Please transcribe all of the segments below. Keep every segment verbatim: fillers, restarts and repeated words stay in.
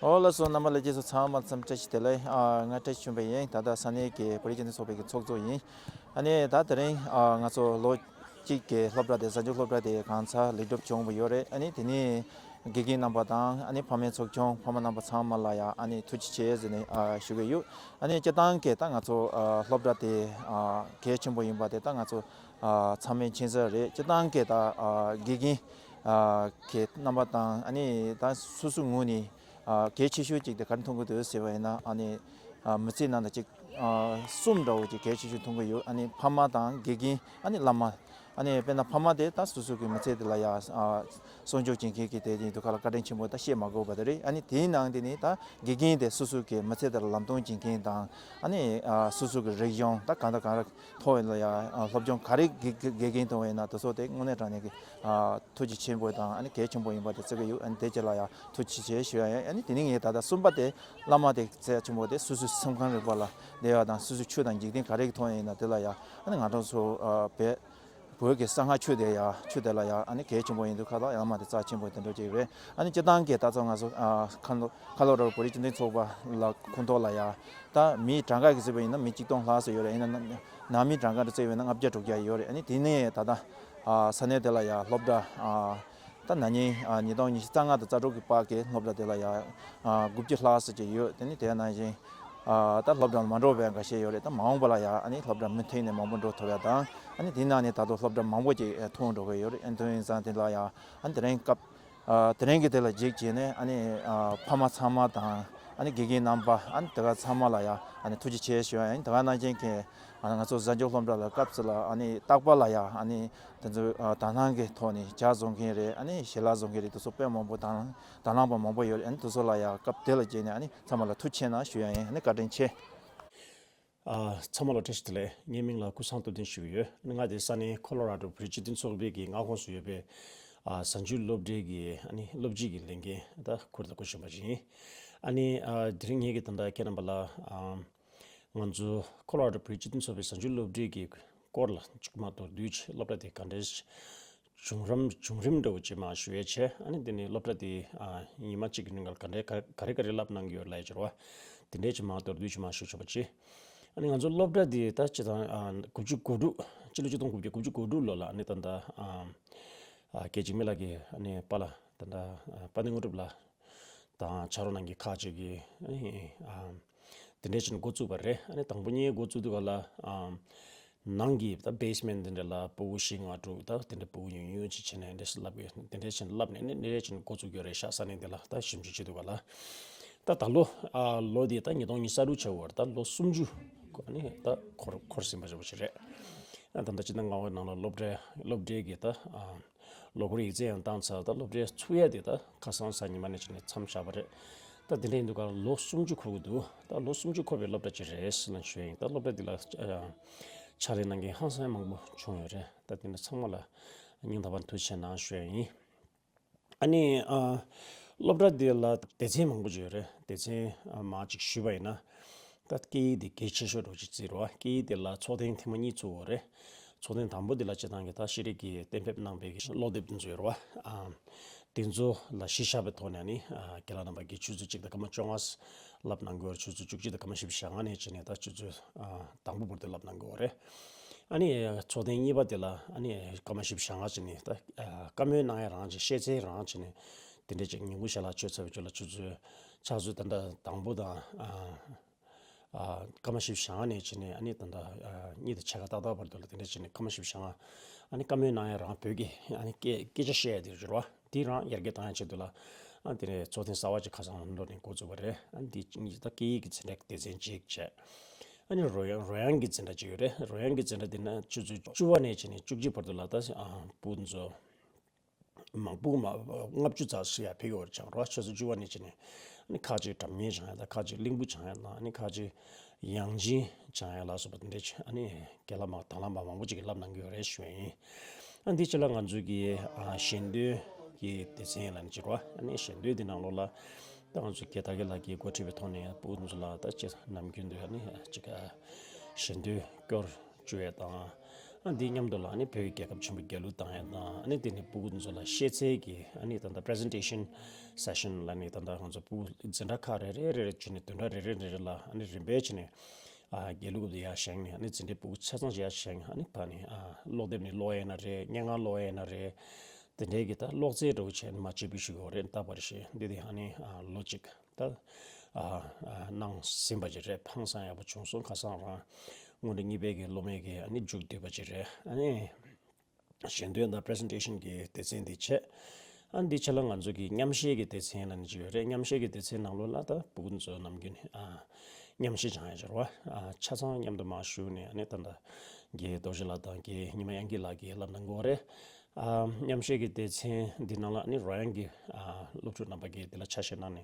ཨོ་ལགས་སོ། རྣམ་པ་ལྷན་རྒྱས་ཚོ་ཚང་མ་ལ་འཚམས་བཀྲ་ཤིས་བདེ་ལེགས། ཨ་ང་བཀྲ་ཤིས་ཆོས་འཕེལ་ཡིན། ད་ལྟ་ས་གནས་ཀྱི་བོད་རིགས་སྤྱི་མཐུན་ཚོགས་པའི་གི་ཚོགས་གཙོ་ཡིན། ཨ་ནི་ད་དེ་རིང་ཨ་ང་ཚོ་ལོ་གཅིག་གི་སློབ་གྲྭ་དེ་གཟའ་མཇུག་སློབ་གྲྭ་དེ་གང་ཚ་ལེགས་གྲུབ་བྱུང་བ་ཡོད་རེད། ཨ་ནི་དེ་ནས་དགེ་རྒན་རྣམ་པ་དང་ཨ་ནི་ཕ་མའི་ཚོགས་ཆུང་ཕ་མ་རྣམ་པ་ཚང་མ་ལ་ཡང་ཨ་ནི་ཐུགས་རྗེ་ཆེ་ཟེར་ནས་ཨ་ཞུ་གི་ཡོད། ཨ་ནི་སྤྱིར་བཏང་གི་ད་ང་ཚོ་ཨ་སློབ་གྲྭ་དེ་ཨ་གལ་ཆེན་པོ་ཡིན་པ་དེ་ད་ང་ཚོ་ཨ་ཚང་མས་མཁྱེན་གསལ་རེད། སྤྱིར་བཏང་གི་ད་ཨ་དགེ་རྒན་ཨ་གི་རྣམ་པ་དང་ཨ་ནི་ད་སོ་སོའི་ངོས་ནས་ཨ་གལ་ཆེ་ཤོས་ཅིག་དེ་ག་རེ་མཐོང་གི་འདུག་ཟེར་བ་ཡིན་ན། ཨ་ནི་ཨ་མི་ཚེའི་ནང་དུ་ཅིག་ཨ་གསུམ་འདྲ་བོ་ཅིག་གལ་ཆེ་ཤོས་མཐོང་གི་ཡོད། ཨ་ནི་ཕ་མ་དང་དགེ་རྒན་ཨ་ནི་བླ་མ། ཨ་ནི་དཔེར་ན་ཕ་མ་དེ་ད་སོ་སོ་གི་མི་ཚེ་དེ་ལ་ཡ་ཨ་སྲུང་སྐྱོབ་བྱེད་མཁན་གྱི་དེ་ཡིན་དུས་ག་ལ་བཀའ་དྲིན་ཆེན་པོ་ད་བཤད་མ་དགོས་པ་དེ་རེད། ཨ་ནི་དེའི་ནང་དེ་ནི་ད་དགེ་རྒན་དེ་སོ་སོ་གི་མི་ཚེ་དེ་ལ་ལམ་སྟོན་བྱེད་མཁན་དང་། ཨ་ནི་ཨ་སོ་སོ་གི་རིག་གཞུང་ད་གང་དང་གང་རེད། ཐོག་ཡིན་ལ་ཡང་སློབ་སྦྱོང་ག་རེ་དགེ་དགེ་དགེ་རྒན་ཐོག་ཡིན་ན་དེ་ཚོ་དེ་དངོས་གནས་དྲང་གནས་ཀྱི་ཨ་ཐུགས་རྗེ་ཆེན་པོ་དང་ཨ་ནི་གལ་ཆེན་པོ་ཡིན་པ་དེ་བརྩི་གི་ཡོད། ཨ་ནི་དེ་རྗེས་ལ་ཡང་ཐུགས་རྗེ་ཆེ་ཞུ་ཡ་ཡིན། ཨ་ནི་དེ་ནས་ངས་ད་ལྟ་གསུམ་པ་དེ་བླ་མ་དེ་རྩ་ཆེན་པོ་དེ་སོ་སོའི་སེམས་ཁམས་རིག་པ་ལ་བདེ་བ་དང་སོ་སོའི་ཆོས་དང་འཇིག་རྟེན་ག་རེ་གི་ཐོག་ཡིན་ན་དེ་ལ་ཡང་ཨ་ནི་ང་རང་ཚོ་ཨ་བོད་བོད་ཀྱི་གསང་སྔགས་ཆོས་དེ་ཡང་ཆོས་དེ་ལ་ཡང་ཨ་ནི་གལ་ཆེན་པོ་ཡིན་དུས་ཁ་ལག་ཡང་མ་དེ་རྩ་ཆེན་པོ་དེ་འདྲ་ཅིག་རེད། ཨ་ནི་སྤྱིར་བཏང་གི་ད་ཚོ་ང་ཚོ་ཨ་ཁ་ལོ་ཁ་ལོ་ར་བོད་རིགས་སྤྱི་མཐུན་ཚོགས་པ་ལ་ཁོངས་གཏོགས་ལ་ཡང་ད་མི་གྲངས་ཀ་གི་གཟིགས་པ་ཡིན་ན་མི་གཅིག་སྟོང་ལྷག་ཙམ་ཡོད་རེད། ཡིན་ན་ནང་མི་གྲངས་ཀ་དེ་བརྩིས་པ་ཡིན་ན་ལྔ་བརྒྱ་དྲུག་བརྒྱ་ཡོད་རེད། ཨ་ནི་དེ་ནས་ད་ལྟ་ཨ་ས་གནས་དེ་ལ་ཡང་སློབ་གྲྭ་ཨ་ད་ན་ནིང་ཨ་ཉིས་སྟོང་ཉི་ཤུ་རྩ་ལྔ་དང་རྩ་དྲུག་གི་བར་གྱི་སློབ་གྲྭ་དེ་ལ་ཡང་ཨ་དགུ་བཅུ་ལྷག་ཙམ་ཅིག་ཡོད། དེ་ནི་དེ་ནང་བཞིན་ཨ་ད་སློབ་གྲྭ་མ་འགྲོ་བའི་འགའ་ཤས་ཡོད་རེད། ད་མ་འོངས་པ་ལ་ཡང་ཨ་ནི་སློབ་གྲྭ་མུ་མཐུད་ནས་མང་པོ་འགྲོ་ཐུབ་ཡ་དང་། ཨ་ནི་དེ་ནང་ནས་ད་དུང་སློབ་གྲྭ་མང་པོ་ཅིག་ཐོན་འགྲོ་གི་ཡོད་རེད། ཨ་ནི་དེ་ཡིན་ཙང་དེ་ལ་ཡང་ཨ་ནི་དེ་རིང་སྐབས་ཨ་དེ་རིང་གི་དེ་ལ་གཞིགས་བྱས་ནས་ཨ་ནི་ཨ་ཕ་མ་ཚང་མ་དང་ཨ་ནི་དགེ་རྒན་རྣམ་པ་ཨ་ནི་དེ་ག་ཚང་མ་ལ་ཡང་ཨ་ནི་ཐུགས་རྗེ་ཆེ་ཞུ་ཡ་ཡིན། དེ་ག་ནང་བཞིན་གྱི་ཨ་ང་ཚོ་གཟའ་མཇུག་སློབ་གྲྭ་ལ་སྐབས་སུ་ལ་ཨ་ནི་རྟག་པར་ལ་ཡང་ཨ་ནི་དེ་ཚོ་ཨ་དང་བླངས་ཀྱི་ཐོག་ནས་ཇ་བཟོ་མཁན་རེད། ཨ་ནི་ཞལ་ལག་བཟོ་མཁན་རེད། དེ་ཚོ་དཔེ་མང་པོ་དང་དང་བླངས་པ་མང་པོ་ཡོད་རེད། ཨ་ནི་དེ་ཚོ་ལ་ཡང་སྐབས་དེ་ལ་བརྟེན་ནས་ཨ་ནི་ཚང་མ་ལ་ཐུགས་རྗེ་ཆེ་གནང་ཞུ་ཡ་ཡིན། ཨ་ནི་བཀའ་དྲིན་ཆེ། ཨ་ཚང་མ་ལ་བཀྲ་ཤིས་བདེ་ལེགས། ངའི་མིང་ལ་ཀུན་བཟང་སྟོབས་ལྡན་ཞུ་གི་ཡོད། ང་དེ་ས་གནས་ཁོ་ལོ་ར་ཌོ་བོད་རིགས་སྤྱི་མཐུན་ཚོགས་པའི་གི་མངའ་ཁོངས་སུ་ཡོད་པའི་ཨ་གཟའ་མཇུག་སློབ་གྲྭའི་གི་ཨ་ནི་སློབ་སྤྱི་གི་ལས་འགན་ད་ཁུར་དང་ཁུར་བཞིན་པ་ཞིག་ཡིན། ཨ་ནི་ཨ་དེ་རིང་ངེད་ཀྱི་ད་ལྟ་ཁྱེད་རྣམ་པ་ལ་ཨ་ང་ཚོ་ཁོ་ལོ་ར་ཌོ་བོད་རིགས་སྤྱི་མཐུན་ཚོགས་པའི་གཟའ་མཇུག་སློབ་གྲྭའི་གི་སྐོར་ལ་གཅིག་མ་གཏོགས་བསྡུས་ཆེ་སློབ་གྲྭ་དེ་ག་འདྲའི་བྱུང་རིམ་བྱུང་རིམ་འདྲ་བོ་ཅིག་མར་ཞུ་ཡས་བྱས། ཨ་ནི་དེ་ནས་སློབ་གྲྭ་དེ་ཨ་ཉི་མ་གཅིག་གི་ནང་ལ་ག་འདྲའི་ག་ག་རེ་ག་རེ་བསླབ་གནང་གི་ཡོད་ལབ་ཡས་ཅིག་རེད་བ། དེ་འདྲའི་ཅིག་མར་མདོར་བསྡུས་ཅིག་མར་ཞུ་ཆོག་པ་ཅིག་ཨ་ནི་ང་ཚོ་སློབ་གྲྭ་དེ་ད་སྤྱིར་བཏང་ཨ་དགུ་བཅུ་གོ་དྲུག་སྤྱི་ལོ་ཆིག་སྟོང་དགུ་བརྒྱ་དགུ་བཅུ་གོ་དྲུག་ལོ་ལ་ཨ་ནི་ད་ལྟ་ཨ་ཨ་སྐད་ཅིག་མི་ལགས་ཀྱི་ཨ་ནི་པཱ་ལགས་ད་ལྟ་ཨ་དཔལ་ལྡན་དངོས་གྲུབ་ལགས་དང་ཕྱག་རོགས་གནང་མཁན་ཁག་ཅིག་གིས་ཨ་ནི་ཨ་དེ་འདྲས་བྱས་ནས་འགོ་བཙུགས་པ་རེད། ཨ་ནི་དང་པོ་ཉིད་འགོ་བཙུགས་དུས་ག་ལ་ཨ་ནང་གི་ད་བེ་སི་མེན་ཊི་དེ་འདྲ་ལ་ཕྲུ་གུ་བཞི་ལྔ་དྲུག་ད་དེ་འདྲ་ཕྲུ་གུ་ཉུང་ཉུང་ཅིག་བྱས་ནས་འདྲས་སེ་བསླབ་ཡོད། དེ་འདྲས་བྱས་ནས་བསླབ་ནས་ཨ་ནི་དེ་འདྲས་བྱས་ནས་འགོ་བཙུགས་ཡོད་རེད་ཤག་ས་གནས་དེ་ལ་ད་ཞིབ་འཇུག་བྱེད་དུས་ག་ལ། ད་ད་ལོ་ཨ་ལོ་དེ་ད་ཉིས་སྟོང་ཉི་ཤུ་རྩ་དྲུག་བྱས་པ་རེད། ད་ལོ་སུམ་ཅུ་ཨ་ནི་ད་འཁོར་འཁོར་ཟིན་པ་འདྲ་བོ་ཞིག་རེད། ཨ་ད་ལྟ་སྤྱི་ཟླ་ལྔ་པའི་ནང་ལ་སློབ་གྲྭའི་སློབ་གྲྭའི་གི་ད་ཨ་ལོ་འཁོར་ཡིག་ཚད་ཡང་བཏང་ཚར། ད་སློབ་གྲྭའི་ཚུགས་ཡ་དེ་ད་ཁ་སང་གཟའ་ཉི་མ་ནས་བྱས་ནས་མཚམས་བཞག་པ་རེད། ད་དེ་འདྲ་ཡིན་དུས་ག་ལོ་སུམ་ཅུ་འཁོར་གི་འདུག་ད་ལོ་སུམ་ཅུ་འཁོར་བའི་སློབ་གྲྭ་ཅིག་རེད་ཟེར་ལབ་ཞུ་ཡ་ཡིན། ད་སློབ་གྲྭ་འདི་ལ་ཨ་ཕྱག་ལས་གནང་མཁན་ཧང་སང་མང་པོ་བྱུང་ཡོད་རེད། ད་དེ་འདྲ་ཚང་མ་ལ་སྙིང་ཐག་པ་ནས་ཐུགས་རྗེ་ཆེ་གནང་ཞུ་ཡ་ཡིན། ཨ་ནི་ཨ་སློབ་གྲྭ་འདི་ལ་སྡེ་ཚན་མང་པོ་ཅིག་ཡོད་རེད། སྡེ་ཚན་ཨ་མར་ཅིག་ཞུས་པ་ཡིན་ན། ད་སྐད་ཡིག་འདི་གལ་ཆེ་ཤོས་འདྲ་བོ་ཅིག་བརྩིས་རེད་བ། སྐད་ཡིག་འདི་ལ་ཚོགས་ཐེངས་ཐེངས་མ་གཉིས་ཚུགས་ཡོད་རེད། ཚོགས་ཐེངས་དང་པོ་འདི་ལ་སྤྱིར་བཏང་གི་ད་ཤེས་རིག་གི་གཏན་འབེབས་གནང་པའི་གི་སློབ་དེབ་འདི་ཚོ་ཡོད་རེད་བ། ཨ་དེ་ཚོ་ལ་གཞི་བཞག་པའི་ཐོག་ནས་ནི་ཨ་རྒན་ལགས་རྣམ་པ་གིས་ཆུ་ཚོད་གཅིག་དང་སྐར་མ་བཅོ་ལྔ་བསླབ་གནང་གི་ཡོད་རེད། ཆུ་ཚོད་བཅུ་གཅིག་དང་སྐར་མ་བཞི་བཅུ་ཞེ་ལྔ་ནས་བྱས་ནས་ད་ཆུ་ཚོད་ཨ་དང་པོ་བར་དུ་བསླབ་གནང་གི་ཡོད་རེད། ཨ་ནི་ཚོགས་ཐེངས་གཉིས་པ་དེ་ལ་ཨ་ནི་སྐར་མ་བཞི་བཅུ་ཞེ་ལྔ་བྱས་ནས་ད་ཨ་བཀའ་མོལ་གནང་ཡ་རང་བྱས། བཤད་རྩལ་རང་བྱས་ནས་དེ་འདྲས་ཅིག་ཉིན་གུང་ཞལ་ལག་མཆོད་ཚར་བའི་རྗེས་ལ་ཆུ་ཚོད་ཕྱག་ཚོད་ད་ལྟ་དང་པོ་དང་ཨ་ཨ་སྐར་མ་བཞི་བཅུ་ཞེ་ལྔ་ནས་བྱས་ནས་ཨ་ནི་ད་ལྟ་ཨ་གཉིས་དང་ཕྱེད་ཀ་ཏག་ཏག་བར་དུ་ལ་དེ་འདྲས་བྱས་ནས་སྐར་མ་བཞི་བཅུ་ཞེ་ལྔ་ཨ་ནི་བཀའ་མོལ་གནང་ཡ་རང་བོད་ཀྱི་ཨ་ནི་སྐད་སྐད་ཆ་བཤད་ཡ་དེ་རེད་བ། དེ་རང་ཡར་རྒྱས་གཏོང་ཡ་ཆེད་དུ་ལ་ཨ་དེ་ནས་ཚོགས་ཐེངས་གསར་བ་ཅིག་ཁ་སང་ལོ་ནས་འགོ་བཙུགས་པ་རེད། ཨ་འདི་གཉིས་ད་སྐད་ཡིག་གི་འཛིན་གྲྭ་སྡེ་ཚན་གཅིག་བྱས། ཨ་ནི་རོལ་དབྱངས་རོལ་དབྱངས་ཀྱི་འཛིན་གྲྭ་གཅིག་ཡོད་རེད། རོལ་དབྱངས་ཀྱི་འཛིན་གྲྭ་འདི་ན་ཆུ་ཚོད་བཅུ་པ་ནས་བྱས་ནས་བཅུ་གཅིག་བར་དུ་ལ་ད་ཨ་ཕྲུ་གུ་ཚོ་མང་པོ་མ་ལྔ་བཅུ་ཙམ་ཞིག་ཡར་ཕེབས་ཀྱི་ཡོད་རེད། ཆ་རོགས་ཆུ་ཚོད་བཅུ་པ་ནས་བྱས་ནས་ཨ་ནི་ཁ་ཅིག་སྒྲ་སྙན་སྦྱང་ཡ་དང་ཁ་ཅིག་གླིང་བུ་སྦྱང་ཡ་དང་ཨ་ནི་ཁ་ཅིག་དབྱངས་ཅན་སྦྱང་ཡ་ལ་སོགས་པ་འདི་འདྲ་ཅིག་ཨ་ནི་རྒན་ལགས་མ་དང་བླངས་པ་མང་པོ་ཅིག་གིས་བསླབ་གནང་གི་ཡོད་རེད་ཞུ་ཡ་ཡིན། ཨ་འདི་ཕྱི་ལ་ང་ཚོའི་གི་ཨ་ཞལ་འདོན་གྱི་སྡེ་ཚན་ལ་ནི་ཅིག་རོ། ཨ་ནི་ཞལ་འདོན་འདི་ནང་ལོགས་ལ་ད་ང་ཚོའི་རྒན་དར་རྒྱས་ལགས་ཀྱིས་འགོ་ཁྲིད་པའི་ཐོག་ནས་ཕྲུ་གུ་ཚོ་ལ་ད་ཅིག་ནམ་རྒྱུན་དུ་ཨ་ནི་ཅིག་ཨ་ཞལ་འདོན་སྐྱོར་བཅུག་ཡ་དང་། ཨ་འདི་མཉམ་དུ་ལ་ཨ་ནི་བོད་ཀྱི་རྒྱལ་ཁབ་ཆེན་པོ་རྒྱལ་གླུ་བཏང་ཡ་དང་། ཨ་ནི་དེ་ནི་སྤུ་གུ་ཚོ་ལ་ཤེས་ཚད་ཀྱི་ཨ་ནི་ད་ལྟ་presentation session ལ་ནི་ད་ལྟ་ང་ཚོ་སྤུ་གུ་འཛིན་གྲྭ་ཁག་རེ་རེ་རེ་རེ་བྱས་ནས་བདུན་ཕྲག་རེ་རེ་རེ་རེ་ལ་ཨ་ནི་རིམ་པས་བྱས་ནས་ཨ་རྒྱལ་གླུ་གུ་ཡར་བཞེངས་ནས། ཨ་ནི་འཛིན་གྲྭའི་སྤུ་གུ་ཆ་ཚང་ཞིག་ཡར་བཞེངས། ཨ་ནི་ཕར་ནི་ཨ་ཀློག་དེབ་ནི་ཀློག་ཡས་ན་རེད། སྙན་ངག་ཀློག་ཡས་ན་རེད། དེ་འདྲའི་གི་ད་ཀློག་རྩལ་འདྲ་བོ་བྱས་ནས་མར་སྤྱོད་འབུལ་ཞུ་དགོས་རེད། ད་བར་ཞིག་འདི་དེ་ཨ་ནི་ཨ་ལོ་གཅིག་ད་ཨ་ཨ་གནང་ཟིན་པ་ཅིག་རེད། ཧང་སང་ཡག་པོ་བྱུང་སོང་། ཁ་སང་རང་སྔོན་འགྲོ་གཉིས་པའི་གི་སློབ་མའི་གི་ཨ་ནི་མཇུག་བསྡུས་པ་ཅིག་རེད། ཨ་ནི་ཞལ་འདོན་དང་presentation གི་སྡེ་ཚན་འདི་བྱས། ཨ་འདི་བྱས་ལ་ང་ཚོ་གི་མཉམ་བཤད་ཀྱི་སྡེ་ཚན་ལ་ནི་ཅིག་ཡོད་རེད། མཉམ་བཤད་ཀྱི་སྡེ་ཚན་ནང་ལོགས་ལ་ད་སྤུ་གུ་ཚོ་ནམ་རྒྱུན་ཨ་མཉམ་བཤད་སྦྱང་ཡ་ཅིག་རེད་བ། ཨ་ཆ་ཚང་མཉམ་དུ་མར་ཞུགས་ནས། ཨ་ནི་ད་ལྟ་རྒན་རྡོ་རྗེ་ལགས་དང་རྒན་ཉི་མ་དབྱངས་སྐྱིད་ལགས་ཀྱིས་བསླབ་གནང་གི་ཡོད་རེད། ཨ་མཉམ་བཤད་ཀྱི་སྡེ་ཚན་འདི་ནང་ལ་ཨ་ནི་རོལ་དབྱངས་ཀྱི་ཨ་སློབ་ཕྲུག་རྣམ་པ་གིས་འདི་ལ་ཆ་ཤས་གནང་ནས།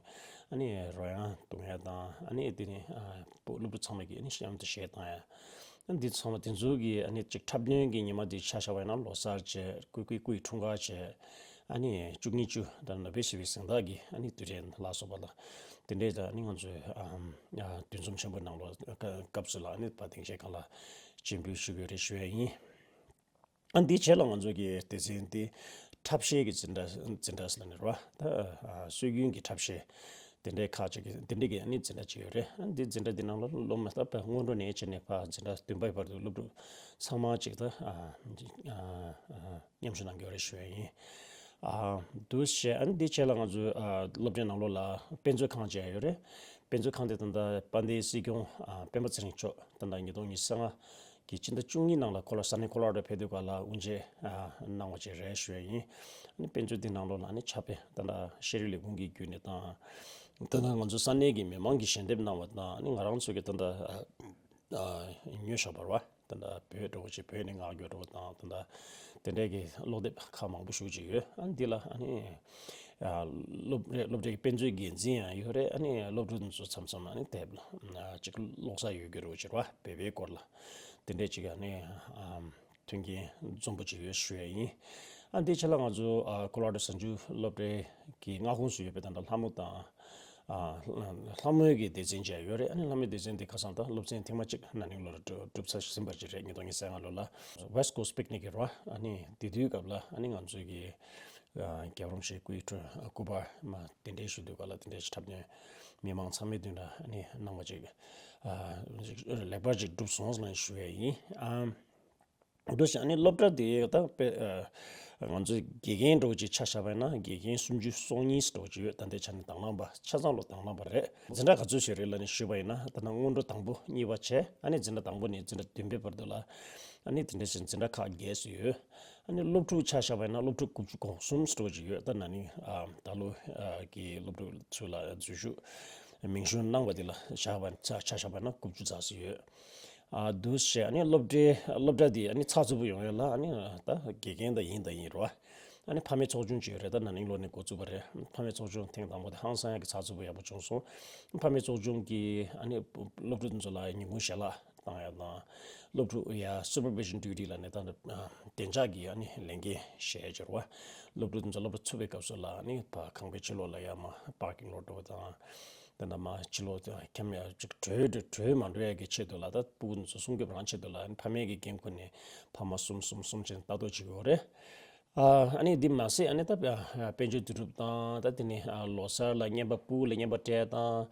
ཨ་ནི་རོལ་དབྱངས་གཏོང་ཡ་དང་། ཨ་ནི་དེ་ནི་ཨ་སློབ་ཕྲུག་ཚང་མ་གིས་ཨ་ནི་མཉམ་དུ་གཞས་བཏང་ཡ། ཨ་འདི་ཚང་མ་དེ་ཚོ་གི་ཨ་ནི་ཅིག་འཁྲབ་སྟོན་གྱི་ཉི་མ་འདི་ཆ་བཞག་པ་ཡིན་ན་ལོ་གསར་བྱས། སྐུ་སྐུའི་སྐུ་ཡི་འཁྲུངས་སྐར་བྱས། ཨ་ནི་བཅུ་གཉིས་བཅུ་དང་ནོ་བེལ་ཞི་བའི་གཟེངས་རྟགས་ཀྱི་ཨ་ནི་དུས་དྲན་ལ་སོགས་པ་ལ་དེ་འདྲའི་ད་ཨ་ནི་ང་ཚོའི་ཨ་འདུ་འཛོམས་ཆེན་པོའི་ནང་ལོགས་སྐབས་སུ་ལ་ཨ་ནི་ཕར་སྡིངས་ཆའི་སྒང་ལ་སྤྱན་འབུལ་ཞུ་གི་ཡོད་རེད་ཞུ་ཡ་ཡིན། ཨ་འདིའི་རྗེས་ལ་ང་ཚོ་གི་སྡེ་ཚན་འདི་འཁྲབ་གཞས་ཀྱི་འཛིན་གྲྭ་འཛིན་གྲྭ་ཟེར་ལབ་ནི་རེད་བ། ད་ཨ་སྲོལ་རྒྱུན་གྱི་འཁྲབ་གཞས་དེ་འདྲའི་ཁག་ཅིག་གི་དེ་འདྲའི་གི་ཨ་ནི་འཛིན་གྲྭ་ཅིག་ཡོད་རེད། ཨ་འདི་འཛིན་གྲྭ་འདི་ནང་ལ་སློབ་མ་ད་ཕར་སྔོན་འགྲོ་ནས་བྱས་ནས་ཕར་འཛིན་གྲྭ་བདུན་པའི་བར་དུ་སློབ་ཕྲུག་ཚང་མ་ཅིག་ད་ཨ་ཨ་ཨ་མཉམ་ཞུགས་གནང་གི་ཡོད་རེད་ཞུ་ཡ་ཡིན། ཨ་འདུག་སེ་བྱས། ཨ་ནི་འདིའི་རྗེས་ལ་ང་ཚོའི་ཨ་སློབ་གྲྭའི་ནང་ལོགས་ལ་དཔེ་མཛོད་ཁང་ཅིག་ཡོད་རེད། དཔེ་མཛོད་ཁང་དེ་ད་ལྟ་དཔལ་ལྡན་སྲིད་སྐྱོང་ཨ་སྤེན་པ་ཚེ་རིང་མཆོག་ད་ལྟ་ཉིས་སྟོང་ཉི་ཤུ་རྩ་ལྔ་གི་སྤྱི་ཟླ་བཅུ་གཉིས་ནང་ལ་ཁོ་ལ་ས་གནས་ཀོ་ལོ་ར་ཌོ་ཕེབས་དུས་སྐབས་ལ་དབུ་འབྱེད་ཨ་གནང་བ་ཅིག་རེད་ཞུ་ཡ་ཡིན། ཨ་ནི་དཔེ་མཛོད་འདི་ནང་ལོགས་ལ་ཨ་ནི་ཕྱག་དཔེ་ད་ལྟ་ཤེས་རིག་ལས་ཁུངས་ཀྱི་བརྒྱུད་ནས་དང་། ད་ལྟ་ང་ཚོ་ས་གནས་ཀྱི་མི་མང་གིས་ཞལ་འདེབས་གནང་བ་དང་། ཨ་ནི་ང་རང་ཚོ་གི་ད་ལྟ་ཨ་ཨ་ཉོས་བཞག་པ་རེད་བ། ད་ལྟ་བོད་འགྲོ་བ་ཆེ་བོད་ནས་ངག་རྒྱུན་འགྲོ་བ་དང་། ད་ལྟ་དེ་འདྲའི་གི་སློབ་དེབ་ཁག་མང་པོ་ཞེ་ཅིག་ཡོད། ཨ་ནི་འདི་ལ་ཨ་ནི་ཨ་སློབ་རའི་སློབ་གྲྭའི་དཔེ་མཛོད་འགན་འཛིན་ཡང་ཡོད་རེད། ཨ་ནི་སློབ་ཕྲུག་ཚོ་མཚམས་མཚམས་ཨ་ནི་དེབ་ཨ་ཅིག་ཀློག་ས་ཡོད་རྒྱུ་རེད་བ། ཅིག་རེད་བ། བོད་པའི་སྐོར་ལ་དེ་འདྲའི་ཅིག་ཨ་ནི་ཨ་མཐུན་རྐྱེན་འཛོམས་པོ་ཅིག་ཡོད་ཞུ་ཡ་ཡིན། ཨ་འདིའི་རྗེས་ལ་ང་ཚོ་ཨ་ཀོ་ལོ་ར་ཌོ་གཟའ་མཇུག་སློབ་གྲྭའི་གི་མངའ་ཁོངས་སུ་ཡོད་པའི་ད་ལྟ་ལྷ་མོ་དང་། ཨ་ལྷ་མོའི་གི་སྡེ་ཚན་བཅས་ཡོད་རེད། ཨ་ནི་ལྷ་མོའི་སྡེ་ཚན་དེ་ཁ་སང་ད་སློབ་ཚན་ཐེངས་མ་གཅིག་ན་ནིང་ལོར་གྲུབ་གྲུབ་ཚར་ཟིན་པ་ཅིག་རེད། ཉིས་སྟོང་ཉི་ཤུ་རྩ་ལྔ་ལོ་ལ་West Coast Picnic གི་རེད་བ། ཨ་ནི་དེ་དུས་སྐབས་ལ་ཨ་ནི་ང་ཚོའི་གི་ཨ་རྒྱལ་བ་རིན་པོ་ཆེའི་སྐུའི་འཁྲུངས་སྐུ་པར་མར་གདན་འདྲེན་ཞུ་དུས་སྐབས་ལ་དེ་འདྲའི་འཁྲབ་སྟོན་མི་མང་ཚང་མའི་མདུན་ལ་ཨ་ནི་གནང་བ་ཅིག་ཨ་ལེགས་པར་ཅིག་གྲུབ་སོང་ཟེར་ནས་ཞུ་ཡ་ཡིན། ཨ། འདུག་སེ་ཨ་ནི་སློབ་གྲྭ་དེ་ད་དཔེ་ཨ་ང་ཚོའི་དགེ་རྒན་འདྲ་བོ་ཅིག་ཆ་བཞག་པ་ཡིན་ན། དགེ་རྒན་སུམ་ཅུ་སོ་གཉིས་འདྲ་བོ་ཅིག་ཡོད། ད་ལྟའི་ཆ་ནས་དང་བླངས་པ་ཆ་ཚང་ལོ་དང་བླངས་པ་རེད། འཛིན་གྲྭ་ག་ཚོད་ཞིག་རེད་ལབ་ནས་ཞུས་པ་ཡིན་ན། ད་ནང་སྔོན་འགྲོ་དང་པོ་གཉིས་པ་བྱས། ཨ་ནི་འཛིན་གྲྭ་དང་པོ་ནས་འཛིན་གྲྭ་བདུན་པའི་བར་དུ་ལ་ཨ་ནི་དེ་འདྲ་ཞིག་འཛིན་གྲྭ་ཁག་བརྒྱད་ཙམ་ཡོད། ཨ་ནི་སློབ་ཕྲུག་ཆ་བཞག་པ་ཡིན་ན་སློབ་ཕྲུག་དགུ་བཅུ་གོ་གསུམ་འདྲ་བོ་ཅིག་ཡོད། ད་ན་ནིང་ཨ་ད་ལོ་ཨ་གི་སློབ་ཕྲུག་ཚོ་ལ་འཛུལ་ཞུགས་མིང་གཞུང་གནང་བ་དེ་ལ་བཞག་པ་ཆ་ཆ་བཞག་པ་ན་དགུ་བཅུ་ཙམ་ཞིག་ཡོད། ཨ་འདུག་སེ་ཨ་ནི་སློབ་གྲྭའི་སློབ་གྲྭ་འདི་ཨ་ནི་ཚགས་ཚུད་པོ་ཡོང་ཡ་ལ་ཨ་ནི་ད་དགེ་རྒན་ད་ཡིན་ད་ཡིན་རོ། ཨ་ནི་ཕ་མའི་ཚོགས་ཆུང་ཅིག་ཡོད་རེད། ད་ན་ནིང་ལོ་ནས་འགོ་བཙུགས་པ་རེད། ཕ་མའི་ཚོགས་ཆུང་ཐེངས་དང་པོ་དེ་ཧང་སང་ཡ་གི་ཚགས་ཚུད་པོ་ཡག་པོ་བྱུང་སོང་། ཕ་མའི་ཚོགས་ཆུང་གིས་ཨ་ནི་སློབ་ཕྲུག་ཚོ་ལ་ཉིན་གུང་ཞལ་ལག་བཏང་ཡ་དང་། སློབ་ཕྲུག་ཡ་supervision duty ལ་ནི་ད་ཨ་བདེ་འཇགས་ཀྱི་ཨ་ནི་ལས་འགན་བཞེས་ཡ་ཅིག་རེད་བ། སློབ་ཕྲུག་ཚོ་སློབ་གྲྭ་ཚུགས་པའི་སྐབས་སུ་ལ་ཨ་ནི་ཕ་ཁང་པའི་ཕྱི་ལོགས་ལ་ཡ་མར་parking lot འདྲ་བོ་དང་། དེ་འདྲ་མར་ཕྱི་ལོགས་འཁྱམ་ཡ་ཅིག་བྲོས་བྲོས་མ་འགྲོ་ཡ་གི་ཆེད་དུ་ལ། ད་སྤུ་གུ་ཚོ་སྲུང་སྐྱོབ་རང་ཆེད་དུ་ལ་ཕ་མའི་གི་འགན་ཁུར་ནས་ཕ་མ་གསུམ་གསུམ་གསུམ་བྱས་ལྟ་རྟོག་བྱེད་ཀྱི་ཡོད་རེད། ཨ་ཨ་ནི་འདི་མ་ཟད་ཨ་ནི་ད་དཔལ་འབྱོར་དུས་གྲུབ་དང་། ད་དེ་ནས་ཨ་ལོ་གསར་ལ་རྔན་པ་སྤུ་གུ་ལ་རྔན་པ་སྤྲད་དང་།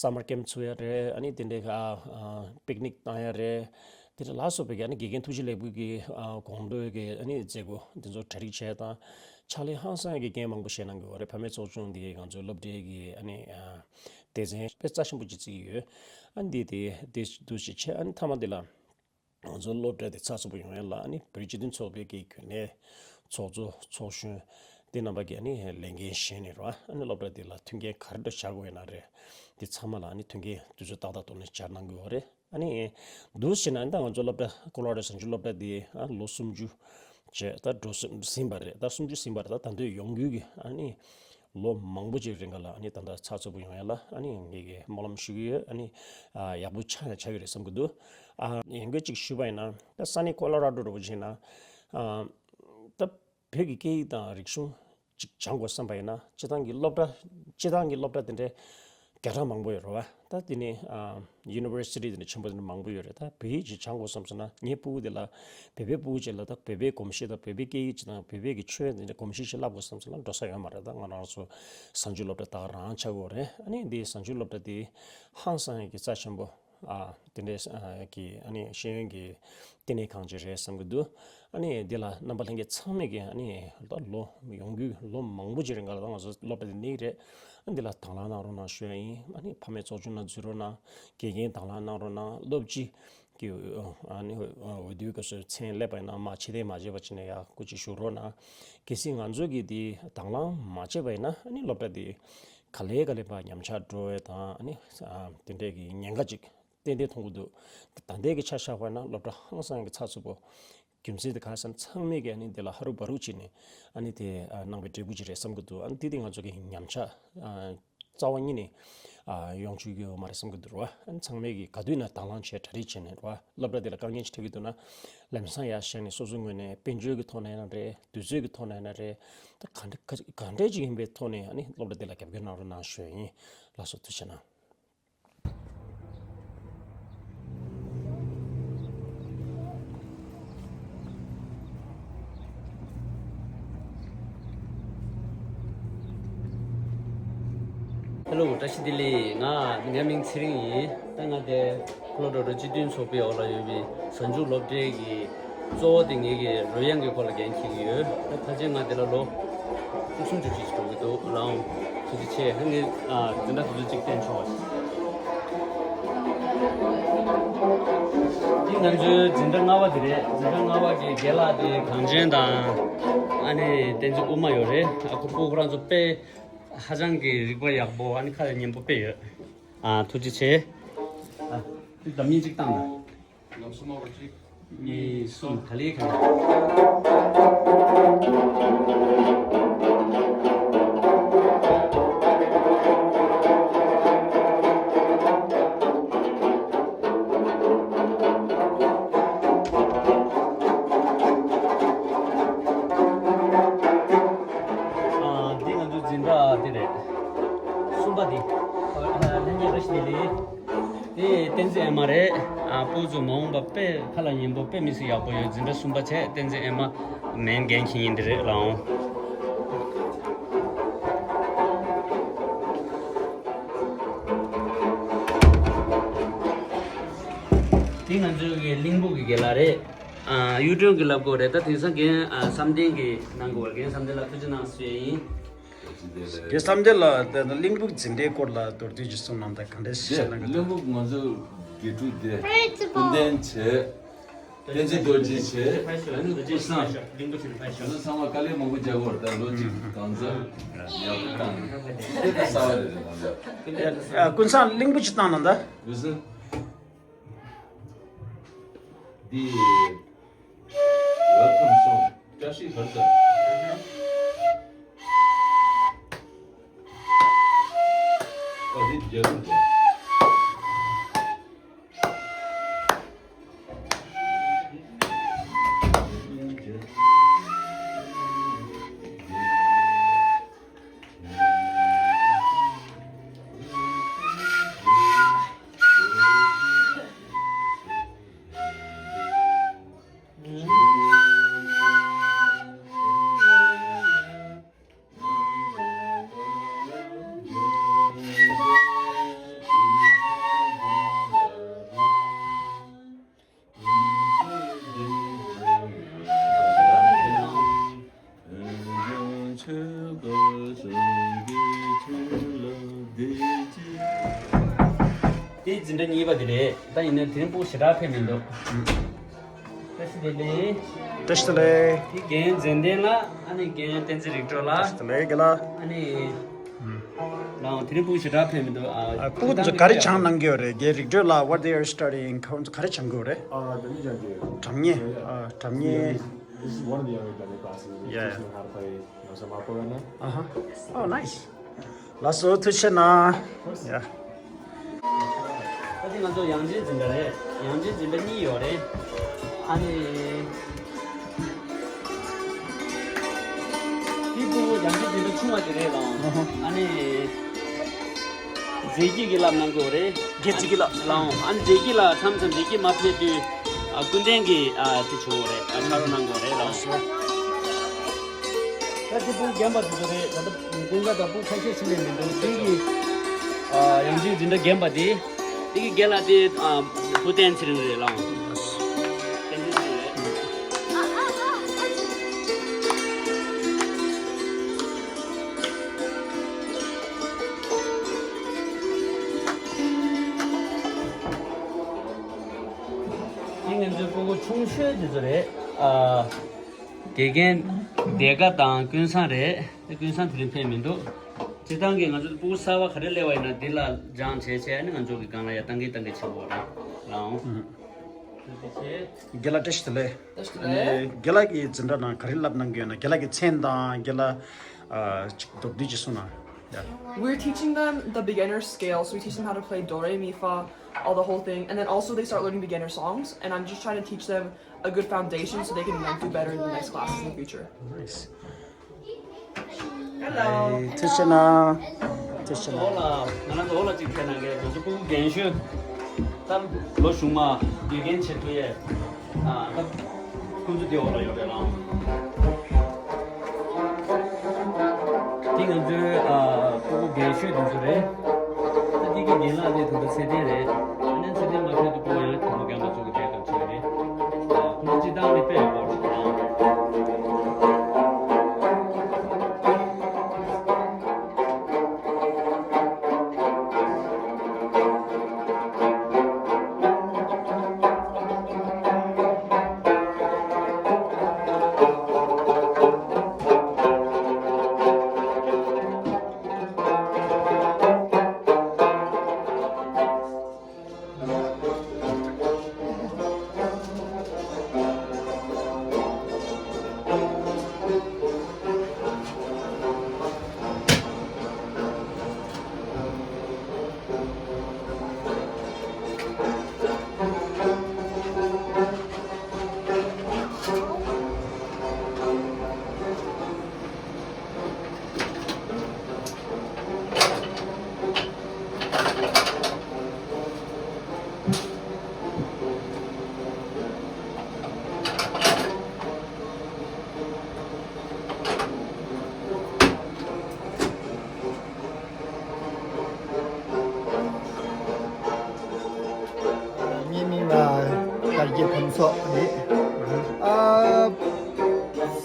summer camp ཚུགས་ཡ་རེད། ཨ་ནི་དེ་འདྲའི་ཨ་ཨ་picnic བཏང་ཡ་རེད། དེ་འདྲ་ལ་སོགས་པའི་ཨ་ནི་དགེ་རྒན་ཐུགས་རྗེ་ལེགས་འབུལ་གྱི་ཨ་དགོང་དྲོའི་གི་ཨ་ནི་མཛད་སྒོ་འདི་ཚོ་གྲ་སྒྲིག་བྱས་དང་། ཕྱག་ལས་ཧང་སང་གི་འགན་མང་པོ་བཞེས་གནང་གི་ཡོད་རེད། ཕ་མའི་ཚོགས་ཆུང་འདི་ང་ཚོའི་སློབ་གྲྭའི་གི་ཨ་ནི་ཨ་སྡེ་ཚན་དཔེ་རྩ་ཆེན་པོ་ཅིག་བརྩི་གི་ཡོད། ཨ་ནི་འདི་དེ་དེ་འདུག་སེ་བྱས། ཨ་ནི་མཐའ་མ་འདི་ལ་ང་ཚོའི་སློབ་གྲྭ་དེ་ཚགས་ཚུད་པོ་ཡོང་ཡ་ལ་ཨ་ནི་བོད་རིགས་སྤྱི་མཐུན་ཚོགས་པའི་གི་རྒྱུན་ལས་ཚོགས་གཙོ་ཚོགས་གཞོན་འདི་རྣམ་པ་གིས་ཨ་ནི་ལས་འགན་བཞེས་ནས་རོ། ཨ་ནི་སློབ་གྲྭ་འདི་ལ་མཐུན་རྐྱེན་ག་རེ་འདྲ་སྦྱར་དགོས་ཡོད་ན་རེད། འདི་ཚང་མ་ལ་ཨ་ནི་མཐུན་རྐྱེན་དུས་ཚོད་ཏག་ཏག་ཐོག་ནས་སྦྱར་གནང་གི་ཡོད་རེད། ཨ་ནི་འདུག་སེ་བྱས་ན་ཨ་ནི་ད་ང་ཚོ་སློབ་གྲྭ་ཀོ་ལོ་ར་ཌོ་གཟའ་མཇུག་སློབ་གྲྭ་འདི་ཨ་ལོ་སུམ་ཅུ་བྱས་ད་འགྲོ་ཟིན་པ་རེད། ད་སུམ་ཅུ་ཟིན་པ་རེད། ད་ད་དུང་ཡོང་རྒྱུ་གི་ཨ་ནི་ལོ་མང་པོ་ཅིག་རིང་ག་ལ་ཨ་ནི་ད་ལྟ་ཚགས་ཚུད་པོ་ཡོང་ཡ་ལ་ཨ་ནི་ངེད་ཀྱིས་སྨོན་ལམ་ཞུ་གི་ཡོད། ཨ་ནི་ཨ་ཡག་པོ་ཆགས་ཡ་ཆགས་ཀྱི་རེད་བསམ་གྱི་འདུག། ཨ་ཡང་སྐད་ཅིག་ཞུས་པ་ཡིན་ན་ད་ས་གནས་ཀོ་ལོ་ར་ཌོ་འདྲ་བོ་བྱས་ན་ཨ་ད་བོད་ཀྱི་སྐད་ཡིག་དང་རིག་གཞུང་ཅིག་སྦྱང་དགོས་བསམ་པ་ཡིན་ན་སྤྱི་བཏང་གི་སློབ་གྲྭ་སྤྱི་བཏང་གི་སློབ་གྲྭ་དེ་འདྲའི་ བརྒྱ་ཕྲག་མང་པོ་ཡོད་རེད་བ། ད་དེ་ནི་ཨ་ཡུ་ནི་ཝར་སི་ཊི་དེ་འདྲ་ཆེན་པོ་དེ་འདྲ་མང་པོ་ཡོད་རེད། ད་བོད་ཡིག་ཅིག་སྦྱང་དགོས་བསམ་སོང་ན། ངའི་སྤུ་གུ་དེ་ལ་བོད་པའི་སྤུ་གུ་ཅིག་ལ་ད་བོད་པའི་གོམས་གཤིས་དང་བོད་པའི་སྐད་ཡིག་ཅིག་དང་བོད་པའི་གི་ཆོས་དེ་འདྲ་གོམས་གཤིས་ཤིག་བསླབ་དགོས་བསམ་སོང་ན་འགྲོ་ས་ཡོད་མ་རེད། ད་ང་རང་ཚོ་གཟའ་མཇུག་སློབ་གྲྭ་ད་ག་རང་ཆགས་ཀྱི་ཡོད་རེད། ཨ་ནི་འདི་གཟའ་མཇུག་སློབ་གྲྭ་དེ་ཧང་སང་ཡག་གི་རྩ་ཆེན་པོ། ཨ་དེ་འདྲའི་ཨ་གི་ཨ་ནི་ཤེས་ཡོན་གྱི་བསྟི་གནས་ཁང་ཅིག་རེད་བསམ་གྱི་འདུག་ཨ་ནི་འདི་ལ་རྣམ་པ་ལྷན་རྒྱས་ཚང་མས་ཀྱི་ཨ་ནི་ད་ལོ་ཡོང་རྒྱུ་ལོ་མང་པོ་ཅིག་རིང་ག་ལ་ད་ང་ཚོ་སློབ་གྲྭ་དེ་གནས་ཀྱི་རེད། ཨ་འདི་ལ་དང་བླངས་གནང་རོགས་གནང་ཞུ་ཡ་ཡིན། ཨ་ནི་ཕ་མས་ཚོགས་ཆུང་ནང་འཛུལ་རོགས་གནང་། དགེ་རྒན་དང་བླངས་གནང་རོགས་གནང་། སློབ་སྤྱི་གི་ཨ་ནི་འོས་བསྡུའི་སྐབས་སུ་མཚན་སླེབས་པ་ཡིན་ན་མ་ཕྱིར་འཐེན་མ་བྱས་པ་བྱས་ནས་ཡར་སྐུ་མཁྱེན་ཞུ་རོགས་གནང་། གལ་སྲིད་ང་ཚོ་གིས་འདི་དང་བླངས་མ་བྱས་པ་ཡིན་ན་ཨ་ནི་སློབ་གྲྭ་འདི་ག་ལེ་ག་ལེ་ཕར་ཉམས་ཆག་འགྲོ་བའི་དང་ཨ་ནི་ཨ་དེ་འདྲའི་གི་ཉེན་ཁ་ཅིག་ཏན་ཏན་མཐོང་གི་འདུག་ད་ལྟའི་གི་ཆ་བཞག་པ་ན་སློབ་གྲྭ་ཧང་སང་གི་ཚགས་ཚུད་པོ། རྒྱུ་མཚན་དེ་ག་རེ་ཟེར་ན་ཚང་མས་ཀྱི་ཨ་ནི་དེ་ལ་ཧ་རུ་བ་རུ་བྱས་ནས་ཨ་ནི་དེ་ཨ་གནང་བའི་འབྲས་བུ་ཅིག་རེད་བསམ་གི་འདུག་ཨ་ནི་དེ་དེ་ང་ཚོ་གི་ཉམས་ཆག་ཨ་རྩ་བ་ཉིད་ནས་ཨ་ཡོང་བཅུག་གི་ཡོད་མ་རེད་བསམ་གི་འདུག་ར། ཨ་ནི་ཚང་མས་ཀྱི་ག་དུས་ན་དང་བླངས་བྱས་གྲ་སྒྲིག་བྱས་ནས་ར། སློབ་གྲྭ་དེ་ལ་དཀའ་ངལ་ཅིག་འཕྲད་ཀྱི་འདུག་ན་ལམ་སང་ཡར་བཞེངས་ནས་སོ་སོའི་ངོས་ནས་དཔལ་འབྱོར་གྱི་ཐོག་ནས་ཡིན་ན་རེད། དུས་ཚོད་ཀྱི་ཐོག་ནས་ཡིན་ན་རེད། ད་ག་འདྲ་ག་ག་འདྲ་ཅིག་ཡིན་པའི་ཐོག་ནས་ཨ་ནི་སློབ་གྲྭ་དེ་ལ་རྒྱབ་སྐྱོར་གནང་རོགས་གནང་ཞུ་ཡ་ཡིན། ལགས་སོ། ཐུགས་རྗེ་གནང་། ཧེ་ལོ། བཀྲ་ཤིས་བདེ་ལེགས། ང་ངའི་མིང་ཚེ་རིང་ཡིན། ད་ང་དེ་ལྷོ་བྲག་སྤྱི་མཐུན་ཚོགས་པའི་འོག་ལ་ཡོད་པའི་གཟའ་མཇུག་སློབ་གྲྭའི་གི་གཙོ་བོ་དེ་ངེད་ཀྱི་རོལ་དབྱངས་ཀྱི་སྐོར་ལ་འགན་འཁྱེར་གྱི་ཡོད། ད་ཕལ་ཆེར་ང་འདི་ལ་ལོ་བཅུ་གསུམ་བཅུ་བཞི་ཞིག་འགྲོ་གི་འདུག་ལགས་འོང་། ཐུགས་རྗེ་ཆེ། ཨ་ནི་ཨ་འཛིན་གྲྭ་དེ་ཚོ་གཅིག་བསྟན་ཆོག་པ། འདི་ང་ཚོའི་འཛིན་གྲྭ་ལྔ་པ་དེ་རེད། འཛིན་གྲྭ་ལྔ་པ་གི་རྒན་ལགས་དེ་གངས་ཅན་དང་ཨ་ནི་བསྟན་འཛིན་དབུ་མ་ཡོད་རེད། ཨ་ཁོ་སྤུ་གུ་ཁོ་རང་ཚོ་དཔེ་ཧ་ཅང་གི་རིག་པ་ཡག་པོ། ཨ་ནི་ཁ་ལ་ཉན་པོ་དཔེ་ཡོད། ཨ་ཐུགས་རྗེ་ཆེ། ཨ་འདི་འདམ་སྙིང་གཅིག་བཏང་དང་། ལམ་སུ་མ་བ་གཅིག་གཉིས། གསུམ། ག་ལེ་ག་ལེ། ཨ་འདི་ང་ཚོའི་འཛིན་གྲྭ་འདི་རེད། གསུམ་པ་འདི། ཨ་ལྷན་རྒྱས་བཀྲ་ཤིས་བདེ་ལེགས། དེ་བསྟན་འཛིན་ཨེ་མ་རེད། ཨ་སྤུ་གུ་ཚོ་མ་འོངས་པ་དཔེ་ཁ་ལ་ཉན་པོ་དཔེ་མི་སྲིད་ཡག་པོ་ཡོད། འཛིན་གྲྭ་གསུམ་པ་བྱས། བསྟན་འཛིན་ཨེ་མ་མེན་འགན་འཁྱེར་མཁན་འདི་རེད་ལགས་འོང་། འདི་ང་ཚོའི་གི་གླིང་བུ་གི་རྒན་ལགས་རེད། ཨ་གཡུ་སྒྲོན་གི་ལབ་དགོས་རེད། ད་དེང་སང་རྒན་ཨ་བསམ་གཏན་གི་གནང་དགོས་པ། རྒན་བསམ་གཏན་ལགས་ཐུགས་རྗེ་གནང་ཞུ་ཡ་ཡིན། རྒན་བསམ་གཏན་ལགས་ད་ལྟ་གླིང་བུ་འཛིན་གྲྭའི་སྐོར་ལ་མདོར་བསྡུས་ཤིག་གསུངས་གནང་དང་། ག་འདྲ་ཞིག་བཤད་གནང་གི་འདུག་གླིང་བུ་ང་ཚོ་དགེ་ཕྲུག་དེ་ཀུན་ལྡན་བྱས། བསྟན་འཛིན་རྡོ་རྗེ་བྱས། ཨ་ནི་ཀུན་བཟང་། ང་ཚོ་ཚང་མ་དཀའ་ལས་མང་པོ་རྒྱག་དགོས་རེད། ད་ལོ་གཅིག་གང་ཚར་ཡག་པོ་བཏང་། དེ་ད་གསར་པ་རེད། རེད་མ་རེད། ཀུན་བཟང་གླིང་བུ་ཅིག་བཏང་གནང་ད། ཀུན་བཟང་། འདི་welcome song། བཀྲ་ཤིས་ཧར་ས། ཨ་འདི་རྒྱ་ལུགས་རེད། དེ་འཛིན་གྲྭ་གཉིས་པ་དེ་རེད། ད་ཡིན་ན་དེ་རིང་སྤུ་གུ་ཞེ་དྲག་ཕེབས་མི་འདུག་བཀྲ་ཤིས་བདེ་ལེགས། བཀྲ་ཤིས་བདེ་ལེགས། དེ་རྒན་མཛེས་ལྡན་ལགས། ཨ་ནི་རྒན་བསྟན་འཛིན་རིག་སྒྲོལ་ལགས། བཀྲ་ཤིས་བདེ་ལེགས་རྒན་ལགས། ཨ་ནི་ལགས་འོང་། དེ་རིང་སྤུ་གུ་ཞེ་དྲག་ཕེབས་མི་འདུག་ཨ་ཨ་སྤུ་གུ་དེ་ཚོ་ག་རེ་སྦྱང་གནང་གི་ཡོད་རེད། རྒན་རིག་སྒྲོལ་ལགས། What they are studying? ཁོང་ཚོ་ག་རེ་སྦྱང་གི་ཡོད་རེད། ཨ་སྒྲ་སྙན་སྦྱང་གི་ཡོད། སྒྲ་སྙན། ཨ་སྒྲ་སྙན། This is one of the younger guys in the class. He's teaching them how to play, you know, some harpa right now. Uh-huh. Oh, nice. ལགས་སོ། ཐུགས་རྗེ་གནང་། ཡ། ད་དེ་ང་ཚོ་ཡང་ཅིན་འཛིན་གྲྭ་རེད། ཡང་ཅིན་འཛིན་གྲྭ་གཉིས་ཡོད་རེད། ཨ་ནི། དེ་སྤུ་གུ་ཡང་ཅིན་འཛིན་གྲྭ་ཆུང་བ་དེ་རེད་ལགས། ཨ་ནི། བདེ་སྐྱིད་ཀྱིས་བསླབ་གནང་དགོས་རེད། བདེ་སྐྱིད་ཀྱིས་བསླབ། ལའོ། ཨ་ནི་བདེ་སྐྱིད་ལ་མཚམས་མཚམས་བདེ་སྐྱིད་མ་ཕེབས་དུས། ཨ། སྐུ་མདུན་གྱིས། ཨ། དེ་བྱུང་བ་རེད། ཨ། ཕྱག་རོགས་གནང་དགོས་རེད་ལའོ། ད་དེ་སྤུ་གུ་རྒན་པ་དེ་ཚོ་རེད། ད་ལྟ་ཀུན་དགའ་དང་སྤུ་གུ་ཁ་ཤས་ཤིག་ལས་མི་འདུག་དེ་གི། ཨ། ཡང་ཅིག་འཛིན་གྲྭ་རྒན་པ་དེ། དེ་གི་རྒན་ལགས་དེ། ཨ། བུ་བསྟན་ཚེ་རིང་རེད་ལའོ། བསྟན་འཛིན་ཚེ་རིང་རེད། དེ་ང་ཚོའི་སྤུ་གུ་ཆུང་ཤོས་དེ་ཚོ་རེད། ཨ། དགེ་རྒན་སྡེ་དགེ་དང་ཀུན་བཟང་རེད། ཀུན་བཟང་དེ་རིང་ཕེབས་མི་འདུག་སྤྱིར་བཏང་གི་ང་ཚོ་སྤུ་གུ་གསར་པ་ག་རེ་སླེབས་པ་ཡིན་ན་འདི་ལ་སྦྱངས་བྱས་བྱས་ནས་ང་ཚོ་གི་སྒང་ལ་ཡར་བཏང་གི་བཏང་གི་བྱེད་དགོས་རེད་ལའོ། རྒན་ལགས་བཀྲ་ཤིས་བདེ་ལེགས། བཀྲ་ཤིས་བདེ་ལེགས། ཨ་ནི་རྒན་ལགས་ཀྱིས་འཛིན་གྲྭ་ནང་ག་རེ་བསླབ་གནང་གི་ཡོད་ན། རྒན་ལགས་ཀྱི་མཚན་དང་རྒན་ལགས། ཨ། ཅིག་མདོར་བསྡུས་ཅིག་གསུངས་ན། Yeah. We're teaching them the beginner scale, so we teach them how to play do, re, mi, fa, all the whole thing, and then also they start learning beginner songs, and I'm just trying to teach them a good foundation so they can, like, do better in the next classes in the future. Nice. Hello. ཐུགས་རྗེ་གནང་། ཐུགས་རྗེ་གནང་། འོ་ལ། ང་རང་ཚོ་འོ་ལ་ཅིག་ཕེབས་གནང་གི། ང་ཚོ་སྤུ་གུ་རྒན་ཤོས། ད་ལོ་གཞུག་མ་དགེ་རྒན་བྱེད་ཐུབ་ཡས། ཨ། ད་ཁོང་ཚོ་དེ་འོག་ལ་ཡོད་རེད་ལགས། དེ་ང་ཚོའི། ཨ། སྤུ་གུ་རྒན་ཤོས་དེ་ཚོ་རེད། ད་དེ་གི་རྒན་ལགས་དེ་ད་ལྟ་ཚེ་བརྟན་རེད། ཨ་ནི་ཚེ་བརྟན་མ་ཕེབས་དུས་སྤུ་གུ་ཡང་དེ་མོ་རྒན་པ་ཚོ་གི་དེ་ག་བྱེད་རེད། ཨ། ཁོང་ཚོ་སྤྱིར་བཏང་ནས་དཔེ་ཡག་པོ་རེད་ལགས། ངའི་མིང་ལ་དར་རྒྱས་ཕུན་ཚོགས་རེད། ཨ།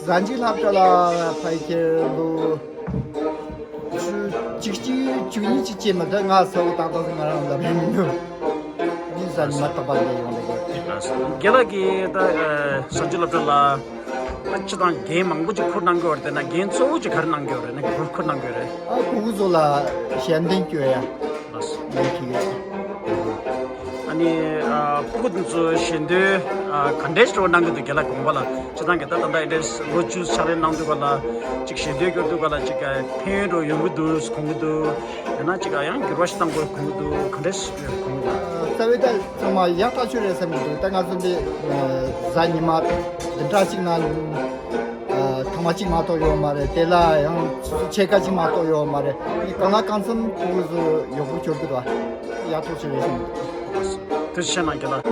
གཟའ་མཇུག་སློབ་གྲྭ་ལ་ཕ་གིར་ལོ་བཅུ་གཅིག་བཅུ་གཉིས་ཅིག་བྱས་མི་འདུག་ང་གཟའ་འཁོར་ཏག་ཏག་ང་རང་ལབ་ཡོང་མི་འདུག་ངས་གཟའ་ཉི་མ་རྟག་པར་འདིར་ཡོང་བསྡད་ཡོད། རྒན་ལགས་ཀྱིས་ད་གཟའ་མཇུག་སློབ་གྲྭ་ལ། ཨ། སྤྱིར་བཏང་འགན་མང་པོ་ཅིག་འཁུར་གནང་གི་ཡོད་རེད་དེ། ན་འགན་གཙོ་བོ་ཅིག་ག་རེ་གནང་གི་ཡོད་རེད། ན་འཁུར་འཁུར་གནང་གི་ཡོད་རེད། ཨ། སྤུ་གུ་ཚོ་ལ་ཞལ་འདོན་སྐྱོན་ཡ། ལགས་སོ། ལས་ཀྱི་ཡོད། ཨ་ནི། ཨ། སྤུ་གུ་འདི་ཚོ་ཞལ་འདོན། ཨ། ག་འདྲས་འགྲོ་གནང་གི་འདུག་རྒན་ལགས་དགོངས་པ་ལ། སྤྱིར་བཏང་གི་ད་ད་ལྟ་འདི་འདྲས་ལོ་བཅུ་ཕྱག་ལས་གནང་དུས་ག་ལ་ཅིག་ཞལ་འདོན་སྐྱོར་དུས་ག་ལ་ཅིག་ཕན་ཡོན་འགྲོ་ཡོང་གི་འདུག་དགོངས་ཀྱི་འདུག་ཡང་ན་ཅིག་ཡང་འགྱུར་བ་ཞིག་གཏང་དགོས་དགོངས་ཀྱི་འདུག་ག་འདྲས་ཞིག་དགོངས་ཀྱི་འདུག་རྩ་བའི་ད་ཚང་མ་ཡག་ཐག་ཆོད་རེད་བསམ་གྱི་འདུག་ད་ང་ཚོ་འདི་གཟའ་ཉི་མ་བདུན་ཕྲག་གཅིག་ནང་ཐེངས་མ་གཅིག་མ་གཏོགས་ཡོད་མ་རེད། དེ་ལ་ཡང་ཆུ་ཚོད་ཕྱེད་ཀ་གཅིག་མ་གཏོགས་ཡོད་མ་རེད། ཨ་ནི་གང་ལ་གང་འཚམ་ཕྲུ་གུ་ཚོ་ཡག་པོ་འབྱོར་གྱི་འདུག་ཡག་ཐག་ཆོད་རེད་བསམ་གྱི་འདུག་ཐུགས་རྗེ་ཆེ་གནང་རྒན་ལགས།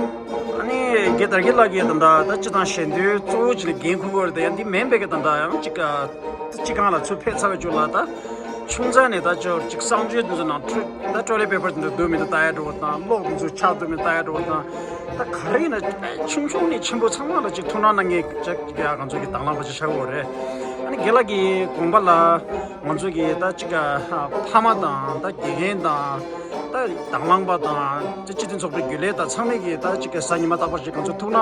ཨ་ནི་རྒན་དར་རྒྱས་ལགས་ཀྱིས་ད་ལྟ་ད་སྤྱིར་བཏང་ཞལ་འདོན་གཙོ་བོ་ཅིག་ལ་འགན་འཁུར་དགོས་རེད་དེ། ཡང་འདི་མིན་པའི་གི་ད་ལྟ་ཡང་ཅིག་ད་སྤྱི་ཁང་ལ་ཚུར་ཕེབས་ཚར་བའི་མཇུག་ལ་ད་ཆུང་ཙག་ནས་ད་ཅོ་ཅིག་གསང་སྤྱོད་འདི་ཚོ་ནང་འཁྲུལ་ད་ཊོ་ལེཊ་པེ་པར་འདི་འདུག་མི་འདུག་ལྟ་ཡ་འགྲོ་བ་དང་། གློག་འདི་ཚོ་ཆག་འདུག་མི་ལྟ་ཡ་འགྲོ་བ་དང་། ད་ག་རེ་ཡིན་ན་ཆུང་ཆུང་ནས་ཆེན་པོ་ཚང་མ་ལ་ཅིག་ཐུགས་སྣང་གནང་མཁན་ཅིག་ཡ་ང་ཚོ་གི་དང་བླངས་པ་ཅིག་ཆགས་ཀྱི་ཡོད་རེད། ཨ་ནི་རྒན་ལགས་ཀྱི་དགོངས་པ་ལ་ང་ཚོ་གི་ད་ཅིག་ཕ་མ་དང་ད་དགེ་རྒན་དང་ད་དང་བླངས་པ་དང་ད་སྤྱི་མཐུན་ཚོགས་པའི་རྒྱུན་ལས་དང་ཚང་མས་ཀྱི་ད་ཅིག་གཟའ་ཉི་མ་རྟག་པར་ཅིག་ང་ཚོ་ཐུགས་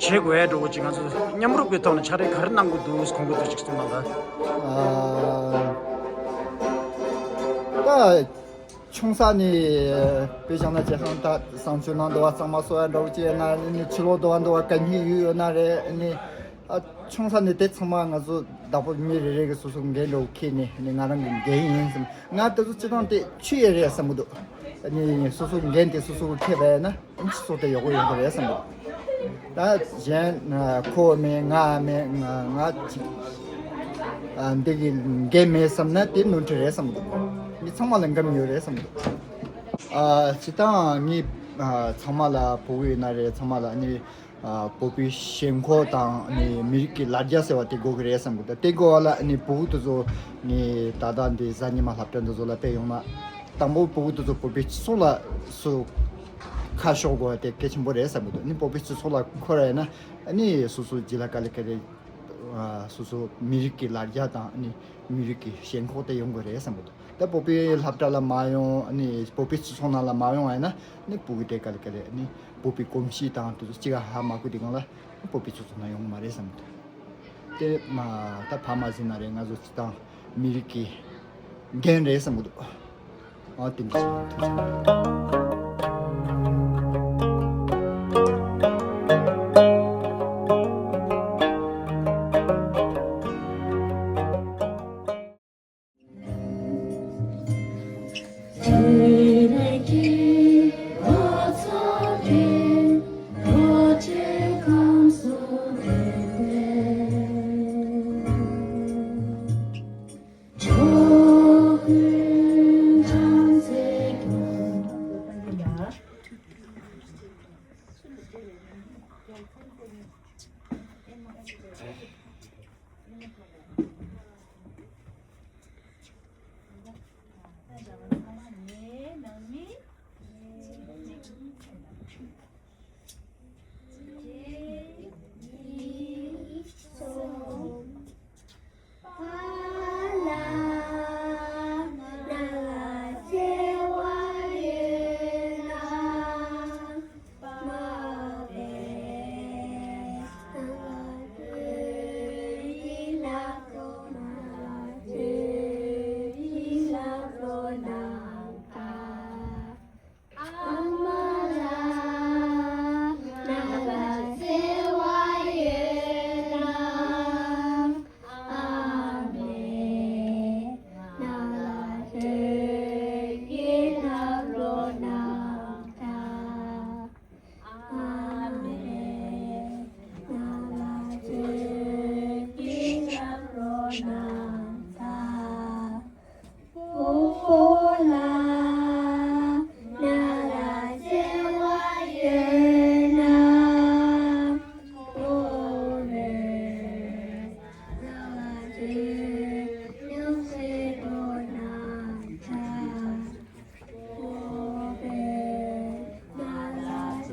སྣང་བྱེད་དགོས་ཡ་འགྲོ་བོ་ཅིག་ང་ཚོ་མཉམ་རུབ་ཀྱི་ཐོག་ནས་ཕྱག་ལས་ག་རེ་གནང་དགོས་འདུག་དགོངས་དགོས་འདུག་ཅིག་གསུངས་གནང་ད། ཨ། ད་ཆུང་ས་ནས་དཔེ་བཞག་ན་བྱས་ཙང་ད་གསང་སྤྱོད་ནང་འདུག་པ་གཙང་མ་བཟོ་ཡ་འདྲ་བོ་ཅིག་ཡོད་ན་ནི། ཕྱི་ལོགས་འདུག་པ་འདུག་པ་གད་སྙིགས་ཡོད་ཡོད་ན་རེད་ནི། ཨ། ཆུང་ས་ནས་དེ་ཚང་མ་ང་ཚོ་བདག་པོ་མི་རེ་རེ་གི་སོ་སོ་འགན་འདྲ་བོ་འཁྱེར་ནས་ནི་ང་རང་གི་འགན་ཡིན་བསམ། ང་དེ་ཚོ་སྤྱིར་བཏང་དེ་ཆུད་ཡས་རེད་བསམ་གི་འདུག་ནི་སོ་སོ་གི་འགན་དེ་སོ་སོ་གི་འཁྱེར་བ་ཡིན་ན། ཨ་ནི་སྤྱི་ཚོགས་དེ་ཡག་པོ་ཡོང་གི་རེད་བསམ་གི་འདུག་ད་གཞན་ཁོ་མེད་ང་མེད་ང་ང་གཅིག་ཨ། འདི་གི་འགན་མེད་བསམ་ན་དེ་ནོར་འཁྲུལ་རེད་བསམ་གི་འདུག་མི་ཚང་མ་ལ་འགན་ཡོད་རེད་བསམ་གི་འདུག་ཨ་སྤྱིར་བཏང་ངས་ཨ་ཚང་མ་ལ་བོད་ཡིན་ན་རེད། ཚང་མ་ལ་ཨ་ནི་ཨ་བོད་པའི་ཞེན་ཁོག་དང་ཨ་ནི་མི་རིགས་ཀྱི་ལ་རྒྱ་ཟེར་བ་དེ་དགོས་ཀྱི་རེད་བསམ་གི་འདུག་དེ་དགོས་པ་ལ་ཨ་ནི་བོད་དེ་ཚོ་ནི་ད་ལྟ་འདི་གཟའ་ཉི་མ་སློབ་གྲྭ་འདི་ཚོ་ལ་ཕེབས་ཡོང་ན། དང་པོ་བོད་དེ་ཚོ་བོད་པའི་སྤྱི་ཚོགས་ལ་སུ་ཁ་ཕྱོགས་དགོས་པ་དེ་གལ་ཆེན་པོ་རེད་བསམ་གི་འདུག་ཨ་ནི་བོད་པའི་སྤྱི་ཚོགས་ལ་འཁོར་བ་ཡིན་ན་ཨ་ནི་སོ་སོ་རྗེས་ལ་དཀའ་ལས་ཁག་རེད། ཨ་སོ་སོ་མི་རིགས་ཀྱི་ལ་རྒྱ་དང་ཨ་ནི་མི་རིགས་ཀྱི་ཞེན་ཁོག་དེ་ཡོང་གི་རེད་བསམ་གི་འདུག་ད་བོད་པའི་སློབ་གྲྭ་ལ་མ་ཡོང་། ཨ་ནི་བོད་པའི་སྤྱི་ཚོགས་ནང་ལ་མ་ཡོང་བ་ཡིན་ན་ཨ་ནི་བོད་ཀྱི་དེ་དཀའ་ལས་ཁག་རེད། ཨ་ནི་བོད་པའི་གོམས་གཤིས་དང་དེ་ཚོ་གཅིག་ཧ་མ་གོ་དུས་སྒང་ལ་བོད་པའི་སྤྱི་ཚོགས་ནང་ཡོང་གི་མ་རེད་བསམ་གི་འདུག་དེ་མ་ད་ཕ་མ་ཟིན་ན་རེད། ང་ཚོ་སྤྱིར་བཏང་མི་རིགས་ཀྱི་འགན་རེད་བསམ་གི་འདུག་ཨ་དེ་འདྲ་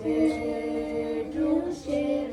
ཞིག་ཐུགས་རྗེ་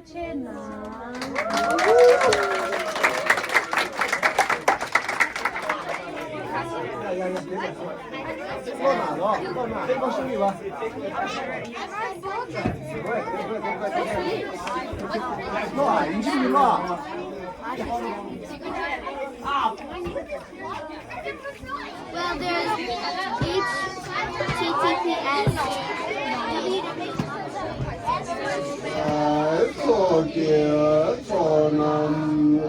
ཆེ། Well, there's H T T P S ཚོགས་ཀྱི་ཚོགས་རྣམས་ལ་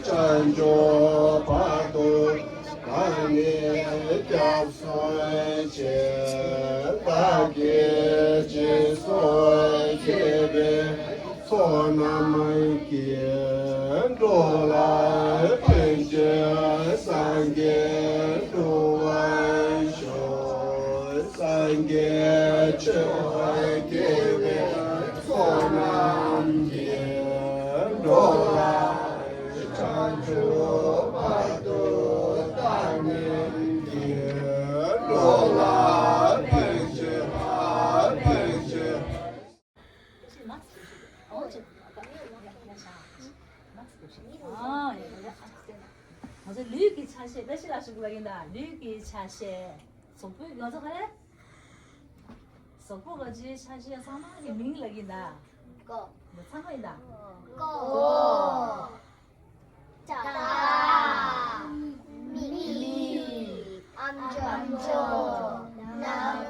བྱང་ཆུབ་བར་དུ་བདག་ནི་སྐྱབས་སུ་མཆི། བདག་གིས་སྦྱིན་སོགས་བགྱིས་པའི་ཚོགས་རྣམས་ཀྱིས། འགྲོ་ལ་ཕན་ཕྱིར་སངས་རྒྱས་འགྲུབ་པར་ཤོག། སངས་རྒྱས་ཆོས་སྐྱེ་བའི་ཚོགས་རྣམས་ཀྱིས། འགྲོ་ལ་བྱང་ཆུབ་བར་དུ་བདག་ནི་བགྱི། འགྲོ་ལ་ཕན་ཕྱིར་ཕན་ཕྱིར། ང་ཚོ་ལུས་ཀྱི་ཆ་ཤས། བཀྲ་ཤིས་ལགས་ཞུ་གི་ལ་ཡིན་ད། ལུས་ཀྱི་ཆ་ཤས། གཟུགས་པོའི་ང་ཚོ་ག་རེ། གཟུགས་པོ་ག་ཅིའི་ཆ་ཤས་ཚང་མ་གི་མིང་ལ་ཡིན་ད། ཀོ། འདི་ཚང་མ་ཡིན་ད། ཀོ། སྐྲ། མིག། ཨམ་ཅོག་ཨམ་ཅོག་སྣ་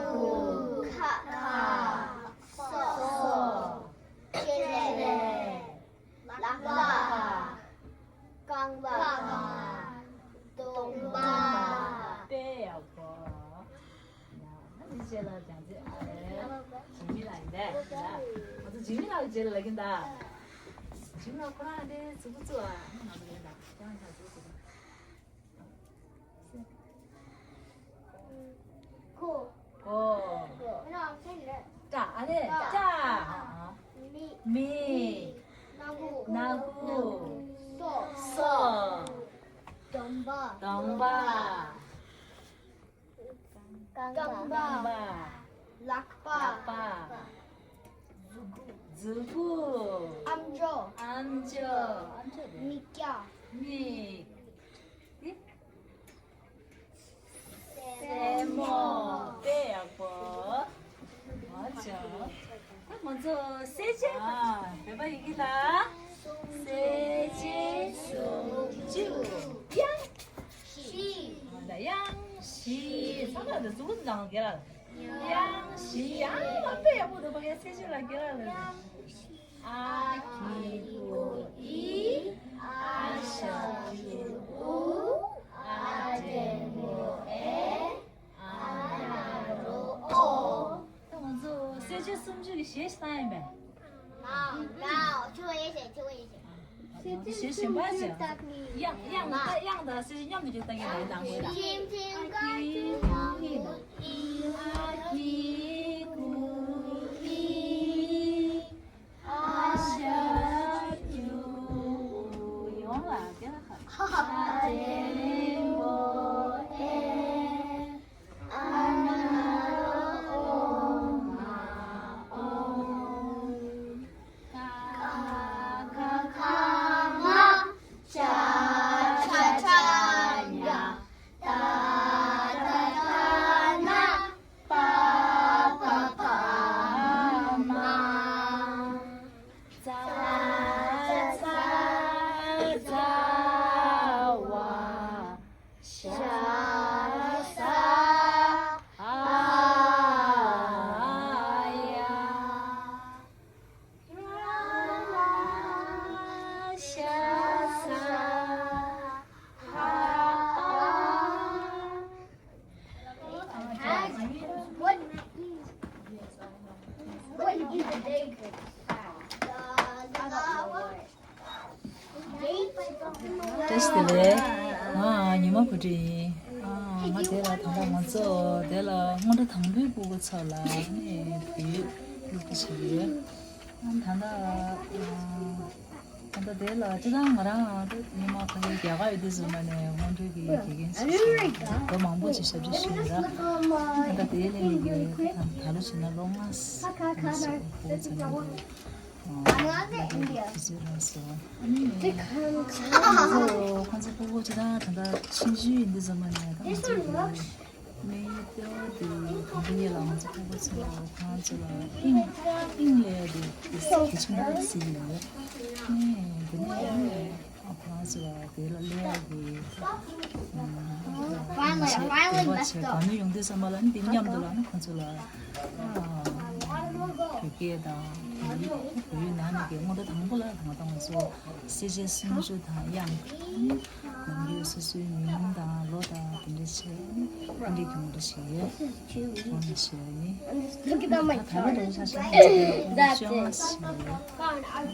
ཁུག་ཁ། ཁ། སོ། སོ། ལྕེ་ལེ། ལག་པ། རྐང་པ། གདོང་པ། དཔེ་ཡག་པོ། ཡ། ཨ་ནི་རྗེས་ལ་ཀྱང་ཚེ་ཨ་རེ། འཇིགས་མེད་ལགས་ཡིན་པས། ང་ཚོ་འཇིགས་མེད་ལགས་ཀྱི་རྗེས་ལ་ལབ་ཀྱིན་གདའ། འཇིགས་མེད་ལགས་ཁོ་རང་དེ་གཟུགས་པོ་བཙུགས་ཨ། ང་ཚོ་ལབ་ཀྱིན་གདའ། ཁོ་རང་ཁྱེད་གཟུགས་པོ་བཙུགས། ཁོ། ཁོ། ཁོ། སྐྲ་ཨ་ནི་སྐྲ། སྐྲ། ཨ། མིག་མིག་སྣ་ཁུག་སྣ་ཁུག་སོ། སོ། གདོང་པ། གདོང་པ། རྐང་པ། རྐང་པ། ལག་པ། ལག་པ། མཛུ་གུ། མཛུ་གུ། ཨམ་ཅོག་ཨམ་ཅོག་ཨམ་ཅོག་རེད། མིག་རྒྱང་། མིག་སེན་མོ། དཔེ་ཡག་པོ། ཨ་ཅག་ད་ང་ཚོ་གསལ་བྱེད། ཨ། བོད་པ་ཡི་གེ་ལ། གསལ་བྱེད་སུམ་ཅུ། དབྱངས་བཞི། ཨ། ད་དབྱངས་བཞི། ཚང་མ་ད་གཟུགས་པོ་འདང་རྒྱ་ལ། དབྱངས་བཞི། ཨ་མ། དཔེ་ཡག་པོ་འདུག་པ། ངས་གསལ་བྱེད་ལ་རྒྱ་ལ་ལ། ཨ་གི་གུ་ཨི། ཨ་ཞབས་ཀྱུ་ཨུ། ཨ་འགྲེང་བུ་ཨེ། ཨ་ན་རོ་ཨོ། ད་ང་ཚོ་གསལ་བྱེད་སུམ་ཅུ་གི་གཞས་ཤིག་བཏང་ཡིན་པས། ང་ང་ཆུ་བ་ཡེ་ཤེས། ཆུ་བ་ཡེ་ཤེས། ང་ཚོ་གཞས་གཞན་པ་ཅིག་དབྱངས། དབྱངས་ད། དབྱངས་དང་གསལ་བྱེད་མཉམ་དུ་ཅིག་བཏང་གི་ཡིན་ད། ཡིན་ད། ཁྱིམ་ཁྱིམ་ཀ་ཁྱིམ་ཁྱིམ་ཁྱིམ། ཨ་གི་གུ་ཨི། ཨ་ཞབས་ཀྱུ་ཨུ། ཡོང་ལ་དེ་ལ་ཁ། ཨ་འགྲེང་བུ་ཨེ། ཨ་ན་རོ་ཨོ་མ་ཨོ། ཀ་ཁ་ག་མ། ཅ་ཆ་ཇ་ཉ། ཏ་ཐ་ད་ན། པ་པ་བ་མ། ཙ་ཚ་ཛ་ཝ། ཤ་ས་འ་ཡ། ར་ལ་ཤ་ས་འ་ཨ། What? What is the day? བཀྲ་ཤིས་བདེ་ལེགས། ང་ཉི་མ་བུ་ཁྲིད་ཡིན། ཨ། ང་དེ་ལ་ད་ལྟ་ང་ཚོ་དེ་ལ་སྔོན་འགྲོ་དང་པོའི་སྤུ་གུ་ཚོ་ལ་ནི་བོད་ཡིག་སློབ་ཁྲིད་བྱེད་ཀྱི་ཡོད། ཨ། ད་ལྟ། ཨ། ད་ལྟ་དེ་ལ་སྤྱིར་བཏང་ང་རང་ད་ཉི་མ་ཕ་གི་རྒྱ་གར་ཡོད་དུས་ཙམ་པ་ནས་སྔོན་འགྲོའི་གི་དགེ་རྒན་ཞིག་བྱས་ནས་ལོ་མང་པོ་ཅིག་ཞབས་ཕྱི་ཞུས་ཡོད་ར། ད་ལྟ་དེ་ལས་ནི་གི་ད་ད་ལོ་བྱས་ན་ལོ་ལྔ་ཙམ་ཞིག་སྤུ་གུ་ཚོ་ནི་གི། ཨ། དུས་ཚོད་རག་སོང་། ཨ་ནི་ཁོང་ཚོ་ཁོང་ཚོ་སྤུ་གུ་ཅིག་ད་ད་ལྟ་ཆུང་ཆུང་ཡིན་དུས་ཙམ་པ་ནས་ད་ང་ཚོ་གི་མི་ལྟེ་བ་དེ་གང་གི་ཡིན་ལ་ང་ཚོ་སྤུ་གུ་ཚོ་ཁོང་ཚོ་ལ་དབྱིངས་དབྱིངས་ལས་དེ་དེ་ཆུང་ད་ཟིག་ཡོད། ཨ་ནི་དེ་ནས་ཨ་ཁོང་ ང་ཚོ་ལ་དེ་ལ་སླེབས་ཡག་གི་ཨ་Finally, བྱས་finally, དེ་let's བྱས་go. ག་ནས་ཡོང་དུས་ཙམ་པ་ལ་ནི་དེ་མཉམ་དུ་ལ་ནི་ཁོང་ཚོ་ལ་ཨ་བོད་སྐད་དང་བོད་ཡིག་བོད་ཡིག་ནང་ནས་ཀྱི་སྔོན་འགྲོ་དང་པོ་ལ་ད་ལྟ་ང་ཚོ་གསལ་བྱེད་སུམ་ཅུ་དང་དབྱངས་ནི་ནམ་རྒྱུན་སོ་སོའི་མིང་དང་ལོ་དང་དེ་འདྲ་བྱས་ནི་དེ་འདྲའི་གྱོང་འདྲ་ཞིག་ཡོད། གྱོང་འདྲ་ཞིག་ཡོད་ནི། Look at all my ད་ལོ་དང་ཆ་བཞག་ན་ང་ཚོ་ཤེས་ཡོན་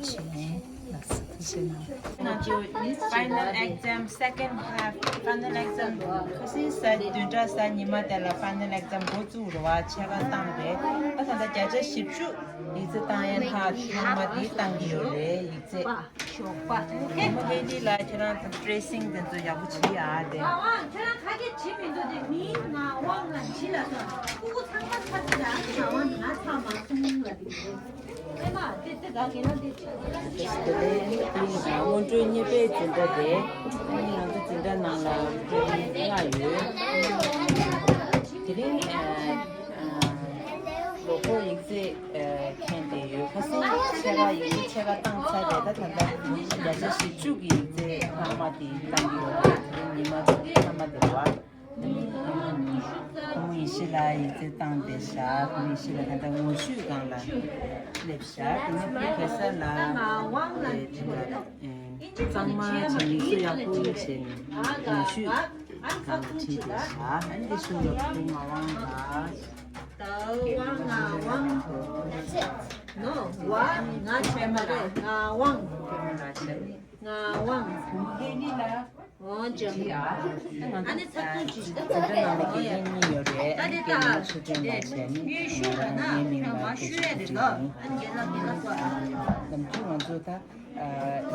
ཞིག་ཡོད། ལགས་སོ། ཐུགས་རྗེ་གནང་། ང་ཚོ་ནི་final exam second half final exam ཁ་སང་གཟའ་བདུན་ཕྲག་གཟའ་ཉི་མ་དེ་ལ་final exam འགོ་བཙུགས་རེད་བ། ཆད་པ་བཏང་རེད། ད་ད་ལྟ་བརྒྱ་ཆ་བཞི་བཅུ་ཡིག་ཚད་བཏང་ཡས་ཐག་ཐོག་མ་དེ་བཏང་གི་ཡོད་རེད། ཡིག་ཚད། ཞོགས་པ། ཨ་མ་ཧེ་ལི་ལ་ཁྱེད་རང་ཚོ་tracing དེ་ཚོ་ཡག་པོ་བྱེད་ཡ་དེ། ང་དབང་ཁྱེད་རང་ཁ་སྐད་བྱེད་མི་འདུག་དེ་མིང་ང་དབང་ལ་བྱི་ལ་སོང་ཀུ་ཀུ་ཚང་མ་ཚར་ཚར་ང་དབང་ང་ཚང་མ་གསུང་ལ་དེ་དེ་ལས་དེ་སྔོན་འགྲོའི་གཉེར་པའི་འཛིན་གྲྭ་དེ་ཨ་ནི་ང་ཚོ་འཛིན་གྲྭ་ནང་ལ་ལྔ་ཡོད། དེ་རིང་ཨ་ཨ་ལོ་འཁོར་ཡིག་ཚད་ཨ་མཁན་དེ་ཡོད། ཁ་སང་ཕྱེད་ཀ་ཡིག་ཚད་ཕྱེད་ཀ་བཏང་ཚར་རེད། ད་ད་ལྟ་བརྒྱ་ཆ་བཞི་བཅུ་གི་ཡིག་ཚད་ལྷག་མ་དེ་བཏང་གི་ཡོད་རེད། དེ་རིང་ཉི་མ་ལྷག་མ་དེ་རེད་བ། ཨ་ནི་ཁོང་ཡེ་ཤེས་ལགས་ཡིག་ཚད་བཏང་བསྡད་ཤག་ཁོང་ཡེ་ཤེས་ལགས་ད་ལྟ་ངོ་བཤུས་སྒང་ལ་སླེབས་ཤག་དེ་ནས་པོ་རོ་ཕེ་སར་ལགས་དེ་དེ་ལ་གཙང་མ་བྱས་ནས་སུ་ཡག་པོ་བྱས་ནས་ངོ་བཤུས་སྒང་ལ་ཁྲིད་བསྡད་ཤག་ཨ་ནི་དེ་གཞུག་ལ་ཁོང་ངག་དབང་ལགས། ད་དབང་ངག་དབང་ནོ་བ་ང་བྱས་མ་རེད། ངག་དབང་ངག་དབང་། འོ་ཅག་ཨ་ནི་ཚབ་ཏུ་ཅི་ཞིག་ད་ཚབ་ཏུ་ཡང་ཡོད་ཡ། ད་དེ་ད་དེ་ཡུལ་ཤུལ་ལ་ན་ཁྱོད་མ་ཤོད་ཡ་རེད་ལོ། ཨ་ནི་རྒན་ལགས་རྒན་ལགས་སོ། ནམ་རྒྱུན་ང་ཚོ་ད་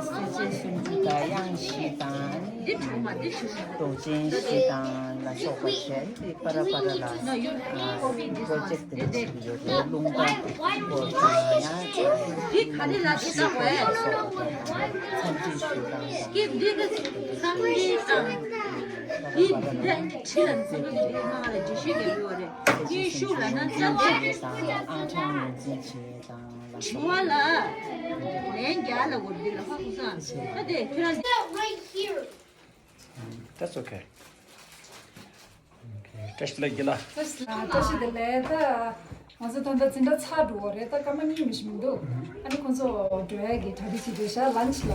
སེ་ཆེན་སུམ་ཅུ་དང་དབྱངས་བཞི་དང་ཨ་ནི་འདི་གྲུབ་མ་འདི་གྲུབ་མ། མདོག་ཅན་བཞི་དང་ལ་སོགས་པ་བྱས་ཏེ་པ་ར་པ་ར་ལ་project དེ་འདྲ་བྱེད་ཀྱི་ཡོད་རེད། རླུང་རྟ་སྐོར་དང་ཡང་འདི་ག་རེ་ལ་དེ་ལྟ་བས། འཚམས་འདྲི་ཞུ་དང་། སྐེབས་འདི་ག་འཚམས་འདྲི་དང་། འདི་འདི་འདྲ་ཁྲི་ལ་འཚམས་འདྲི་འདི་མ་ལ་འདྲི་ཤེས་ཀྱི་ཡོད་རེད། སྙན་ཞུ་ལ་ན་རྩ་བ། ཨང་གྲངས་ངོས་འཛིན་བྱེད་དང་ལ་དྲི་བ་ལ་ལན་རྒྱག་ལ་གོ་འདི་ལ་ཧ་གོ་སོང་། ད་དེ་ཁྱོད་རང་འདི། That's okay. Okay. བཀྲ་ཤིས་བདེ་ལེགས་རྒན་ལགས། བཀྲ་ཤིས་བདེ་ལེགས། ད་ང་ཚོ་ད་ལྟ་འཛིན་གྲྭ་ཚར་འགྲོ་བ་རེད། ད་སྐར་མ་གཉིས་མི་ཞིག་མི་འདུག་ཨ་ནི་ཁོང་ཚོ་འགྲོ་ཡ་གི་གྲ་སྒྲིག་བྱེད་དུས་ཤག lunch ལ།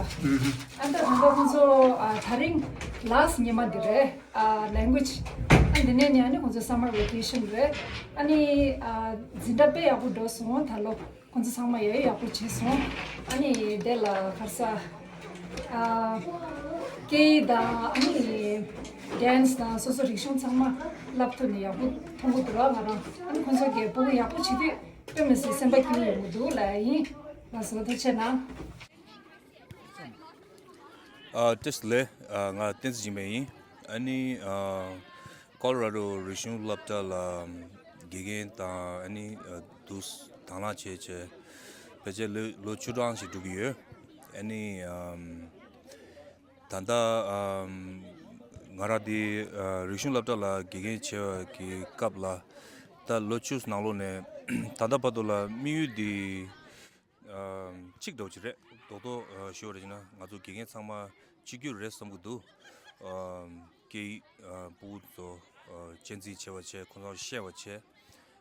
ཨ་ད་ད་ལྟ་ཁོང་ཚོ་ཨ་དེ་རིང་last ཉི་མ་འདི་རེད། ཨ་language ཨ་འདི་ནས་ནི་ཨ་ནི་ཁོང་ཚོ་summer vacation རེད། ཨ་ནི་ཨ་འཛིན་གྲྭ་དཔེ་ཡག་པོ་འགྲོ་སོང་ད་ལོ། ཁོང་ཚོ་ཚང་མ་ཡག་ཡག་པོ་བྱས་སོང་། ཨ་ནི་དེ་ལ་ག་རེ་ཟ། ཨ་སྐད་ཡིག་དང་ཨ་ནི་dance དང་སོ་སོ་རིག་གཞུང་ཚང་མ་བསླབ་ཐུབ་ནས་ཡག་པོ་མཐོང་གི་འདུག་ར་ང་རང་། ཨ་ནི་ཁོང་ཚོ་གི་སྤུ་གུ་ཡག་པོ་བྱེད་དུས་དཔེ་མི་སྲིད་སེམས་པ་སྐྱིད་པོ་ཡོང་གི་འདུག་ལབ་ཡིན། ལགས་སོ་ཐུགས་རྗེ་གནང་། ཨ་བཀྲ་ཤིས་བདེ་ལེགས། ཨ་ང་བསྟན་འཛིན་འཇིགས་མེད་ཡིན། ཨ་ནི་ཨ་ཀོ་ལོ་ར་ཌོ་རིག་གཞུང་སློབ་གྲྭ་ལ་དགེ་རྒན་དང་ཨ་ནི་ཨ་དུ་དང་བླངས་བྱས་བྱས་ཕལ་ཆེར་ལོ་ལོ་བཅུ་གྲངས་ཤིག་འགྲོ་གི་ཡོད། ཨ་ནི་ཨམ་ད་ལྟ་ཨམ་ང་རང་འདི་ཨ་རིག་གཞུང་སློབ་གྲྭ་ལ་དགེ་རྒན་བྱས་པ་གི་སྐབས་ལ་ད་ལོ་བཅུ་ནང་ལོགས་ནས་ད་ལྟ་བར་དུ་ལ་དམིགས་ཡུལ་འདི་ཨམ་གཅིག་འདྲ་བོ་ཅིག་རེད། རྡོག་རྡོག་ཨ་ཞུ་བ་རེད་ཅེ་ན་ང་ཚོ་དགེ་རྒན་ཚང་མ་གཅིག་གྱུར་རེད་བསམ་གྱི་འདུག་ཨམ་སྐད་ཡིག་ཨ་ཕྲུ་གུ་ཚོ་ཨ་གཅེས་འཛིན་བྱེད་པ་བྱས། ཁོང་ཚོར་བཤད་པ་བྱས།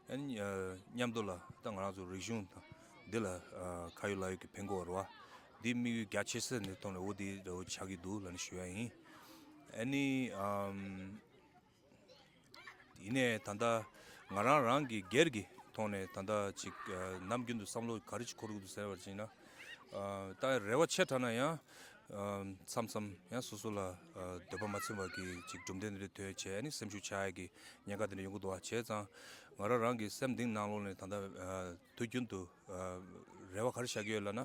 ཨ་ནི་ཨ་མཉམ་དུ་ལ་ད་ང་རང་ཚོ་རིག་གཞུང་དང་འདི་ལ་ཨ་ཁ་ཡོད་ལག་ཡོད་ཀྱི་ཕན་གྱི་ཡོད་རེད་བ། འདི་དམིགས་ཡུལ་རྒྱ་ཆེ་ས་ནས་ཐོག་ནས་འོ་འདི་འདྲ་བོ་ཆགས་ཀྱི་འདུག་ལབ་ནས་ཞུ་ཡ་ཡིན། ཨ་ནི་ཨམ། ཡིན་ནའི་ད་ལྟ་ང་རང་རང་གི་སྒེར་གྱི་ཐོག་ནས་ད་ལྟ་ཅིག་ཨ་ནམ་རྒྱུན་དུ་བསམ་བློ་ག་རེ་ཅིག་འཁོར་གྱི་འདུག་ཟེར་བ་ཅིག་ཡིན་ན། ཨ་ད་རེ་བ་ཆེ་དྲགས་ན་ཡང་ཨ་མཚམས་མཚམས་ཡང་སོ་སོ་ལ་ཨ་འདོད་པ་མ་ཚིམ་པ་གི་ཅིག་གྲུབ་འབྲས་འདི་འདྲ་ཐོན་བྱས་ནས་སེམས་ཤུགས་ཆག་ཡ་གི་ཉེན་ཁ་འདི་འདྲ་ཡོང་གི་འདུག་བ། བྱས་ཙང་ང་རང་རང་གི་སེམས་གཏིང་ནང་ལོགས་ནས་ད་ལྟ་ཨ་དུས་རྒྱུན་དུ་ཨ་རེ་བ་ག་རེ་བཞག་གི་ཡོད་ལབ་ན།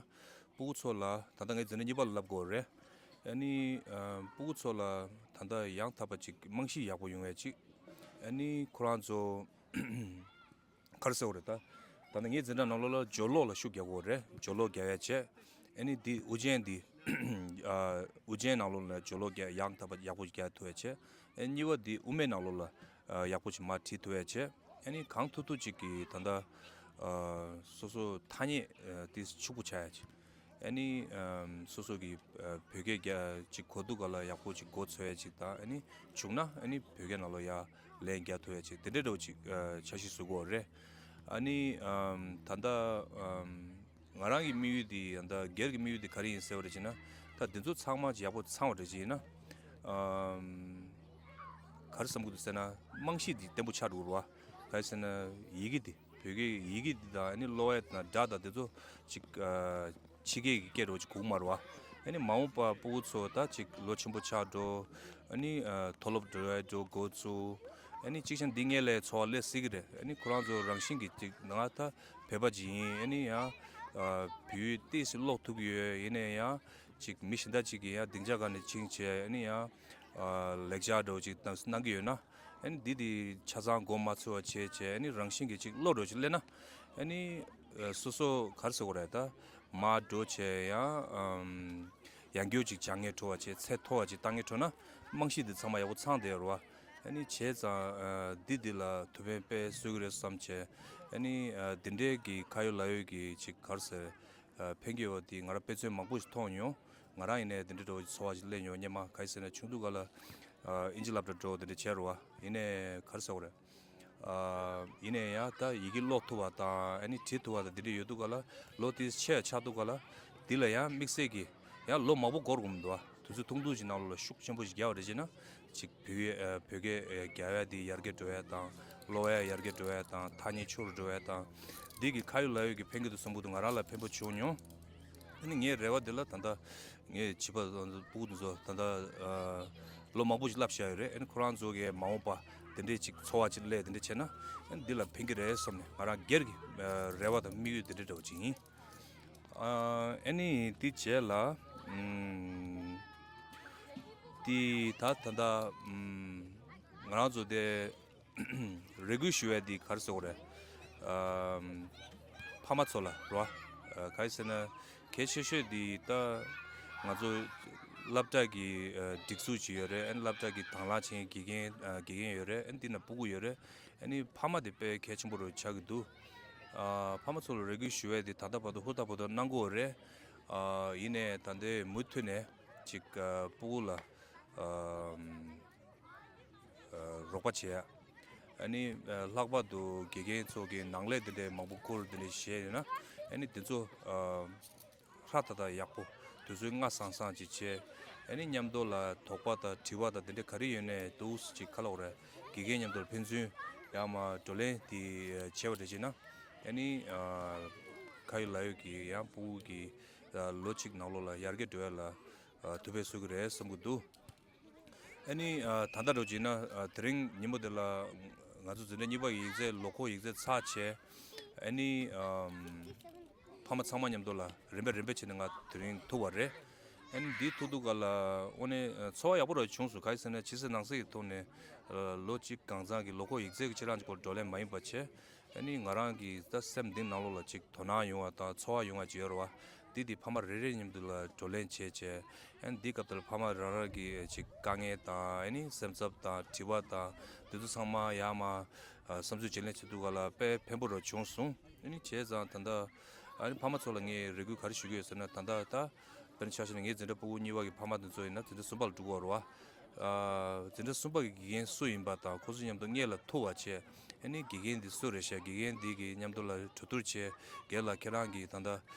ཕྲུ་གུ་ཚོ་ལ་ད་ལྟ་ངས་འཛིན་གྲྭ་གཉིས་པ་ལ་བསླབ་དགོས་རེད། ཨ་ནི་ཨ་ཕྲུ་གུ་ཚོ་ལ་ད་ལྟ་ཡང་དག་པ་ཅིག་རྨང་གཞི་ཡག་པོ་ཡོང་བའི་ཅིག་ཨ་ནི་ཁོ་རང་ཚོ་ག་རེ་ཟེར་དགོས་རེད། ད་ད་ལྟ་ངའི་འཛིན་གྲྭ་ནང་ལོགས་ལ་སྦྱོར་ཀློག་ལ་ཤུགས་རྒྱག་དགོས་རེད། སྦྱོར་ཀློག་རྒྱག་ཡ་བྱས། ཨ་ནི་འདི་དབུ་ཅན་འདི་ཨ་དབུ་ཅན་ནང་ལོགས་ལ་སྦྱོར་ཀློག་རྒྱག་ཡང་དག་པ་ཡག་པོ་རྒྱག་ཐུབ་ཡ་བྱས། ཨ་གཉིས་པ་འདི་དབུ་མའི་ནང་ལོགས་ལ་ཨ་ཡག་པོ་ཅིག་མར་ཁྲིད་ཐུབ་ཡ་བྱས། ཨ་ནི་གང་ཐུབ་ཐུབ་ཅིག་གིས་ད་ལྟ་ཨ་སོ་སོ་ཐ་སྙད་ཨ་དེ་ཕྱུག་པོ་ཆགས་ཡ་ཅིག་ཨ་ནི་ཨམ་སོ་སོ་གི་ཨ་བོད་སྐད་རྒྱ་ཅིག་གོ་དུས་སྒང་ལ་ཡག་པོ་ཅིག་གོ་ཚོད་ཡ་ཅིག་དང་། ཨ་ནི་བྱུང་ན་ཨ་ནི་བོད་སྐད་ནང་ལོགས་ཡར་ལན་རྒྱག་ཐུབ་ཡ་ཅིག་དེ་འདྲའི་འདྲ་བོ་ཅིག་ཨ་འཆར་གཞི་བཟོ་དགོས་རེད། ཨ་ནི་ཨམ་ད་ལྟ་ཨམ་ང་རང་གི་དམིགས་ཡུལ་དེ། ད་སྒེར་གྱི་དམིགས་ཡུལ་དེ་ག་རེ་ཡིན་ཟེར་བ་རེད་ཅེ་ན། ད་འདི་ཚོ་ཚང་མ་ཅིག་ཡག་པོ་ཚང་བ་རེད་ཅེ་ན། ཨམ་ག་རེ་བསམ་གྱི་འདུག་ཟེར་ན། རྨང་གཞི་འདི་བརྟན་པོ་ཆགས་འགྲོ་གི་རེད་བ། ག་རེ་ཟེར་ན་ཡི་གེ་འདི། བོད་སྐད་ཡི་གེ་འདི་དང་། ཨ་ནི་ཀློག་ཡ་དང་སྒྲ་དང་དེ་ཚོ་ཅིག་ཨ་ཕྱི་རྒྱལ་གྱི་སྐད་འདྲ་བོ་ཅིག་གོ་གི་མ་རེད་བ། ཨ་ནི་མ་འོངས་པ་སྤུ་གུ་ཚོ་ད་ཅིག་ལོ་ཆེན་པོ་ཆགས་འགྲོ། ཨ་ནི་ཨ་མཐོ་སློབ་འགྲོ་ཡ་འགྲོ་འགོ་ཚུགས། ཨ་ནི་གཅིག་བྱས་ན་འདི་སྔོན་ལ་འཚོ་བ་སླེབས་སྲིད་ཀྱི་རེད། ཨ་ནི་ཁོ་རང་ཚོ་རང་བཞིན་གྱིས་ཅིག་ང་ད་བོད་པ་ཅིག་ཡིན། ཨ་ནི་ཡང་ཨ་བོད་ཡིག་ཏོག་ཙམ་ཀློག་ཐུབ་ཀྱི་ཡོད། ཡིན་ནའི་ཡང་ཅིག་མི་གཞན་དག་ཅིག་གིས་ཡང་སྡིངས་ཆ་སྒང་ནས་ཕྱིན་བྱས། ཨ་ནི་ཡང་ཨ་ལེགས་སྦྱར་འདྲ་བོ་ཅིག་གནང་གནང་གི་ཡོད་ན། ཨ་ནི་འདི་དེ་ཆ་ཚང་གོ་མ་ཚོར་བ་བྱས་བྱས། ཨ་ནི་རང་བཞིན་གྱིས་ཅིག་བློ་འདྲ་བོ་ཅིག་སླེབས་ན། ཨ་ནི་ཨ་སོ་སོ་ག་རེ་ཟེར་དགོས་རེད། ད་མར་འགྲོ་བྱས་ཡང་ཨམ་ཡང་སྐྱར་ཅིག་སྦྱང་མཁན་འགྲོ་བ་བྱས། ཚད་མཐོ་བ་ཅིག་བཏང་མཁན་འགྲོ་ན། རྨང་གཞི་འདི་ཚང་མ་ཡག་པོ་ཚང་བསྡད་ཡོད་རེད་བ། ཨ་ནི་བྱས་ཙང་ཨ་འདི་འདི་ལ་ཐུགས་ཕན་དཔེ་གསོས་ཀྱི་རེད་བསམ་བྱས། ཨ་ནི་ཨ་འདི་འདྲའི་གི་ཁ་ཡོད་ལག་ཡོད་ཀྱི་ཅིག་ག་རེ་ཟེར། ཨ་ཕན་གྱི་ཡོད་དེ་ང་རང་དཔེ་མཚོན་མང་པོ་ཞིག་མཐོང་མྱོང་། ང་རང་ཡིན་ནའི་དེ་འདྲའི་འདྲ་བོ་ཅིག་ཚོར་བ་ཅིག་སླེབས་མྱོང་། སྔོན་མ་ག་རེ་ཟེར་ན། ཆུང་དུས་སྒང་ལ་ཨ་ཨིན་ཇི་སློབ་གྲྭ་འགྲོ་དེ་འདྲ་བྱས་རེད་བ། ཡིན་ནའི་ག་རེ་ཟེར་དགོས་རེད། ཨ་ཡིན་ནའི་ཡང་ད་ཡི་གེ་ཀློག་ཐུབ་པ་དང་། ཨ་ནི་བྲིས་ཐུབ་པ་དང་དེ་འདྲ་ཡོད་དུས་སྒང་ལ། ལོ་དེ་ཆེ་ཆགས་དུས་སྒང་ལ་འདི་ལ་ཡང་དམིགས་བསལ་གྱི་ཡང་ལོ་མང་པོ་འགོར་དགོས་མི་འདུག་བ། དུས་ཚོད་ཐུང་ཐུང་ཅིག་ནང་ལོགས་ལ་ཤུགས་ཆེན་པོ་ཞིག་རྒྱག་པ་རེད་ཅེ་ན། ཅིག་བོད་ཡིག་ཨ་བོད་སྐད་ཨ་རྒྱག་ཡ་དེ་ཡར་རྒྱས་འགྲོ་ཡ་དང་། ཀློག་ཡ་ཡར་རྒྱས་འགྲོ་ཡ་དང་། ཐག་ཉེ་ཕྱོགས་རུ་འགྲོ་ཡ་དང་། འདི་གི་ཁ་ཡོད་ལག་ཡོད་ཀྱི་ཕན་གྱི་འདུག་བསམ་གྱི་འདུག། ང་རང་ལ་ཕན་པོ་བྱུང་མྱོང་། ཨ་ནི་ངའི་རེ་བ་འདི་ལ་ད་ལྟ་ངའི་བྱིས་པ་སྤུ་གུ་འདི་ཚོ་ད་ལྟ་ཨ་ལོ་མང་པོ་ཞིག་བསླབས་བཞག་ཡོད་རེད། ཨ་ནི་ཁོ་རང་ཚོ་གི་མ་འོངས་པ་དེ་འདྲས་ཅིག་འཚོ་བ་ཅིག་སླེབས། དེ་འདྲས་བྱས་ན་ཨ་ནི་འདི་ལ་ཕན་གྱི་རེད་བསམ་ནས། ང་རང་སྒེར་གྱི་ཨ་རེ་བ་དང་དམིགས་ཡུལ་དེ་འདྲས་འདྲ་བོ་ཅིག་ཡིན། ཨ་ནི་དེ་རྗེས་ལ་ཨམ་དེ་ད་ད་ལྟ་ཨམ་ང་རང་ཚོ་དེ་རེ་སྐུལ་ཞུ་ཡ་དེ་ག་རེ་ཟེར་དགོས་རེད། ཨམ་ཕ་མ་ཚོ་ལ་རོ། ཨ་ག་རེ་ཟེར་ན། གལ་ཆེ་ཤོས་དེ་ད་ང་ཚོ་སློབ་གྲྭ་གི་ཨ་སྒྲིག་འཛུགས་ཅིག་ཡོད་རེད། ཨ་ནི་སློབ་གྲྭ་གི་དང་བླངས་བྱེད་མཁན་དགེ་རྒན་ཨ་དགེ་རྒན་ཡོད་རེད། ཨ་ནི་དེ་ན་སྤུ་གུ་ཡོད་རེད། ཨ་ནི་ཕ་མ་དེ་དཔེ་གལ་ཆེན་པོ་རུ་ཆགས་ཀྱི་འདུག། ཨ་ཕ་མ་ཚོ་ལ་རེ་སྐུལ་ཞུ་ཡ་དེ་ད་ལྟ་བར་དུ་ཧུར་ཐག་བར་དུ་གནང་གི་ཡོད་རེད། ཨ་ཡིན་ནའི་ད་ལྟའི་མུ་མཐུད་ནས་ཅིག་ཨ་སྤུ་གུ་ལ་ཨ་ཨ་རོགས་པ་བྱེད་ཡ། ཨ་ནི་ཨ་ལྷག་པར་དུ་དགེ་རྒན་ཚོ་གི་ནང་ལས་དེ་འདྲའི་མང་པོ་བསྐུར། དེ་འདྲ་བྱས་ཡོད་ན། ཨ་ནི་དེ་ཚོ་ཨ་ཧྲ་ཐག་ཐག་ཡག་པོ། དུས་ཚོད་སྔ་སང་སང་ཅིག་བྱས། ཨ་ནི་མཉམ་དུ་ལ་དོགས་པ་དང་དྲི་བ་དང་དེ་འདྲ་ག་རེ་ཡོད་ནའི་འདུག་སེ་ཅིག་ག་རེ་ལབ་དགོས་རེད། དགེ་རྒན་མཉམ་དུ་ལ་ཕན་ཚུན་ཡང་མ་བགྲོ་གླེང་དེ་བྱས་པ་འདྲ་བྱས་ན། ཨ་ནི་ཨ་ཁ་ཡོད་ལག་ཡོད་ཀྱི་ཡང་སྤུ་གུ་གི་ཨ་ལོ་གཅིག་ནང་ལོགས་ལ་ཡར་རྒྱས་འགྲོ་ཡ་ལ་ཨ་ཐུགས་ཕན་གསོས་ཀྱི་རེད་བསམ་གྱི་འདུག། ཨ་ནི་ཨ་ད་ལྟ་འདྲ་བྱས་ན། ཨ་དེ་རིང་ཉིན་མོ་དེ་ལ་ང་ཚོ་འཛིན་གྲྭ་གཉིས་པ་གི་ཡིག་ཚད། ལོ་འཁོར་ཡིག་ཚད་ཚར་བྱས། ཨ་ནི་ཨམ་ཕ་མ་ཚང་མ་མཉམ་དུ་ལ་རིམ་པས་རིམ་པས་བྱས་ནས་ང་དེ་རིང་ཐུག་པ་རེད། ཨ་ནི་འདི་ཐུག་དུས་སྒང་ལ་དངོས་གནས་ཨ་ཚོར་བ་ཡག་པོ་རང་བྱུང་སོང་། ག་རེ་ཟེར་ན། ཕྱི་གསལ་ནང་གསལ་གྱི་ཐོག་ནས་ཨ་ལོ་གཅིག་གང་ཚང་གི་ལོ་འཁོར་ཡིག་ཚད་ཀྱི་ཁྱེད་རང་གཅིག་པོ་བགྲོ་གླེང་མ་ཡིན་པ་བྱས། ཨ་ནི་ང་རང་གི་ད་སེམས་གཏིང་ནང་ལོགས་ལ་ཅིག་དོ་སྣང་ཡོང་བ་དང་ཚོར་བ་ཡོང་བ་ཅིག་ཡོད་རེད་བ། འདི་དེ་ཕ་མ་རེ་རེ་མཉམ་དུ་ལ་བགྲོ་གླེང་བྱས་བྱས། ཨ་ནི་འདི་སྐབས་དེ་ལ་ཕ་མ་རང་རང་གི་ཅིག་དཀའ་ངལ་དང་། ཨ་ནི་སེམས་འཚབ་དང་དྲི་བ་དང་། འདི་ཚོ་ཚང་མ་ཡར་མར་ཨ་བསམ་ཚུལ་བརྗེ་ལེན་བྱེད་དུས་སྒང་ལ་དཔེ་ཕན་པོ་རང་བྱུང་སོང་། ཨ་ནི་བྱས་ཙང་ད་ལྟ་ཨ་ནི་ཕ་མ་ཚོ་ལ་ངས་རེ་སྐུལ་ག་རེ་ཞུ་གི་ཡོད་ཟེར་ན། ད་ལྟ་ད་དཔེར་ན་ཆ་བཞག་ན་ངའི་འཛིན་གྲྭ་སྤུ་གུ་གཉིས་པ་གི་ཕ་མ་དེ་ཚོ་ཡིན་ན་འཛིན་གྲྭ་གསུམ་པ་ལ་འགྲོ་གི་ཡོད་རེད་བ། ཨ་འཛིན་གྲྭ་གསུམ་པ་གི་དགེ་རྒན་སུ་ཡིན་པ་དང་། ཁོ་ཚོ་མཉམ་དུ་སྔོན་ལ་ཐུག་པ་བྱས། ཨ་ནི་དགེ་རྒན་འདི་སུ་རེད་ཤག། དགེ་རྒན་འདི་གི་མཉམ་དུ་ལ་གྲོས་བསྡུར་བྱས། སྒེར་ལ་ཁྱེད་རང་གིས་ད་ལྟ་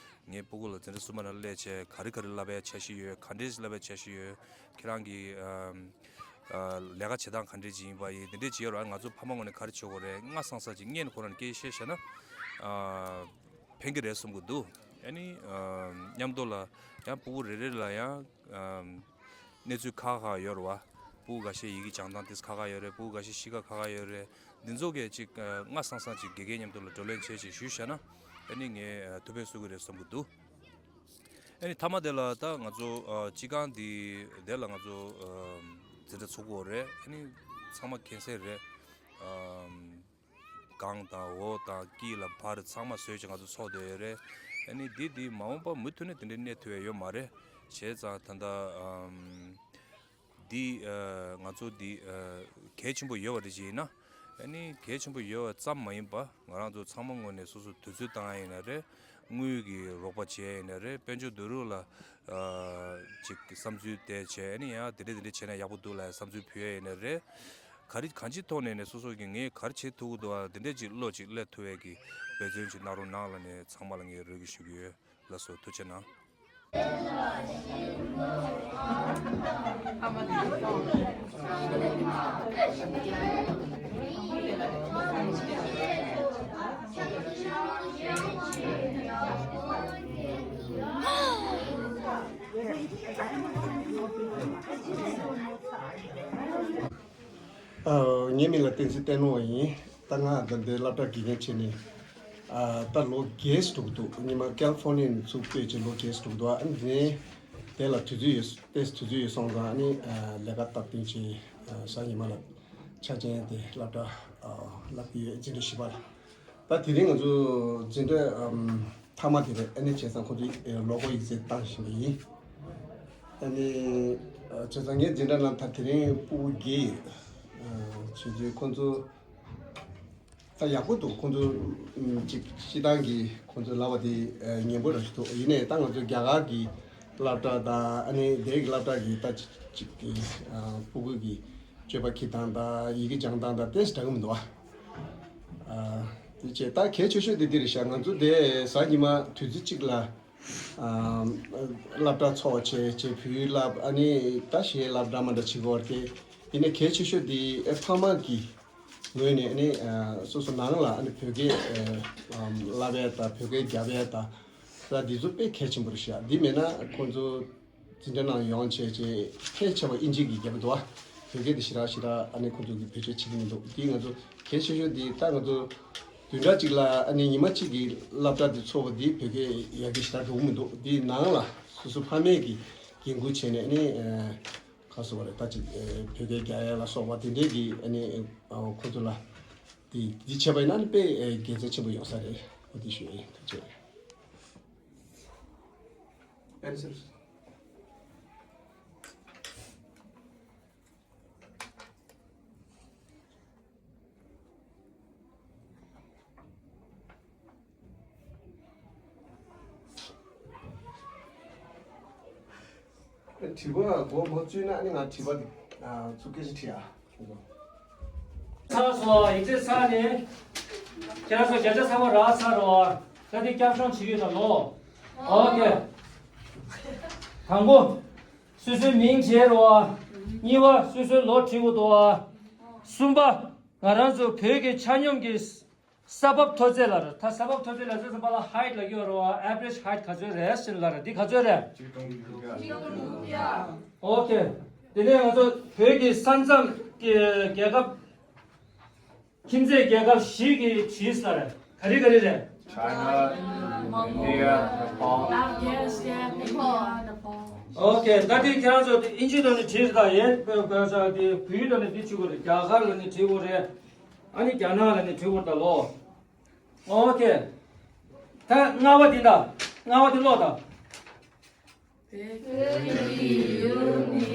ངའི་སྤུ་གུ་ལ་འཛིན་གྲྭ་གསུམ་པ་ནང་སླེབས་བྱས་ག་རེ་ག་རེ་བསླབ་པའི་འཆར་གཞི་ཡོད། ག་འདྲས་བསླབ་པའི་འཆར་གཞི་ཡོད། ཁྱེད་རང་གི་ཨམ་ཨ་ལས་ཀ་བྱེད་སྟངས་ག་འདྲས་ཅིག་ཡིན་པ་ཡིན། འདི་འདྲས་ཅིག་ཡོད་རེད་བ། ང་ཚོ་ཕ་མ་ངོས་ནས་ག་རེ་བྱེད་དགོས་རེད། སྔ་སང་སང་ཅིག་སྔོན་ནས་ཁོ་རང་ནས་སྐད་ཆ་བཤད་བཤད་ན་ཨ་ཕན་གྱི་རེད་བསམ་གྱི་འདུག། ཨ་ནི་ཨམ་མཉམ་དུ་ལ་ཡང་སྤུ་གུ་རེ་རེ་ལ་ཡང་ཨམ་གནས་ཚུལ་ཁག་ཁག་ཡོད་རེད་བ། སྤུ་གུ་འགའ་ཤས་ཡི་གེ་སྦྱང་སྟངས་དེ་ཁག་ཁག་ཡོད་རེད། སྤུ་གུ་འགའ་ཤས་གཤིས་ཀ་ཁག་ཁག་ཡོད་རེད། འདི་ཚོ་གས་ཅིག་ཨ་སྔ་སང་སང་ཅིག་དགེ་རྒན་མཉམ་དུ་ལ་བགྲོ་གླེང་བྱས་བྱས་ཞུས་བཞག་ན། ཨ་ནི་ངས་ཨ་ཐུགས་ཕན་གསོས་ཀྱི་རེད་བསམ་གྱི་འདུག། ཨ་ནི་མཐའ་མ་དེ་ལ་ད་ང་ཚོ་ཨ་སྤྱི་ཁང་འདི་དེ་ལ་ང་ཚོ་ཨ་འཛིན་གྲྭ་ཚུགས་ཀྱི་ཡོད་རེད། ཨ་ནི་ཚང་མ་མཁྱེན་གསལ་རེད། ཨ་སྒང་དང་འོག་དང་དཀྱིལ་ལ་བར་ཚང་མ་བཟོས་བྱས་ང་ཚོ་ཚོགས་བསྡད་ཡོད་རེད། ཨ་ནི་འདི་འདི་མ་འོངས་པ་མུ་མཐུད་ནས་དེ་འདྲའི་གནས་ཐུབ་ཡ་ཡོད་མ་རེད། བྱས་ཙང་ད་ལྟ་ཨམ་འདི་ཨ་ང་ཚོ་འདི་ཨ་གལ་ཆེན་པོ་ཡོད་པ་འདྲ་ཅིག་ཡིན་ན། ཨ་ནི་གལ་ཆེན་པོ་ཡོད་པ་ཙམ་མ་ཡིན་པ། ང་རང་ཚོ་ཚང་མ་ངོས་ནས་སོ་སོ་དུས་ཚོད་བཏང་ཡ་ཡིན་ན་རེད། དངུལ་གྱི་རོགས་པ་བྱེད་ཡ་ཡིན་ན་རེད། དཔལ་འབྱོར་བསྡུ་རུབ་ལ་ཨ་ཅིག་བསམ་ཚུལ་བལྟས་བྱས། ཨ་ནི་ཡང་དེ་འདྲ་དེ་འདྲ་བྱས་ན་ཡག་པོ་འདུག་ལབ་བསམ་ཚུལ་ཕུལ་ཡ་ཡིན་ན་རེད། ག་རེ་གང་ཅིའི་ཐོག་ནས་ནས་སོ་སོ་གི་ངས་ག་རེ་བྱེད་ཐུབ་ཀྱི་འདུག་ཨ། དེ་འདྲ་ཅིག་བློ་ཅིག་སླེབས་ཐུབ་ཡ་གི་འབད་བརྩོན་ཅིག་གནང་རོགས་གནང་ལབ་ནས་ཚང་མ་ལ་ངས་རོགས་སྐྱོར་ཞུ་གི་ཡོད། ལགས་སོ། ཐུགས་རྗེ་གནང་། ཨ། ངའི་མིང་ལ་བསྟན་འཛིན་བསྟན་ནོར་བ་ཡིན། ད་ང་ད་ལྟའི་སློབ་གྲྭ་དགེ་རྒན་བྱས་ནས་ཨ་ད་ལོ་བརྒྱད་འགྲོ་གི་འདུག་ཉི་མ་ཀལ་ལི་ཧྥོར་ནི་ཡ་ནས་ཚུར་སྤོས་བྱས་ལོ་བརྒྱད་འགྲོ་གི་འདུག་ཨ་ནི་དེ་ལ་དུས་ཚོད་ཡོད། ཏོག་ཙམ་དུས་ཚོད་ཡོད་སོང་ཙང་ཨ་ནི་ཨ་ལས་ཀ་སྟབས་བསྟུན་བྱས་ཨ་གཟའ་ཉི་མ་ལ་ཆ་ཅན་དེ་སློབ་གྲྭ་ཨ་བསླབ་ཀྱི་ཡོད། འཛིན་གྲྭ་བཞི་པ་ལ། ད་དེ་རིང་ང་ཚོ་འཛིན་གྲྭ་ཨམ་མཐའ་མ་དེ་རེད། ཨ་ནི་བྱས་ཙང་ཁོང་ཚོས་ཨེ་ལོ་གོ་ཡིག་ཚད་བཏང་བཞིན་པ་ཡིན། ཨ་ནི་ཨ་བྱས་ཙང་ངའི་འཛིན་གྲྭ་ནང་ད་དེ་རིང་སྤུ་གུ་བརྒྱད་ཡོད། ཨ་བྱས་ཙང་ཁོང་ཚོ་ད་ཡག་པོ་འདུག་ཁོང་ཚོ་ཨམ་ཅིག་སྤྱིར་བཏང་གི་ཁོང་ཚོ་ལབ་པ་དེ་ཨ་ཉན་པོ་རང་ཞིག་འདུག་ཡིན་ནའི་ད་ང་ཚོ་རྒྱ་གར་གྱི་སློབ་གྲྭ་དང་ཨ་ནི་དེ་གི་སློབ་གྲྭ་གི་ད་ཅིག་ཅིག་གི་ཨ་སྤུ་གུ་གི་སྤྱོད་པ་འཁྱེར་སྟངས་དང་ཡི་གེ་སྦྱང་སྟངས་དང་ཏོག་ཙམ་འདྲ་གི་མི་འདུག་ཨ། ཨ། དེ་བྱས་ད་གལ་ཆེ་ཤོས་དེ་འདི་རེད་ཤག་ང་ཚོ་དེ་གཟའ་ཉི་མ་དུས་ཚོད་གཅིག་ལ་ཨ་སློབ་གྲྭ་ཚོགས་བྱས་བྱས་བོད་ཡིག་བསླབ། ཨ་ནི་ད་གཞན་སློབ་གྲྭ་མ་འདྲ་བྱེད་དགོས་རེད་དེ། ཡིན་ནའི་གལ་ཆེ་ཤོས་དེ་ཨ་ཕ་མ་གི་ངོས་ནས་ཨ་ནི་ཨ་སོ་སོ་ནང་ལ་ཨ་ནི་བོད་སྐད་ཨ་བསླབ་ཡ་དང་བོད་སྐད་རྒྱབ་ཡ་དང་ད་འདི་ཚོ་དཔེ་གལ་ཆེན་པོ་རེད་ཤག་འདི་མེད་ན་ཁོང་ཚོ་འཛིན་གྲྭ་ནང་ཡོང་བྱས་བྱས་ཕལ་ཆེ་བ་དབྱིན་ཇི་གི་རྒྱབ་འདུག་བ། བོད་སྐད་དེ་ཞེ་དྲག་ཞེ་དྲག་ཨ་ནི་ཁོང་ཚོ་གི་བེད་སྤྱོད་བྱེད་ཀྱི་མི་འདུག་དེ་ང་ཚོ་གལ་ཆེ་ཤོས་དེ་ད་ང་ཚོ་བདུན་ཕྲག་གཅིག་ལ་ཨ་ནི་ཉི་མ་གཅིག་གི་སློབ་གྲྭ་དེ་ཚོགས་པ་དེ་བོད་སྐད་ཡར་རྒྱས་ཞེ་དྲག་འགྲོ་གི་མི་འདུག་དེ་ནང་ལ་སོ་སོ་ཕ་མས་ཀྱི་འགན་འཁུར་བྱས་ནས་ཨ་ནི་ཁ་གསོ་བ་རེད། ད་ཅིག་བོད་སྐད་རྒྱག་ཡ་ལ་སོགས་པ་དེ་འདྲས་ཀྱི་ཨ་ནི་ཁོང་ཚོ་ལ་དེ་དེ་བྱས་པ་ཡིན་ན་ཨ་ནི་དཔེ་དགེ་མཚན་ཆེན་པོ་ཡོང་ས་རེད། འོ་དེ་ཞུ་ཡ་ཡིན། ཐུགས་རྗེ་ཆེ། དྲི་བ་མགོ་མ་བཙུགས་ན་ནི་ང་དྲི་བ་འདི་ཚུགས་སྐད་ཆ་དྲི་ཡ། ཚར་སོང་། ཡིག་ཚད་ཚར་ནས་ཁྱེད་རང་ཚོ་བརྒྱ་ཆ་ཚང་མ་རག་ཚར་རོ། ད་འདི་བསྐྱར་སྦྱོང་བྱེད་ཀྱི་ཡོད་ད་ལོ། ཨོ་ཁེ། དང་པོ། སོ་སོའི་མིང་བྲིས་རོགས། གཉིས་པ། སོ་སོའི་ལོ་བྲིས་དགོས་འདུག་ཨ། གསུམ་པ། ང་རང་ཚོ་བོད་ཀྱི་ཆ་སྙོམས་ཀྱི་ས་བབ་མཐོ་ཚད་ལ་རེད། ད་ས་བབ་མཐོ་ཚད་ལ་སོ་སོ་པ་ལ་height ལབ་ཀྱི་ཡོད་རེད་བ། average height ག་ཚོད་རེད་ཟེར་ལབ་རེད། འདི་ག་ཚོད་རེད། ཨོ་ཁེ། དེ་ནས་ང་ཚོ་བོད་ཀྱི་ས་མཚམས་ཀྱི་རྒྱལ་ཁབ། ཁྱིམ་མཚེས་རྒྱལ་ཁབ་བཞི་གི་བྲིས་ས་རེད། ག་རེ་ག་རེ་རེད། China, India, Nepal. Afghanistan, India, Nepal. ཨོ་ཁེ། ད་དེ་ཁྱེད་རང་ཚོ་དེ་ཨིན་ཇི་ཐོག་ནས་བྲིས་ད་ཡིན། བོད་ས་དེ་བོད་ཡིག་ཐོག་ནས་འདི་བྲིས་དགོས་རེད། རྒྱ་གར་ལ་ནི་བྲིས་དགོས་རེད། ཨ་ནི་རྒྱ་ནག་ལ་ནི་བྲིས་དགོས་རེད་ད་ལོ། ཨོ་ཁེ། ད་ལྔ་པ་འདི་ད། ལྔ་པ་འདི་ཀློག་ད། བོད་ཀྱི་ཡུལ་ནི་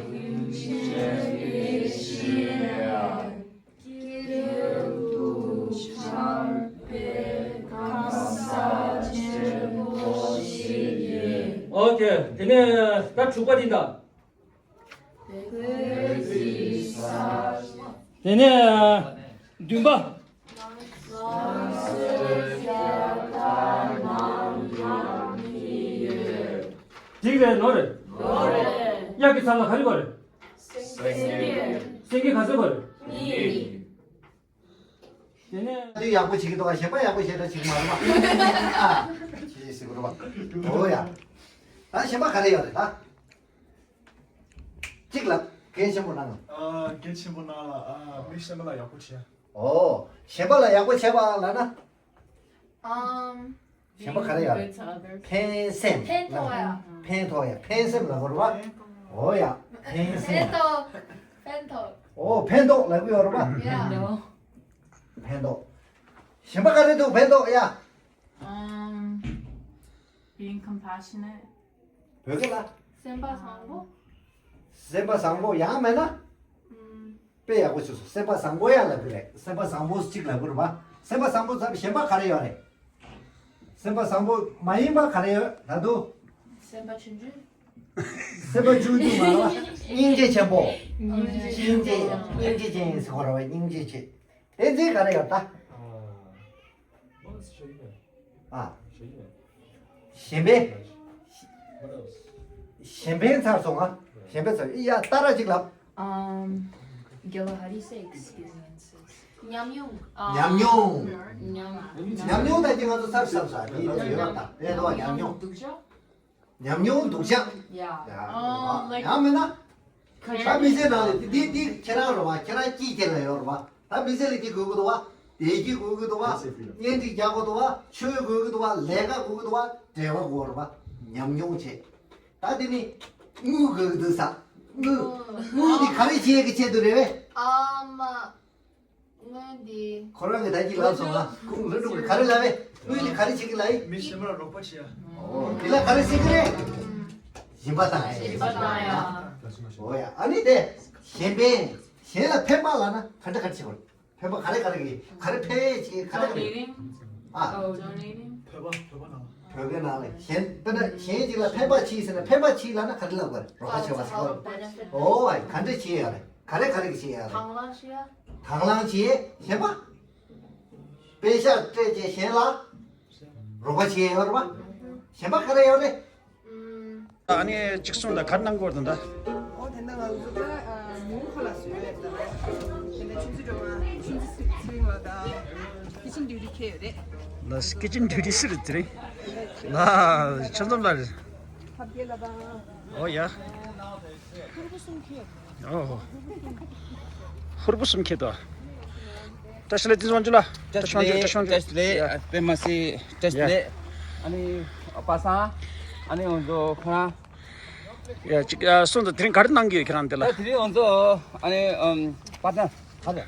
ཀུན་མཁྱེན་པའི་ཞིང་ཡང་། དཀྱིལ་དུ་འཆར་བའི་གང་ཟག་ཆེན་པོ་ཞིག་ཡིན། ཨོ་ཁེ། དེ་ནས་ད་དྲུག་པ་འདི་ད། བོད་ཀྱི་ས། དེ་ནས་བདུན་པ། ང་ཚོའི་རྒྱལ་ཁབ་ནང་ཡང་མི་ཡོད། འགྲིག་རེད། ནོར་རེད། ནོར་རེད། གཡག་གི་ཚབ་ལ་ག་རེ་དགོས་རེད། སེང་གེ། སེང་གེ་ག་ཚོད་དགོས་རེད། གཉིས། དེ་ནས། དེ་ཡག་པོ་བྱེད་ཀྱི་འདུག་ག་གཞན་པ་ཡག་པོ་བྱེད་འདྲ་བྱེད་ཀྱི་མ་རེད་པ། ཨ། ཅི་ཞིག་རེད་པ། འོ་ཡ། ད་གཞན་པ་ག་རེ་ཡོད་རེད་ད། གཅིག་ལ་གལ་ཆེན་པོ་གནང་། ཨ། གལ་ཆེན་པོ་གནང་ལ། ཨ། མི་གཞན་པ་ལ་ཡག་པོ་བྱེད། ཨོ། གཞན་པ་ལ་ཡག་པོ་བྱེད་པ་ལབ་ན། ཨམ། གཞན་པ་ག་རེ་ཡོད་རེད། Being good to others. ཕན་སེམས། ཕན་ཐོགས་ཡ། ཕན་ཐོགས་ཡ། ཕན་སེམས་ལབ་དགོས་རེད་པ། ཨོ་ཡ། ཕན་སེམས། ཕན་ཐོགས། ཕན་ཐོགས། ཨོ་ཕན་ཐོགས་ལབ་ཀྱི་ཡོད་རེད་པ། ཡ། ཕན་ཐོགས། གཞན་པ་ག་རེ་འདུག་ཕན་ཐོགས་ཡ། Um, being compassionate. བོད་སྐད་ལ། སེམས་པ་བཟང་པོ། སེམས་པ་བཟང་པོ་ཡང་མེད་ན། ཨམ། དཔེ་ཡག་པོ་བྱུང་སོང་། སེམས་པ་བཟང་པོ་ཡང་ལབ་ཀྱི་རེད། སེམས་པ་བཟང་པོ་གཅིག་ལབ་ཀྱི་རེད་པ། སེམས་པ་བཟང་པོ་ཚབ་གཞན་པ་ག་རེ་ཡོད་རེད། སེམས་པ་བཟང་པོ་མ་ཡིན་པ་ག་རེ་ཡོད་ད་དུང་། སེམས་པ་ཆུང་ཆུང་། སེམས་པ་ཆུང་ཆུང་མ་རེད་པ། སྙིང་རྗེ་ཆེན་པོ། སྙིང་རྗེ་ཆེན་པོ། སྙིང་རྗེ་སྙིང་རྗེ་ཅན་ཟེར་དགོས་རེད་པ། སྙིང་རྗེ་ཆེ། དེ་ཚེ་ག་རེ་ཡོད་ད། ཨ། གཞན་ཕན། གཞན་ཕན་ཚར་སོང་ང་། གཞན་ཕན་ཚར། ཡ་ཏ་ར་ཅིག་ལབ། Um, Gila, how do you say experiences? ཉམས་མྱོང་། ཉམས་མྱོང་། ཉམས་ཉམས་མྱོང་ད་ཅི་ང་ཚོ་ཚར་བསམ་ས་དེ་ཡོད་པ་དང་དེ་དོ་ཉམས་མྱོང་། སྡུག་ཅག་ཉམས་མྱོང་སྡུག་ཅག Yeah. ཡ། Oh, like ཡང་མིན་ན། ད་མི་ཚེ་ནང་ལ་འདི་འདི་ཁྱེད་རང་རེད་པ། ཁྱེད་རང་སྐྱིད་ཁྱེད་ལ་ཡོད་རེད་པ། ད་མི་ཚེ་ལ་སྐྱིད་དགོས་ཀྱི་འདུག་པ། བདེ་སྐྱིད་དགོས་ཀྱི་འདུག་པ། གཉེན་སྒྲིག་རྒྱག་དགོས་འདུག་པ། ཆོས་དགོས་ཀྱི་འདུག་པ། ལས་ཀ་དགོས་ཀྱི་འདུག་པ། འབྲེལ་བ་དགོས་རེད་པ། ཉམས་མྱོང་བྱེད། ད་འདི་ནི་དངུལ་དགོས་ཀྱི་འདུག་ས། དངུལ། དངུལ་འདི་ག་རེ་བྱེད་ཀྱི་ཆེད་དུ་རེད་པས། ཨ་མ། དངུལ་འདི། ཁོ་རང་གིས་ད་ཅི་ལབ་སོང་ང་། ཁོང་ལྷུན་གྲུབ་ཀྱིས་ག་རེ་ལབ་པས། དངུལ་འདི་ག་རེ་བྱེད་ཀྱི་ལབ་ཡིན། མི་གཞན་པ་ལ་རོགས་པ་བྱེད་ཡ། ཨོ། འདི་ལ་ག་རེ་ཟེར་གྱི་རེད། སྦྱིན་པ་བཏང་ཡ། སྦྱིན་པ་བཏང་ཡ། ཨོ་ཡ། ཨ་ནི་དེ། གཞན་ཕན། གཞན་ལ་ཕན་པ་ལབ་ན་ག་འདྲ་ག་རེ་བྱེད་དགོས། ཕན་པ་ག་རེ་ག་རེ་གི་ག་རེ་ཕན་ཡས་བྱེད་ག་རེ་ག་རེ། ཨ། Oh, donating? བོད་པ་བོད་པ་ནང་། བོད་པའི་ནང་ལ་གཞན་དཔེར་ན་གཞན་ཅིག་ལ་ཕན་པ་བྱེད་ཟེར་ན་ཕན་པ་བྱེད་ལབ་ན་ག་རེ་ལབ་དགོས་རེད། རོགས་པ་བྱེད་པ་ཟེར་དགོས་རེད། ཨོ་ཨ་ག་འདྲ་བྱེད་ཡ་རེད། ག་རེ་ག་རེ་གི་བྱེད་ཡ་རེད། དང་བླངས་བྱེད་ཡ། དང་བླངས་བྱེད་གཞན་པ། པེ་ཤག་སྤྲད་བྱས་གཞན་ལ་རོགས་པ་བྱེད་ཡ་ཡོད་རེད་པ། གཞན་པ་ག་རེ་ཡོད་རེད། ཨ་ནི་གཅིག་གསུངས་དང་ག་རེ་གནང་དགོས་རེད་ད། ཨོ་དེ་འདྲ་ང་ཚོ་ད་མུའུ་ཁ་ལག་བཟོས་ཡོད་ད། དེ་འདྲ་ཆུ་ཚོད་སྒྲོལ་མ་ཆུ་ཚོད་ཚེ་རིང་ལགས་དང་ཀི་ཆན་ཌི་ཡུ་ཊི་ཁྱེར་ཡོད་རེད། ལགས་ཀི་ཆན་ཌི་ཡུ་ཊི་ཟེར་དེ་རིང་། ལགས་ཆ་འཛོམས་ལགས་རེད། ཐབས་མཁས་ལགས་དང་། ཨོ་ཡ། ཕུར་བུ་གསུམ་ཁྱེར། ཨོ། ཕུར་བུ་གསུམ་ཁྱེར་དོ། བཀྲ་ཤིས་བདེ་ལེགས་བྱང་ཆུབ་ལགས། བཀྲ་ཤིས་བདེ་ལེགས། བཀྲ་ཤིས་བདེ་ལེགས། པད་མ་སི་བཀྲ་ཤིས་བདེ་ལེགས། ཨ་ནི་པ་སངས། ཨ་ནི་ང་ཚོ་ཁོ་རང་། ཡ་ཅིག་ཨ་སོང་ཙང་དེ་རིང་ག་རེ་གནང་གི་ཡོད་ཁྱེད་རང་འདི་ལ། ད་དེ་རིང་ང་ཚོ་ཨ་ནི་ཨམ་པ་ཏན་ག་རེ།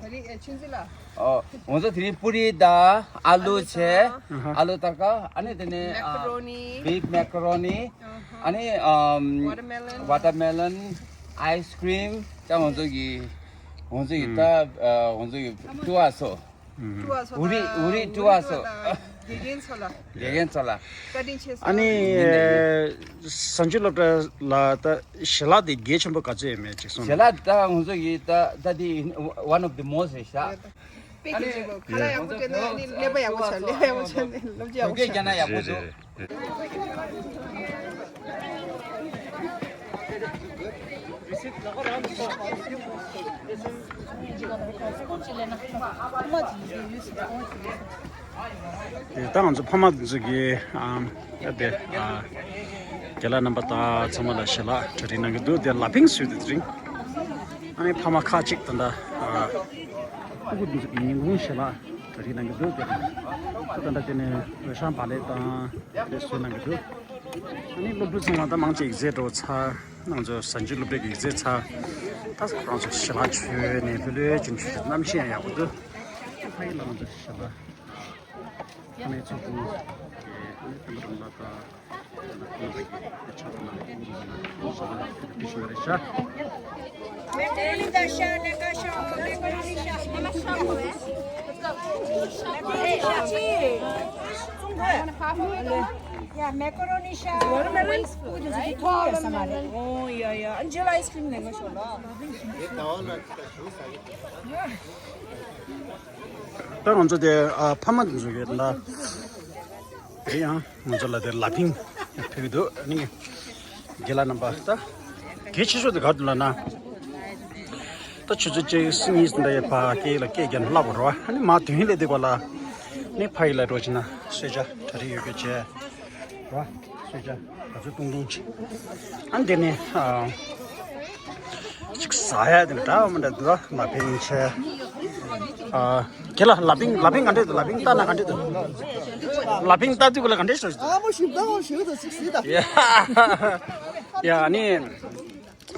ད་རིང་ཨེ་ཆུན་ཙི་ལ། ཨོ་ང་ཚོ་དེ་རིང་པུ་རི་དང་ཨ་ལུ་བྱས། ཨ་ལུ་དང་། ཨ་ལུ་དཀར་དཀར། ཨ་ནི་དེ་ནས་ཨ་མེ་ཀ་རོ་ནི། བིབ་མེ་ཀ་རོ་ནི། ཨ་ནི་ཨམ་ཝ་ཊར་མེ་ལོན། ཝ་ཊར་མེ་ལོན། ཨའི་སི་ཀྲིམ། ཅང་ང་ཚོ་གི་ང་ཚོ་གི་ད་ཨ་ང་ཚོ་གི་ཀྲུ་ཨ་སོ། ཀྲུ་ཨ་སོ་ཨུ་རི། དང་ཨུ་རི་ཀྲུ་ཨ་སོ། དགེ་རྒན་ཚོ་ལ། དགེ་རྒན་ཚོ་ལ། བཀའ་དྲིན་ཆེ་ཟེར། ཨ་ནི་ཨེ་གཟའ་མཇུག་སློབ་གྲྭ་ལ་ད་ཞལ་ལག་དེ་གལ་ཆེན་པོ་ག་ཚོད་ཡོད་མེད་ཅིག་གསུངས། ཞལ་ལག་ད་ང་ཚོ་གི་ད་ད་དེ་one of the most རེད་ཤག་དཔེ་གལ་ཆེན་པོ། ཁ་ལག་ཡག་པོ་སྤྲད་ན་ཨ་ནི་ཀླད་པ་ཡག་པོ་ཆགས། ཀླད་པ་ཡག་པོ་ཆགས་ནས་སློབ་སྦྱོང་ཡག་པོ་བོད་སྐད་རྒྱག་ན་ཡག་པོ་འདུག་རེད་རེད། དེ་ད་ང་ཚོ་ཕ་མ་དེ་ཚོ་གིས་ཨམ་ཡ་དེ་ཨ་རྒན་ལགས་རྣམ་པ་དང་ཚང་མ་ལ་ཞལ་ལག་གྲ་སྒྲིག་གནང་གི་འདུག་དེ་ལ་ཕིང་བཟོས་དེ་དེ་རིང་ཨ་ནི་ཕ་མ་ཁག་ཅིག་ད་ལྟ་ཨ་ཕྲུ་གུ་དེ་ཚོ་གི་ཉིན་གུང་ཞལ་ལག་གྲ་སྒྲིག་གནང་གི་འདུག་དེ་ད་ལྟ་དེ་ནས་འོད་ཤང་བག་ལེབ་དང་དེ་བཟོས་གནང་གི་འདུག་ཨ་ནི་སློབ་ཕྲུག་ཚང་མ་ད་མང་ཆེ་ཡིག་ཚད་འགྲོ་ཚར། ང་ཚོ་གཟའ་མཇུག་སློབ་གྲྭའི་ཡིག་ཚད་ཚར། ད་ང་ཚོ་ཞལ་ལག་མཆོད་ནས་ལྷོད་ལྷོད་ཅིག་མཆོད། གནམ་གཤིས་ཡང་ཡག་པོ་འདུག་ཕ་ཡུལ་ལ་ང་ཚོ་ཞལ་ལག་ཕ་མའི་ཚོགས་དྲུང་གི་ཨ་ནི་སྟོན་པ་རིན་པོ་ཆེ་དང་། Yeah, macaroni ཤ། Watermelon? Oh, yeah, yeah. Angela ice cream ནས་ང་ཤོར་ལ། ད་ང་ཚོ་དེ་ཨ་ཕ་མ་དེ་ཚོ་གི་ད་དེ་ཡང་ང་ཚོ་ལ་དེ་ལ་ཕིང་ཕུལ་གྱི་འདུག་ཨ་ནི་རྒན་ལགས་རྣམ་པ། ད་གལ་ཆེ་ཤོས་དེ་ག་རེ་འདུག་ལབ་ན། ད་ཆུ་ཚོད་གཅིག་གཉིས་ཙམ་ད་ཡོད་པ་སྐད་ལ་སྐད་རྒྱབ་ན་སླ་པོ་རེད་པ། ཨ་ནི་མར་དོན་ལས་དེ་ག་ལ་ནི་ཕ་ཡུལ་ལ་འགྲོ་བྱས་ན་གསོལ་ཇ་གྲ་སྒྲིག་ཡོད་དགོས་བྱས་རེད་པ། གསོལ་ཇ་ག་ཚོད་བཏུང་བཏུང་བྱས། ཨ་ནི་དེ་ནས་ཨ། ཅིག་ཟ་ཡ་དེ་འདྲ་མི་འདྲ་འདུག་ལ་ཕིང་བྱས། ཨ། ཁྱེད་ལ་ལ་ཕིང་ལ་ཕིང་ག་འདྲས་འདུག་ལ་ཕིང་ལྟ་ན་ག་འདྲས་འདུག་ལ་ཕིང་ལྟ་དུས་ག་ལ་ག་འདྲས་ཤོག་ཨ་མོ་ཞིབ་ཏོག་ཞིབ་ཏོག་ཅིག་གཟིགས་དང་། ཡ། ཡ་ནི།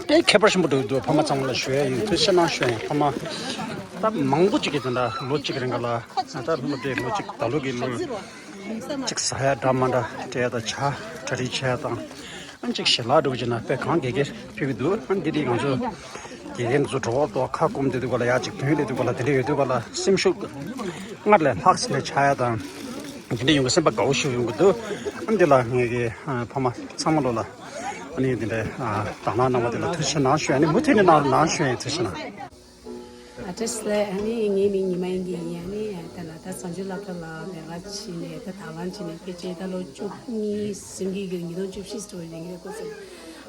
དེ་ཁྱད་པར་ཆེན་པོ་འདུག་འདུག་ཕ་མ་ཚང་མ་ལ་ཞུ་ཡ་ཡིན། ཐུགས་རྗེ་གནང་ཞུ་ཡ་ཡིན། ཕ་མ་ད་མང་པོ་ཅིག་གིས་དེ་འདྲ་ལོ་གཅིག་རིང་ག་ལ་ད་སློབ་གྲྭའི་ལོ་གཅིག་ད་ལོ་གི་ལོ་གཅིག་ཟ་ཡ་འདྲ་མི་འདྲ་སྤྲད་ཡ་དང་ཇ་གྲ་སྒྲིག་བྱས་ཡ་དང་། ཨ་ཅིག་ཞལ་ལག་འགྲོ་གི་བྱས་ན་དཔེ་གང་དགེ་དགེ་ཕུལ་གི་འདུག་ཨ་འདི་རིགས་ང་ཚོ་ དགེ་རྒན་ཚོ་གྲོགས་པོ་ཁ་སྐོམ་དེ་དུས་ག་ལ་ཡ་གཅིག་དོན་ལས་དུས་ག་ལ་དེ་འདྲ་ཡོད་དུས་ག་ལ་སེམས་ཤུགས་སྔར་ལས་ལྷག་ཅིག་ལས་ཆག་ཡ་དང་། དེ་འདྲ་ཡོང་གི་སེམས་པ་དགའ་བོ་ཞིག་ཡོང་གི་འདུག་ཨ་འདི་ལ་ངས་ཀྱི་ཕ་མ་ཚང་མ་ལོ་ལ་ཨ་ནི་དེ་འདྲ་དང་བླངས་གནང་བ་དེ་ལ་ཐུགས་རྗེ་ཆེ་གནང་ཞུ། ཨ་ནི་མུ་མཐུད་ནས་གནང་གནང་ཞུ་ཡ། ཐུགས་རྗེ་ཆེ་གནང་། ཨ་བཀྲ་ཤིས་བདེ་ལེགས། ཨ་ནི་ངའི་མིང་ཉི་མ་དབྱངས་སྐྱིད་ཡིན། ཨ་ནི་ད་ལ་ད་བཟང་སྤྱོད་སློབ་གྲྭ་ལ་ལས་ཀ་བྱས་ནས་ད་དང་བླངས་བྱས་ནས་ཕལ་ཆེར་ད་ལོ་བཅུ་གཉིས་ཟིན་གྱི་ཡོད། ཉིས་སྟོང་བཅུ་བཞི་ཙམ་ཡིན་གྱི་རེད་ཁོ་ཚོ།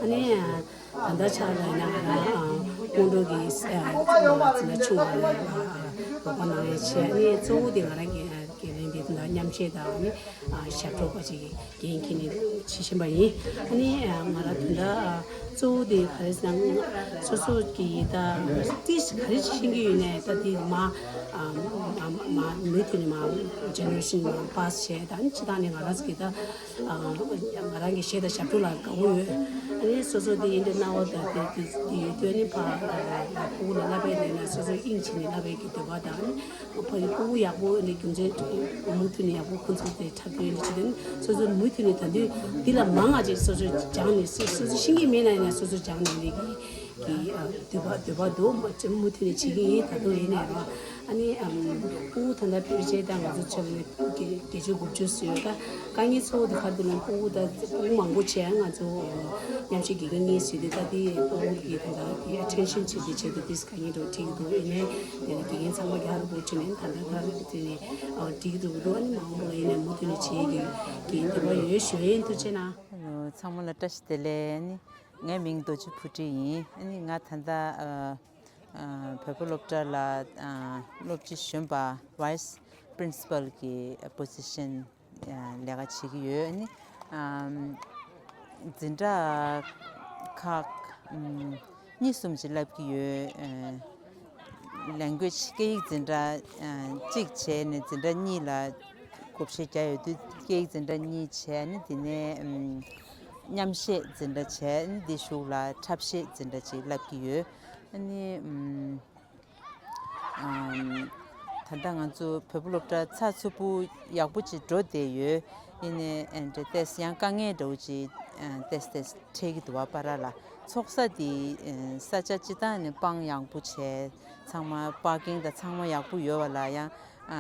ཨ་ནི་ད་ལྟ་ཆ་ལ་ཡིན་ན་ང་རང་སྔོན་འགྲོ་གི་ཨ་ཚོ་ལ་ཆུང་བ་ལ་རོགས་པ་གནང་ཡ་བྱས། ཨ་ནི་གཙོ་བོ་དེ་ང་རང་གི་ཨ་དགེ་རྒན་དེ་ད་མཉམ་ཆས་དང་ཨ་ནི་ཨ་ཞབས་བྲོ་པ་ཅིག་འགན་འཁྱེར་ནས་བྱེད་བཞིན་པ་ཡིན། ཨ་ནི་ང་རང་ད་ལྟ་གཙོ་བོ་དེ་ག་རེ་ཟེར་ན་སོ་སོ་གི་ད་ཏིས་ག་རེ་ཤེས་ཀྱི་ཡོད་ནས་ད་དེ་མ་མ་མུ་མཐུད་ནས་མ་ཇེ་ནེ་རེ་ཤན་མ་པཱ་སི་བྱས། ད་ཨ་ནི་སྤྱི་བཏང་ནས་ང་རང་ཚོ་གི་ད་ང་རང་གི་གཞས་དང་ཞབས་བྲོ་ལ་དགའ་བོ་ཡོད། ཨ་ནི་སོ་སོ་དེ་ཡིན་དུས་སྣང་བ་ད་དེ་དེ་ཡོད་དུས་ཨ་ནི་ཕ་ཕྲུ་གུ་ལ་བསླབ་པའི་ལས་ན་སོ་སོ་དབྱིངས་ཕྱིན་ནས་བསླབ་པའི་གི་འདོད་པ་དང་ཨ་ནི། ཕ་གི་ཕྲུ་གུ་ཡག་པོ་ནི་རྒྱུ་མཚན་མུ་མཐུད་ནས་ཡག་པོ་ཁོང་ཚོ་དེ་འཁྲབ་སྟོན་འདི་བྱེད་དུས་སོ་སོ་མུ་མཐུད་ནས་ད་དུས་འདི་ལ་མང་ང་ཅིག་སོ་སོ་སྦྱངས་ནས་སོ་སོ་ཤེས་ཀྱི་མེད་ན་ཡང་སོ་སོ་སྦྱངས་ནས་འདི་གི་གི་འདོད་པ་འདོད་པ་འདུག་མུ་མཐུད་ནས་བྱེད་ཀྱི་ཡིན། ད་དུང་ཡིན་ནའི་ར་ཨ་ནི་ཕྲུ་གུ་ད་ལྟ་ཕལ་ཆེར་ད་ང་ཚོ་ཆ་ལ་ནི་བརྒྱད་ཅུ་དགུ་བཅུ་ཙམ་ཡོད། ད་དཀའ་ངལ་གཙོ་བོ་དེ་ག་རེ་འདུག་ན་ཕྲུ་གུ་ད་ཕྲུ་གུ་མང་པོ་བྱས་ང་ཚོ་མཉམ་ཞུགས་དགེ་རྒན་གཉིས་བཟོས་དུས་ད་དེ་ཕྲུ་གུ་གི་ད་ལྟ་གི་ཨ་ཊེན་ཤན་བྱེད་དུས་བྱེད་དུས་དེ་དཀའ་ངལ་འགྲོ་འགྲིག་འདུག་ཡིན་ནའི། དེ་ནས་དགེ་རྒན་ཚང་མ་རྒྱ་རུ་འགྲོ་ཕྱིན་ནས་ད་ལྟ་ད་དེ་ནས་འགྲིག་འགྲོ་གི་འདུག་ཨ་ནི་མ་འོངས་པ་ལ་ཡིན་ནའི་མུ་མཐུད་ནས་བྱེད་ཀྱི་ཡིན་འདོད་པ་ཡོད་ཞུ་ཡིན། ཐུགས་རྗེ་གནང་། ཚང་མ་ལ་བཀྲ་ཤིས་བདེ་ལེགས། ཨ་ནི་ངའི་མིང་རྡོ་རྗེ་བུ་ཁྲིད་ཡིན། ཨ་ནི་ང་ད་ལྟ་ཨ་ཨ་བོད་པ་སློབ་གྲྭ་ལ་ཨ་སློབ་སྤྱི་གཞོན་པ་Vice Principal གི་position ལས་ཀ་བྱེད་ཀྱི་ཡོད། ཨ་ནི་ཨམ་འཛིན་གྲྭ་ཁག་ཨམ་གཉིས་གསུམ་ཅིག་བསླབ་ཀྱི་ཡོད། ཨ་language སྐད་ཡིག་འཛིན་གྲྭ་ཨ་གཅིག་བྱས་ནས་འཛིན་གྲྭ་གཉིས་ལ་བགོ་བཤའ་རྒྱག་ཡོད་དུས་སྐད་ཡིག་འཛིན་གྲྭ་གཉིས་བྱས་ནས་དེ་ནས་ཨམ་མཉམ་བཤད་འཛིན་གྲྭ་བྱས་ནས་དེ་གཞུག་ལ་འཁྲབ་བཤད་འཛིན་གྲྭ་ཅིག་བསླབ་ཀྱི་ཡོད། ཨ་ནི་ཨམ། ཨམ། ད་ལྟ་ང་ཚོ་བོད་པ་སློབ་གྲྭ་ཚགས་ཚུད་པོ་ཡག་པོ་ཅིག་འགྲོ་བསྡད་ཡོད། ཡིན་ནའི་ཨ་འདྲ་ཏོག་ཙམ་ཡང་དཀའ་ངལ་འདྲ་བོ་ཅིག་ཨ་ཏོག་ཙམ་ཏོག་ཙམ་འཕྲད་ཀྱི་འདུག་བ། བར་ལ་ཚོགས་ས་དེ་ཨ་ས་ཆ་སྤྱི་བཏང་ནས་སྤང་ཡག་པོ་བྱས། ཚང་མ་པར་ཀིང་དང་ཚང་མ་ཡག་པོ་ཡོད་པ་ལ་ཡང་ཨ་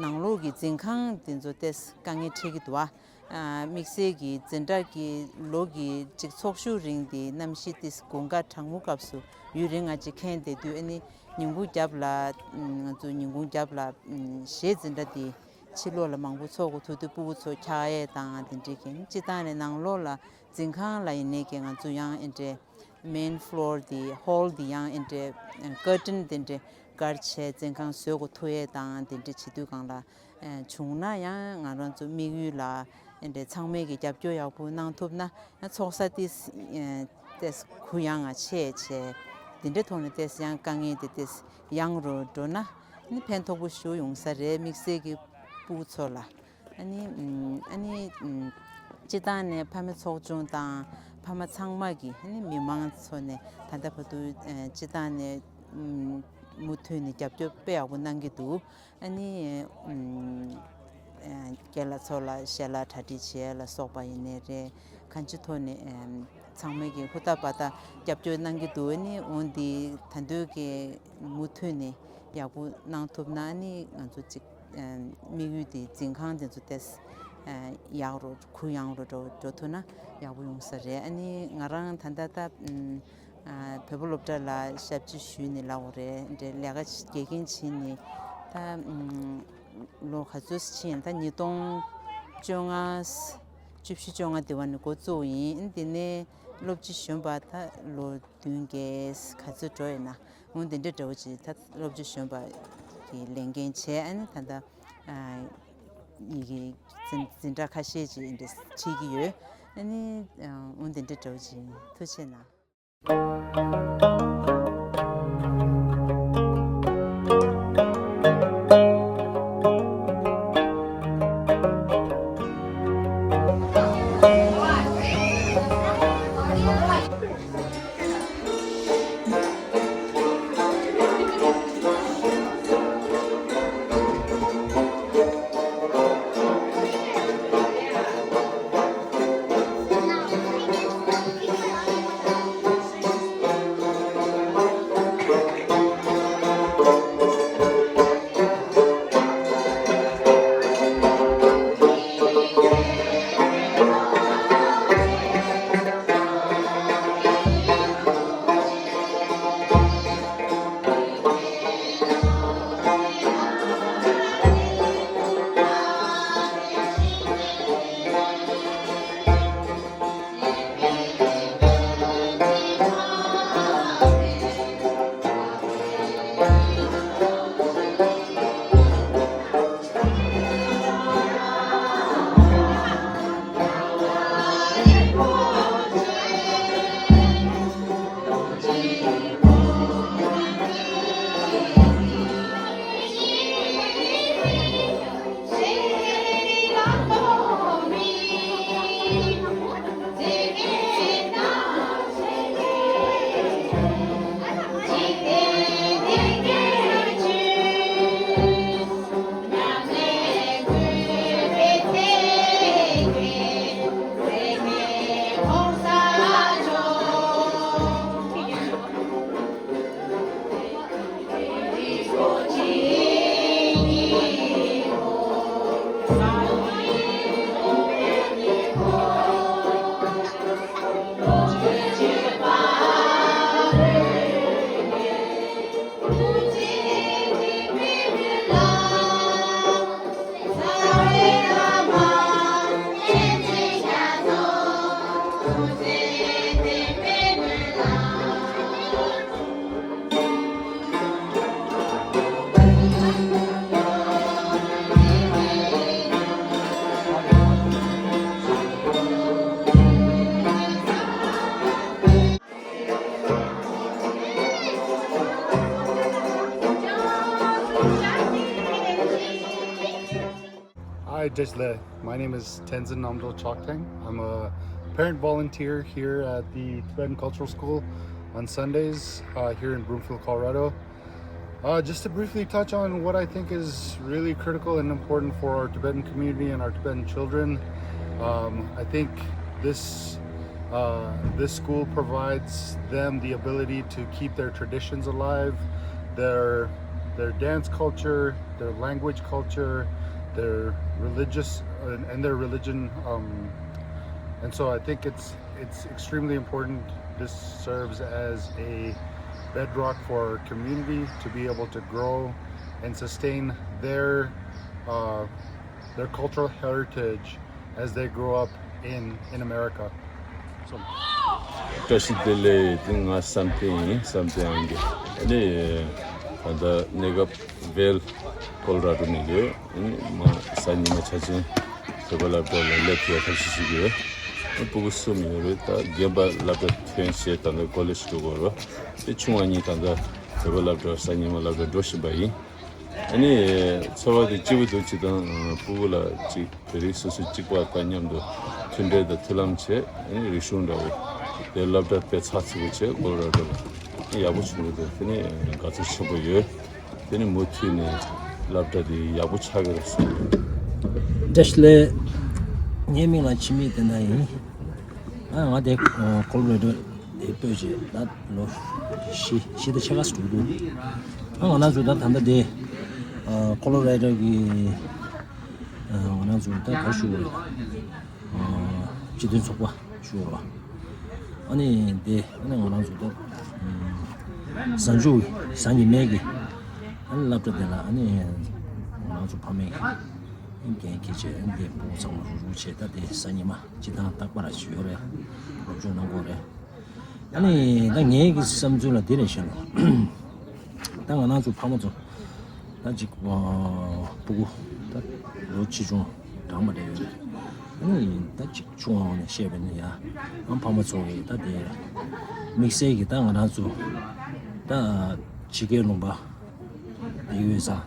ནང་ལོགས་ཀྱི་འཛིན་ཁང་དེ་ཚོ་ཏོག་ཙམ་དཀའ་ངལ་འཕྲད་ཀྱི་འདུག་བ། ཨ་དམིགས་བསལ་གྱི་འཛིན་གྲྭ་གི་ལོ་གི་ཅིག་ཚོགས་ཞུགས་རིང་དེ་གནམ་གཤིས་ཏོག་ཙམ་དགུན་ཁ་གྲང་མོ་སྐབས་སུ་ཡུན་རིང་ང་ཅིག་ཁེངས་བསྡད་དུས། ཨ་ནི་ཉིན་གུང་རྒྱབ་ལ་ང་ཚོ་ཉིན་གུང་རྒྱབ་ལ་གཞས་འཛིན་གྲྭ་དེ་ཕྱི་ལོགས་ལ་མང་པོ་ཚོགས་དགོས་ཐུག་དུས་སྤུ་གུ་ཚོ་འཁྱག་ཡས་དང་དེ་འདྲའི་གི། སྤྱིར་བཏང་ནས་ནང་ལོགས་ལ་འཛིན་ཁང་ལ་ཡིན་ནའི་གི་ང་ཚོ་ཡང་ཨེ་འདྲའི་main floor དེ་hall དེ་ཡང་ཨེ་འདྲའི་curtain དེ་འདྲའི་བཀར་བྱས་འཛིན་ཁང་བཟོས་དགོས་ཐུག་ཡས་དང་དེ་འདྲའི་བྱེད་དུས་སྒང་ལ། ཨ་བྱུང་ན་ཡང་ང་རང་ཚོ་དམིགས་ཡུལ་ལ་ཨ་འདྲ་ཚང་མས་ཀྱི་རྒྱབ་སྐྱོར་ཡག་པོ་གནང་ཐུབ་ན་ཡང་ཚོགས་ས་ཏོག་ཙམ་ཨ་ཏོག་ཙམ་གུ་ཡངས་ང་ཆེ་བྱས། དེ་འདྲའི་ཐོག་ནས་ཏོག་ཙམ་ཡང་དཀའ་ངལ་དེ་ཏོག་ཙམ་ཡང་རུ་འགྲོ་ན་ནི་ཕན་ཐོགས་པོ་ཞིག་ཡོང་ས་རེད། དམིགས་བསལ་གྱི་སྤུ་གུ་ཚོ་ལ། ཨ་ནི་ཨ་ནི་སྤྱིར་བཏང་ནས་ཕ་མའི་ཚོགས་ཆུང་དང་ཕ་མ་ཚང་མ་གི་ཨ་ནི་མི་མང་ཚོ་ནས་ད་ལྟ་བར་དུ་སྤྱིར་བཏང་ནས་མུ་མཐུད་ནས་རྒྱབ་སྐྱོར་དཔེ་ཡག་པོ་གནང་གི་འདུག་ཨ་ནི་ཨུམ། ཨ་རྒན་ལགས་ཚོ་ལ་ཞལ་ལག་གྲ་སྒྲིག་བྱེད་ཡ་ལ་སོགས་པ་ཡིན་ནའི་རེད། གང་ཅིའི་ཐོག་ནས་ཨམ་ཚང་མས་ཀྱི་ཧུར་ཐག་འབད་ཐག་རྒྱབ་སྐྱོར་གནང་གི་འདུག་ཨ་ནི་འོ་འདི་ད་འདོད་ཀྱི་མུ་མཐུད་ནས་ཡག་པོ་གནང་ཐུབ་ན་ཨ་ནི་ང་ཚོ་ཅིག་ཨམ་དམིགས་ཡུལ་དེ་འཛིན་ཁང་དེ་ཚོ་ཏོག་ཙམ་ཡག་རུ་གུ་ཡངས་རུ་འགྲོ་འགྲོ་ཐུབ་ན་ཡག་པོ་ཡོང་ས་རེད། ཨ་ནི་ང་རང་ད་ལྟ་ད་ཨམ། ཨ་བོད་པ་སློབ་གྲྭ་ལ་ཞབས་ཕྱི་ཞུས་ནས་ལབ་དགོས་རེད། འདྲ་ལས་ཀ་དགེ་རྒན་བྱས་ནས་ད་ཨུམ་ལོ་ག་ཚོད་ཕྱིན་ད་ཉིས་སྟོང་བཅོ་ལྔ་བཅུ་བཞི་བཅོ་ལྔ་དེ་བ་ནས་འགོ་བཙུགས་ཡིན། འདི་ནས་སློབ་སྤྱི་གཞོན་པ་ད་ལོ་བདུན་བརྒྱད་ག་ཚོད་འགྲོ་ཡོད་ན་འོ་དེ་འདྲ་འདྲ་བོ་ཅིག་ད་སློབ་སྤྱི་གཞོན་པ་གི་ལས་འགན་བྱས། ཨ་ནི་ད་ལྟ་ཨ་ཡི་གེ་འཛིན་འཛིན་གྲྭ་ཁ་ཤས་ཅིག་འདྲ་ཁྲིད་ཀྱི་ཡོད། ཨ་ནི་ཨ་འོ་དེ་འདྲ་འདྲ་བོ་ཅིག་ཡིན། ཐུགས་རྗེ་གནང་། Hi, Desh Le. My name is Tenzin Namdol Chokdang. I'm a parent volunteer here at the Tibetan Cultural School on Sundays uh, here in Broomfield, Colorado. Uh, just to briefly touch on what I think is really critical and important for our Tibetan community and our Tibetan children, um, I think this uh, this school provides them the ability to keep their traditions alive, their their dance culture, their language culture, their religious and, and their religion. Um, and so I think it's it's extremely important. This serves as a bedrock for our community to be able to grow and sustain their uh, their cultural heritage as they grow up in in America. So, བཀྲ་ཤིས་བདེ་ལེགས། དེ་ང་བསམ་གཏན་ཡིན། བསམ་གཏན་ཨང་རྒས། ཨ་ནི་ད་ལྟ་གནས་སྐབས་ཝེལ་ཀོ་ལོ་ར་ཌོ་ནས་ཡོད། ཨ་ནི་མ་གཟའ་ཉི་མ་ཆ་ཆེན་བོད་པ་སློབ་གྲྭ་ལ་སླེབས་ཐུབ་པའི་ཐབས་ཤེས་བྱེད་ཀྱི་ཡོད། ཨ་ནི་སྤུ་གུ་གསུམ་ཡོད་རེད། ད་རྒན་པ་སློབ་གྲྭ་ཐོན་བྱས་ད་ལྟ་ཀོ་ལེཇ་འགྲོ་གི་ཡོད་རེད། དེ་ཆུང་བ་གཉིས་ད་ལྟ་བོད་པ་སློབ་གྲྭ་གཟའ་ཉི་མ་སློབ་གྲྭ་འགྲོ་བཞིན་པ་ཡིན། ཨ་ནི་ཚོར་བ་དེ་སྐྱིད་པོ་འདུག་སྤྱིར་བཏང་སྤུ་གུ་ལ་ཅིག་བོད་རིགས་སོ་སོ་གཅིག་པ་དང་མཉམ་དུ་མཐུན་འབྲེལ་དང་མཐུན་ལམ་བྱས། ཨ་ནི་རིག་གཞུང་འདྲ་བོ་དེ་སློབ་གྲྭ་དཔེ་ཚགས་ཚུད་པོ་བྱས་ཀོ་ལོ་ར་ཌོ་ལ་ཡག་པོ་བྱུང་གི་འདུག་དེ་ནི་དགའ་ཚོར་ཆེན་པོ་ཡོད། དེ་ནི་མུ་མཐུད་ནས་སློབ་གྲྭ་དེ་ཡག་པོ་ཆགས་ཀྱི་རེད་བསམ་གྱི་འདུག་བཀྲ་ཤིས་བདེ་ལེགས། ངའི་མིང་ལ་འཆི་མེད་བསྟན་དར་ཡིན། ཨ་ང་དེ་ཀོ་ལོ་ར་ཌོ་དེ་སྤོས་བྱས་ད་ལོ་བཞི་བཞི་དང་ཕྱེད་ཀ་ཙམ་འགྲོ་གི་འདུག་ཨ་ང་རང་ཚོ་ད་ད་ལྟ་དེ་ཀོ་ལོ་ར་ཌོ་གི་ང་རང་ཚོ་ད་ག་ཞུ་བ་རེད། སྤྱི་མཐུན་ཚོགས་པ་ཞུ་བ་རེད། ཨ་ནི་དེ་ཨ་ནི་ང་རང་ཚོ་ད་གཟའ་མཇུག་གཟའ་ཉི་མའི་གི་ཨ་ནི་སློབ་གྲྭ་དེ་ལ་ཨ་ནི་ང་རང་ཚོ་ཕ་མའི་འགན་འཁྱེར་བྱས། ཨ་ནི་དེ་སྤུ་གུ་ཚང་མ་རུག་རུག་བྱས། ད་དེ་གཟའ་ཉི་མ་སྤྱི་བཏང་རྟག་པར་ཞུ་ཡོད་རེད། སློབ་སྦྱོང་གནང་གི་ཡོད་རེད། ཨ་ནི་ད་ངའི་གི་བསམ་ཚུལ་ལ་འདི་རེད་ཤག་ལ། ད་ང་རང་ཚོ་ཕ་མ་ཚོ་ད་ཅིག་སྤུ་གུ་ད་ལོ་ཆེ་ཆུང་གྲངས་མ་འདྲ་ཡོད་རེད། ཨ་ནི་ད་ཅིག་ཆུང་བ་ནས་བཤད་པ་ཡིན་ན་ཡ། ཨ་ཕ་མ་ཚོ་གི་ད་དེ་དམིགས་བསལ་གྱི་ད་ང་རང་ཚོ་ད་ཕྱི་རྒྱལ་ལུང་པ་དེ་ཡོད་ས། ཨ་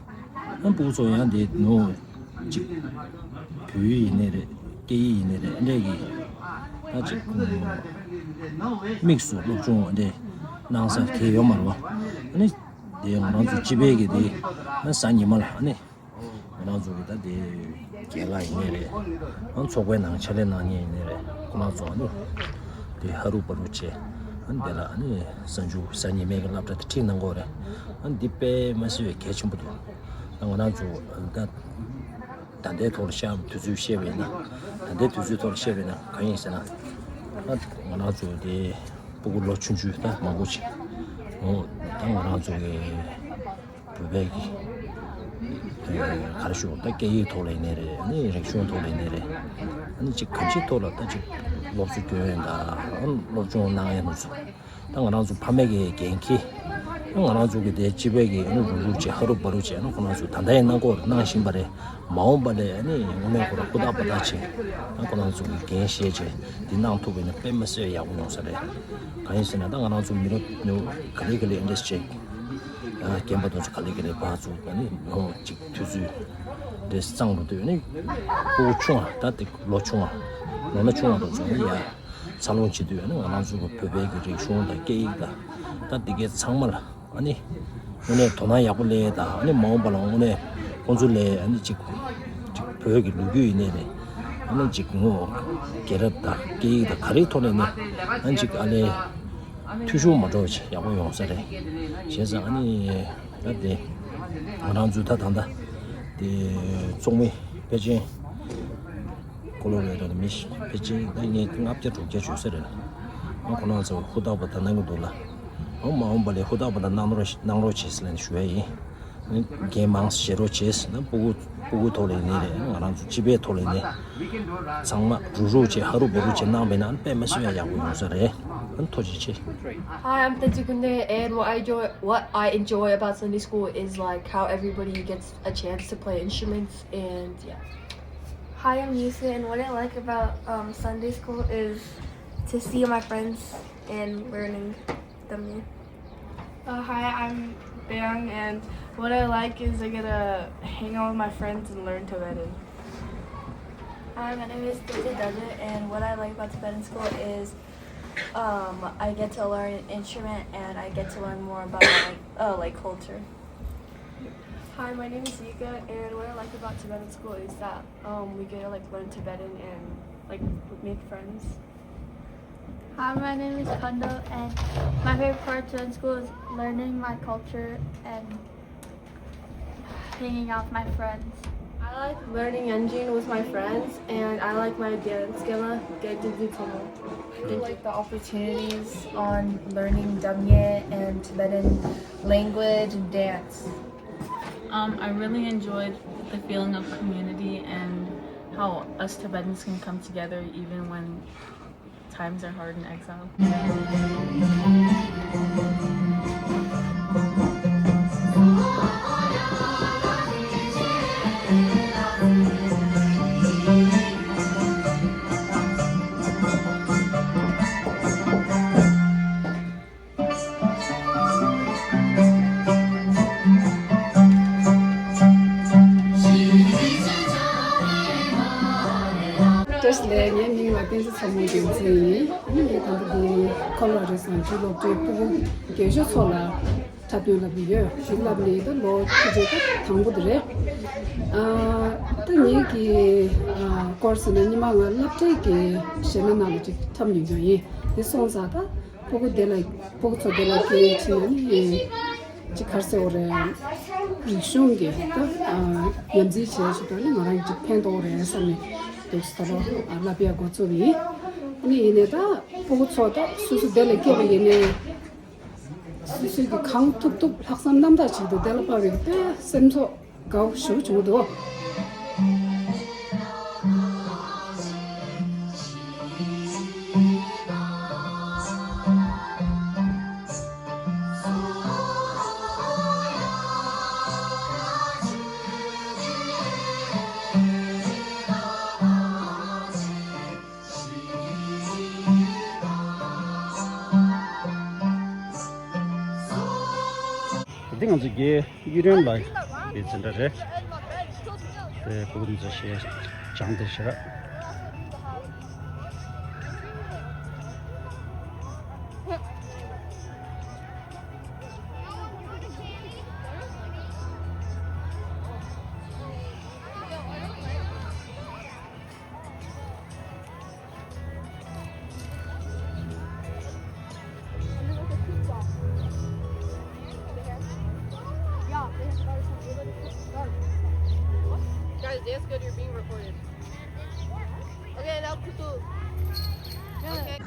སྤུ་གུ་ཚོ་ཡང་དེ་ནོ་ཅིག་བོད་ཡིག་ཡིན་ནའི་རེད། སྐད་ཡིག་ཡིན་ནའི་རེད། ཨ་འདྲས་ཀྱི་ད་ཅིག་དམིགས་སུ་སློབ་སྦྱོང་ཨ་འདྲས་གནང་ས་གལ་ཡོད་མ་རེད་བ། ཨ་ནི་དེ་ང་རང་ཚོ་སྤྱི་པའི་གི་དེ་ཨ་གཟའ་ཉི་མ་ལ་ཨ་ནི་ང་རང་ཚོ་གི་ད་དེ་རྒན་ལགས་ཡིན་ནའི་རེད། ཨ་ཚོགས་པའི་ནང་ཕྱག་ལས་གནང་མཁན་ཡིན་ནའི་རེད། ཁོ་རང་ཚོ་ཨ་ནི་དེ་ཧ་རུ་པ་རུ་བྱས། ཨ་ནི་དེ་ལ་ཨ་ནི་གཟའ་མཇུག་གཟའ་ཉི་མའི་གི་སློབ་གྲྭ་དེ་ཁྲིད་གནང་གི་ཡོད་རེད། ཨ་ནི་འདི་དཔེ་མ་སྲིད་པའི་གལ་ཆེན་པོ་འདུག་ད་ང་རང་ཚོ་ད་ད་ལྟའི་ཐོག་ལ་བཤད་དུས་ཚོད་བཤད་པ་ཡིན་ན། ད་ལྟའི་དུས་ཚོད་ཐོག་ལ་བཤད་པ་ཡིན་ན་གང་ཡིན་ཟེར་ན། ད་ང་རང་ཚོ་དེ་སྤུ་གུ་ལོ་ཆུང་ཆུང་ད་མང་པོ་ཅིག་འོ་ད་ང་རང་ཚོ་གི་བོད་པའི་གི་ག་རེ་ཞུ། ད་སྐད་ཡིག་ཐོག་ལ་ཡིན་ནའི་རེད། ཨ་ནི་རིག་གཞུང་ཐོག་ལ་ཡིན་ནའི་རེད། ཨ་ནི་ཅིག་གང་ཅིའི་ཐོག་ལ་ད་ཅིག་སློབ་གསོ་སྐྱོན་ཡོད་ད། ཨ་ནི་སློབ་སྦྱོང་གནང་ཡ་ནོ་ཚོ། ད་ང་རང་ཚོ་ཕ་མའི་གི་འགན་འཁྱེར། ང་རང་ཚོ་གི་དེ་སྤྱི་པའི་གི་ཨ་ནི་རུག་རུག་བྱས་ཧ་རུ་བ་རུ་བྱས། ཨ་ནི་ཁོ་རང་ཚོ་ད་ལྟ་ཡང་གནང་གི་ཡོད་རེད། གནང་བཞིན་པ་རེད། མ་འོངས་པ་ལ་ཨ་ནི་དངོས་གནས་ཁོ་རང་ཧུར་ཐག་འབད་ཐག་བྱས། ཨ་ཁོ་རང་ཚོ་གི་འགན་བཞེས་བྱས་འདི་གནང་ཐུབ་པ་ཡིན་ན་དཔེ་མི་སྲིད་ཡག་པོ་ཡོང་ས་རེད། གང་ཡིན་ཟེར་ན་ད་ང་རང་ཚོ་མི་རབས་ནུབ་ག་ལེ་ག་ལེ་ཨ་འདྲས་བྱས། ཨ་རྒན་པ་དེ་ཚོ་ག་ལེ་ག་ལེ་ཕར་ཚུར་ཨ་ནི་ནོ་ཅིག་དུས་ཚོད་འདྲས་གཙང་རུ་འདུག་ཨ་ནི་སྤུ་གུ་ཆུང་བ་ད་དེ་ལོ་ཆུང་བ་ལོ་ན་ཆུང་བ་དེ་ཚོ་ཨ་ནི་ཡ། འཚར་ལོངས་བྱེད་དུས་ཨ་ནི་ང་རང་ཚོ་གི་བོད་པའི་གི་རིག་གཞུང་དང་སྐད་ཡིག་དང་ད་འདི་གའི་ཚང་མ་ལ་ཨ་ནི་དངོས་གནས་དོ་སྣང་ཡག་པོ་སླེབས་དང་། ཨ་ནི་མ་འོངས་པ་ལ་དངོས་གནས་ཁོང་ཚོ་ལ་ཨ་ནི་ཅིག་ཅིག་བོད་ཀྱི་ལོ་རྒྱུས་ཡིན་ནའི་རེད། ཨ་ནི་ཅིག་ངོ་རྒྱལ་རབས་དང་སྐད་ཡིག་དང་ག་རེའི་ཐོག་ནས་ནི་ཨ་ནི་ཅིག་ཨ་ལས་འཐུས་ཤོར་མ་འགྲོ་བ་ཅིག་ཡག་པོ་ཡོང་ས་རེད། བྱས་ཙང་ཨ་ནི་ད་དེ་ང་རང་ཚོ་ད་ད་ལྟ་དེ་ཚོགས་མི་ཕལ་ཆེར་ཀོ་ལོ་རེ་རོ་ནས་མི་ཕལ་ཆེར་ད་ངས་ལྔ་བརྒྱ་དྲུག་བརྒྱ་བྱོན་ས་རེད། ཨ་ཁོ་རང་ཚོ་ཧུར་ཐག་པ་ད་གནང་གི་འདུག་ལ། ཨ་མ་འོངས་པ་ལས་ཧུར་ཐག་པ་ད་གནང་རོགས་གནང་རོགས་བྱེད་ཟེར་ལན་ཞུ་ཡ་ཡིན། འགན་མང་བཞེས་རོགས་བྱེད་ཟེར་ན་སྤུ་གུ་སྤུ་གུ་ཐོག་ལ་ཡིན་ནའི་རེད། ང་རང་ཚོ་སྤྱི་པའི་ཐོག་ལ་ཡིན་ནའི་ཚང་མ་རུག་རུག་བྱས་ཧ་རུ་བ་རུ་བྱས་གནང་བས་ན་དཔེ་མ་སྲིད་ཡ་ཡག་པོ་ཡོང་ས་རེད། ཨ་ཐུགས་རྗེ་ཆེ། Hi, I'm Tenzu Kunde, and what I enjoy what I enjoy about Sunday school is like how everybody gets a chance to play instruments and yeah. Hi, I'm Yusa, and what I like about um, Sunday school is to see my friends and learning them. Yeah. Uh, hi, I'm Bang, and what I like is I get to hang out with my friends and learn Tibetan. Hi, my name is Tete Dadu, and what I like about Tibetan school is um, I get to learn an instrument and I get to learn more about my uh, like culture. Hi, my name is Yika, and what I like about Tibetan school is that um, we get to like learn Tibetan and like make friends. Hi, my name is Kondo, and my favorite part of school is learning my culture and hanging out with my friends. I like learning Yangchin with my friends, and I like my dance gala, Gaitidi Tomo. I do like the opportunities on learning Damye and Tibetan language and dance. Um, I really enjoyed the feeling of community and how us Tibetans can come together even when times are hard in exile. བཀྲ་ཤིས་བདེ་ལེགས། ངའི་མིང་ལ་བསྟན་འཛིན་ཚ་མོ་རྒྱལ་མཚན་ཡིན། ཨ་ནི་ངས་དང་པོ་འདི་ཁོ་ལོ་རེ་སང་ཆུ་སློབ་གྲྭའི་སྤུ་གུ་རྒན་གཞོན་ཚོ་ལ་འཁྲབ་སྟོན་ལབ་ཀྱི་ཡོད། ཞུ་ལབ་ནས་ད་ལོ་ཁ་ཅིག་ད་དང་པོ་དེ་རེད། ཨ་ད་ངེད་ཀྱི་ཨ་སྐོར་ཟེར་ན་ཉི་མ་ང་སློབ་གྲྭའི་གི་གཞས་སྣ་ནང་ལ་ཅིག་འཁྲབ་མྱོང་མྱོང་ཡིན། དེ་སོང་ཙང་ད་སྤུ་གུ་དེ་ལ་སྤུ་གུ་ཚོ་དེ་ལ་སྐད་ཆ་ནི་ཅི་གར་ཟེར་བ་རེད། རིག་གཞུང་གི་ད་ཉམས་རྩིས་བྱས་ཞིག་ད་ནི་ང་རང་གི་ཕན་ཐོགས་རེད་བསམ་ནས་འདུག་ད་ལོ་བསླབ་ཡ་འགོ་བཙུགས་ཡིན། ཨ་ནི་ཡིན་ནའི་ད་སྤུ་གུ་ཚོ་ད་སོ་སོ་དེ་ལ་སྐྱེས་པ་ཡིན་ནའི་སོ་སོ་གི་གང་ཐུབ་ཐུབ་ལྷག་བསམ་རྣམ་དག་ཅིག་ཏུ་དེ་ལ་དཔའ་བའི་དཔེ་སེམས་ཚོགས། དགའ་བོ་ཞེ་པོ་བྱུང་འདུག་འདི་ང་ཚོ་རྒྱའི་གཡུ་སྒྲོན་ལགས་ཀྱི་འཛིན་གྲྭ་རེད། དེ་ཕྲུ་གུ་འཛིན་གྲྭ་ཞེས་སྦྱངས་བསྡད་ཤག Guys, dance good, you're being recorded. Okay, now kutu. Okay.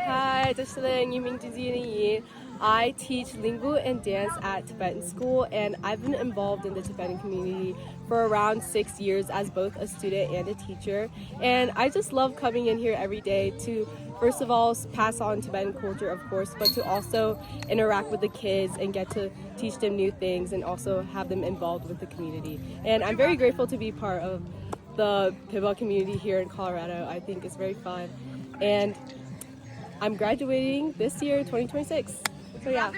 Hi, just to let you know, I teach lingu and dance at Tibetan school, and I've been involved in the Tibetan community for around six years as both a student and a teacher. And I just love coming in here every day to, first of all, pass on Tibetan culture, of course, but to also interact with the kids and get to teach them new things and also have them involved with the community. And I'm very grateful to be part of the Peba community here in Colorado. I think it's very fun. And I'm graduating this year, twenty twenty-six. So yeah.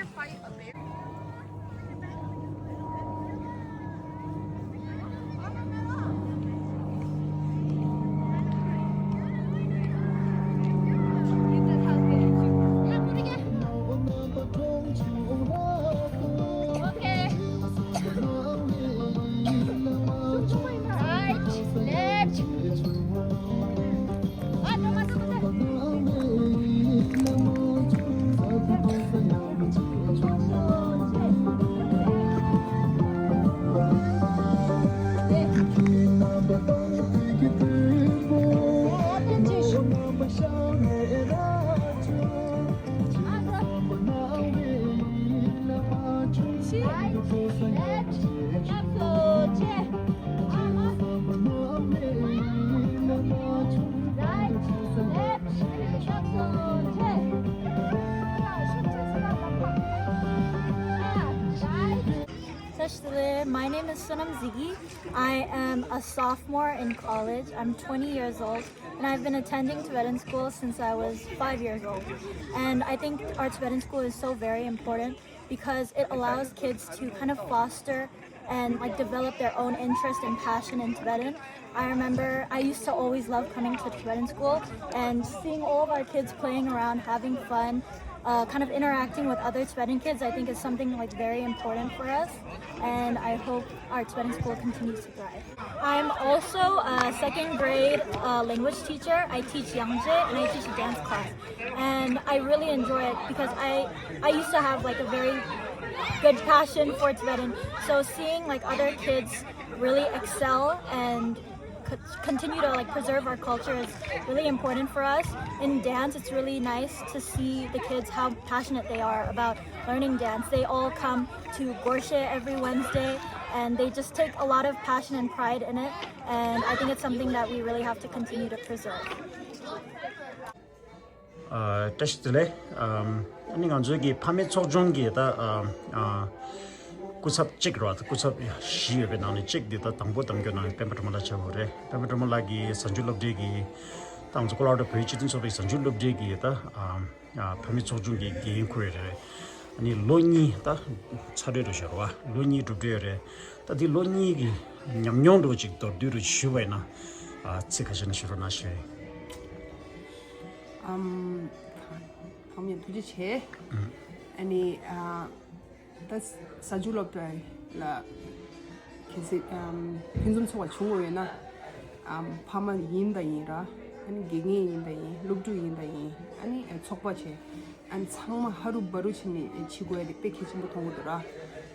My name is Sonam Zigi. I am a sophomore in college. I'm twenty years old, and I've been attending Tibetan school since I was five years old. And I think our Tibetan school is so very important because it allows kids to kind of foster and like develop their own interest and passion in Tibetan. I remember I used to always love coming to Tibetan school and seeing all of our kids playing around, having fun, uh, kind of interacting with other Tibetan kids. I think is something like very important for us, and I hope our Tibetan school continues to thrive. I'm also a second grade uh, language teacher. I teach Yangtze and I teach a dance class, and I really enjoy it because I I used to have like a very good passion for Tibetan. So seeing like other kids really excel and co- continue to like preserve our culture is really important for us. In dance, it's really nice to see the kids how passionate they are about learning dance. They all come to Gorshe every Wednesday, and they just take a lot of passion and pride in it. And I think it's something that we really have to continue to preserve. བཀྲ་ཤིས་བདེ་ལེགས། ཨ་ནི་ང་ཚོའི་གི་ཕ་མའི་ཚོགས་ཆུང་གི་ད་སྐུ་ཚབ་གཅིག་རེད་བ། སྐུ་ཚབ་བཞི་ཡོད་པའི་ནང་ནས་གཅིག་འདི་ད་དང་པོ་གདམ་རྒྱུ་ནང་སྤེན་པ་སྒྲོལ་མ་ལགས་ཆགས་ཡོད་རེད། སྤེན་པ་སྒྲོལ་མ་ལགས་ཀྱིས་གཟའ་མཇུག་སློབ་གྲྭའི་གི་ད་ང་ཚོ་ཀོ་ལོ་ར་ཌོ་བོད་རིགས་སྤྱི་མཐུན་ཚོགས་པའི་གཟའ་མཇུག་སློབ་གྲྭའི་གི་ད་ཕ་མའི་ཚོགས་ཆུང་གི་འགན་འཁུར་ཡོད་རེད། ཨ་ནི་ལོ་གཉིས་ད་ཚར་གྲབས་རེད་ཤག་རེད་བ། ལོ་གཉིས་གྲུབ་གྲབས་ཡོད་རེད། ད་འདི་ལོ་གཉིས་ཀྱི་ཉམས་མྱོང་འདྲ་བོ་ཅིག་མདོར་བསྡུས་རུ་ཞུས་པ་ཡིན་ན་ཚིག་ཁ་ཤས་ནས་ཞུ་རོགས་གནང་ཞུ། ཨམ། ཐང་མེད་ཐུགས་རྗེ་ཆེ། ཨ་ནི་ཨ་ད་གཟའ་མཇུག་སློབ་གྲྭ་ལ་གལ་སྲིད་ཨམ་ཕུན་སུམ་ཚོགས་པ་བྱུང་དགོས་ཡོད་ན། ཨམ་ཕ་མ་ཡིན་དང་ཡིན་ར། ཨ་ནི་དགེ་རྒན་ཡིན་དང་ཡིན། སློབ་ཕྲུག་ཡིན་དང་ཡིན། ཨ་ནི་ཚོགས་པ་བྱས། ཨ་ནི་ཚང་མ་ཧ་རུ་བ་རུ་བྱས་ནས་བྱེད་དགོས་ཡ་དེ་དཔེ་གལ་ཆེན་པོ་མཐོང་གི་འདུག་ར།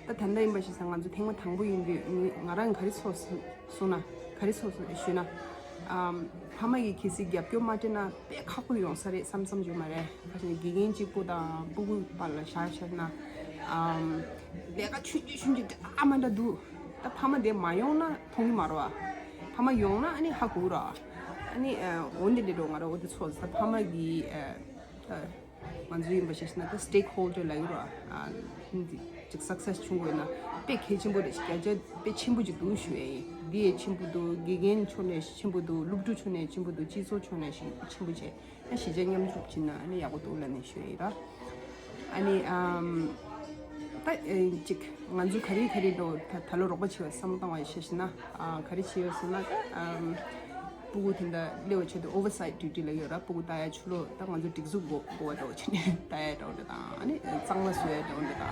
ད་ད་ལྟ་ཡིན་པ་ཞིག་ས་ང་ཚོ་ཐེངས་མ་དང་པོ་ཡིན་དུས་ང་རང་ག་རེ་ཚོར་སོང་ན། ག་རེ་ཚོར་སོང་ཞུས་ན། ཨམ་ཕ་མ་གིས་གལ་སྲིད་རྒྱབ་སྐྱོར་མ་སྤྲད་ན་དཔེ་ཁག་པོ་ཡོང་ས་རེད་བསམ་བསམ་བྱུང་མ་རེད། ཁ་ཤས་ནི་དགེ་རྒན་གཅིག་པུ་དང་སྤུ་གུ་བར་ལ་བཞག་བཞག་ན། ཨམ་ལས་ཀ་ཆུང་ཆུང་ཆུང་ཆུང་འདྲ་མ་འདྲ་འདུག་ད་ཕ་མ་དེ་མ་ཡོང་ན་མཐོང་གི་མ་རེད་བ། ཕ་མ་ཡོང་ན་ཨ་ནི་ཧ་གོ་ར། ཨ་ནི་འོ་འདི་འདྲ་འགྲོ་ང་ར་འོ་དེ་ཚོ་ས་ཕ་མ་གི་ད་ང་ཚོ་ཡིན་པ་ཞིག་ན་ད་stakeholder ལ་ཡོད་ར། ཨ་འདི་ཅིག་success བྱུང་དགོས་ན་དཔེ་གལ་ཆེན་པོ་རེད། བརྒྱ་ཆ་དཔེ་ཆེན་པོ་ཅིག་འདུག་ཞུ་ཡ་ཡིན། འདི་ཡས་ཆེན་པོ་འདུག་དགེ་རྒན་ཕྱོགས་ནས་ཆེན་པོ་འདུག་སློབ་ཕྲུག་ཕྱོགས་ནས་ཆེན་པོ་འདུག་སྤྱི་ཚོགས་ཕྱོགས་ནས་ཆེན་པོ་བྱས། ཨ་གཞིས་ཆགས་མཉམ་ཞུགས་བྱས་ན་ཨ་ནི་ཡག་པོ་འདུག་ལབ་ནས་ཞུ་ཡ་ཡིན་ར། ཨ་ནི་ཨམ་ད་ཨེ་ཅིག་ང་ཚོ་ག་རེ་ག་རེ་འགྲོ་ད་ད་ལོ་རོགས་པ་བྱེད་པའི་བསམ་བློ་བཏང་བ་ཡིན་ཞེས་ན། ཨ་ག་རེ་བྱེད་ཡོད་ཟེར་ན་ད་ཨམ་སྤུ་གུ་དེ་འདྲ་སླེབས་པ་ཆེད་དུ་oversight duty ལ་ཡོད་ར། སྤུ་གུ་ལྟ་ཡ་ཕྱི་ལོགས་ད་ང་ཚོ་སྒྲིག་འཛུགས་འགོ་འགོ་བ་འདྲ་བོ་བྱས་ནས་ལྟ་ཡ་འདྲ་བོ་འདྲ་དང་། ཨ་ནི་གཙང་མ་བཟོ་ཡ་འདྲ་བོ་འདྲ་དང་།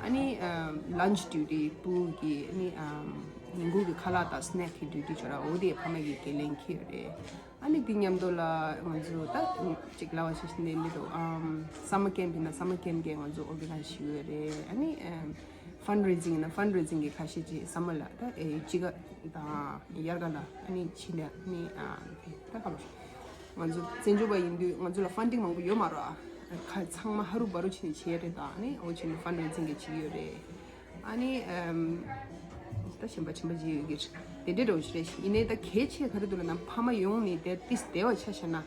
ཨ་ནི་ཨམ་lunch duty སྤུ་གུ་གི་ཨ་ནི་ཨམ་ཉིན་གུང་གི་ཁ་ལག་དང་snack གི་duty བྱེད་ར། འོ་དེ་ཕ་མ་གི་འགན་ལེན་འཁྱེར་ཡོད་རེད། ཨ་ནི་དེ་མཉམ་དུ་ལ་ང་ཚོ་ད་ཅིག་ལབ་པ་ཞིག་འདི་འདི་འདུག་ཨམ་summer camp ཡིན་ན་summer camp གི་ང་ཚོ་organize བྱེད་ཀྱི་ཡོད་རེད། ཨ་ནི་ཨམ་fundraising ཡིན་ན་fundraising གི་ཁ་ཤས་ཅིག་summer ལ་ད་ཨེ་དཔྱིད་ཀ་དང་དབྱར་ཁ་ལ་ཨ་ནི་ཕྱིན་ནས་ཨ་ནི་ཨ་ད་ག་ལོ་ང་ཚོ་བཙན་བྱོལ་བ་ཡིན་དུས་ང་ཚོ་ལ་funding མང་པོ་ཡོད་མ་རེད། ཁ་ཚང་མ་ཧ་རུ་བ་རུ་བྱས་ནས་བྱས་རེད། ད་ཨ་ནི་འོ་བྱས་ནས་fundraising གི་བྱེད་ཀྱི་ཡོད་རེད། ཨ་ནི་ཨམ་ད་གཞན་པ་གཞན་པ་ཅིག་ཡོད་ཀྱི་རེད། དེ་འདྲའི་འདྲ་བོ་ཞིག་རེད། ཡིན་ནའི་ད་གལ་ཆེ་ག་རེ་འདུག་ལབ་ན་ཕ་མ་ཡོང་ནས་དེ་ཏིས་བསྡད་པ་ཆ་བཞག་ན།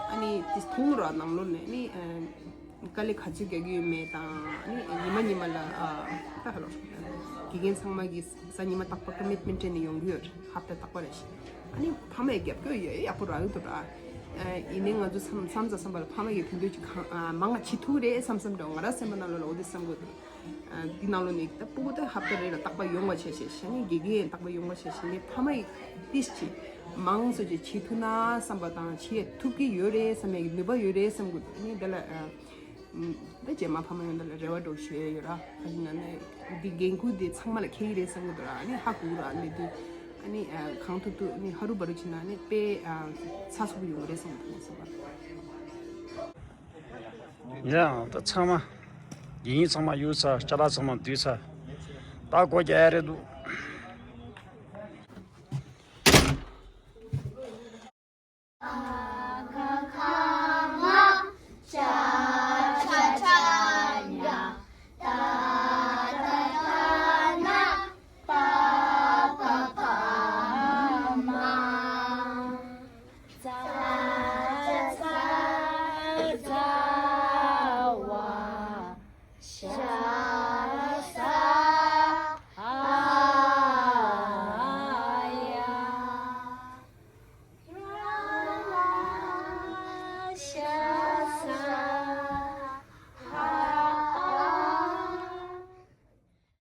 ཨ་ནི་ཏིས་མཐོང་ར་ནང་ལོགས་ནས་ཨ་ནི་དཀའ་ལས་ག་ཚོད་རྒྱག་གི་ཡོད་མེད་དང་། ཨ་ནི་ཉི་མ་ཉི་མ་ལ་ཨ་ད་ཧ་ལོ་དགེ་རྒན་ཚང་མ་གིས་གཟའ་ཉི་མ་རྟག་པར་commitment སྤྲད་ནས་ཡོང་གི་ཡོད་རེད། ཧབ་ཏ་རྟག་པར་རེ་བཞིན། ཨ་ནི་ཕ་མའི་རྒྱབ་སྐྱོར་ཡོད་ཡག་པོ་རག་གི་འདུག་ར། ཨ་ཡིན་ནའི་ང་ཚོ་མཚམས་མཚམས་ཙམ་པ་ལ་ཕ་མ་གིས་དོན་དུ་ཅིག་གང་ཨ་མང་ང་བྱེད་ཐུབ་རེད་བསམ་བསམ་འདྲ་བོ་ང་ར་སེམས་པ་ནང་ལོགས་ལ་འོ་དེ་བསམ་གི་འདུག་ཨ་འདི་ནང་ལོགས་ནས་ད་སྤུ་གུ་ད་ཧབ་ཏ་རེ་ལ་རྟག་པར་ཡོང་བ་བྱས་བྱས་བྱས་ནས་དགེ་རྒན་རྟག་པར་ཡོང་བ་བྱས་བྱས་ནས་ཕ་མ་ཡི་ཏིས་ཅིག་མང་ཚོ་ཅིག་བྱེད་ཐུབ་ན་བསམ་པ་དང་བྱེད་ཐུབ་ཀྱི་ཡོད་རེད་བསམ་ཡས་ཀྱི་ནུས་པ་ཡོད་རེད་བསམ་གི་འདུག་ཨ་ནི་འདི་ལ་ཨ་ད་རྗེས་མ་ཕ་མ་ཡོང་འདི་ལ་རེ་བ་འདྲ་བོ་ཞུ་ཡས་ཡོད་ར། ག་ཅི་ན་ནས་འདི་འགན་ཁུར་འདི་ཚང་མ་ལ་འཁེལ་གྱི་རེད་བསམ་གི་འདུག་ར། ཨ་ནི་ཧ་གོ་གི་ར། ཨ་ནི་འདི་ཨ་ནི་ཨ་གང་ཐུབ་ཐུབ་ཨ་ནི་ཧ་རུ་བ་རུ་བྱེད་ན་ཨ་ནི་དཔེ་ཨ་ཚགས་ཚུད་པོ་ཡོང་གི་རེད་བསམ་གི་འདུག་བསམ་པ། ཡང་ད་ཚང་མ་ཡིན་ཚང་མ་ཡོད་ས། ཅ་ལག་ཚང་མ་འདུས་ས། ད་སྒོ་རྒྱག་ཡ་རེད་འདུག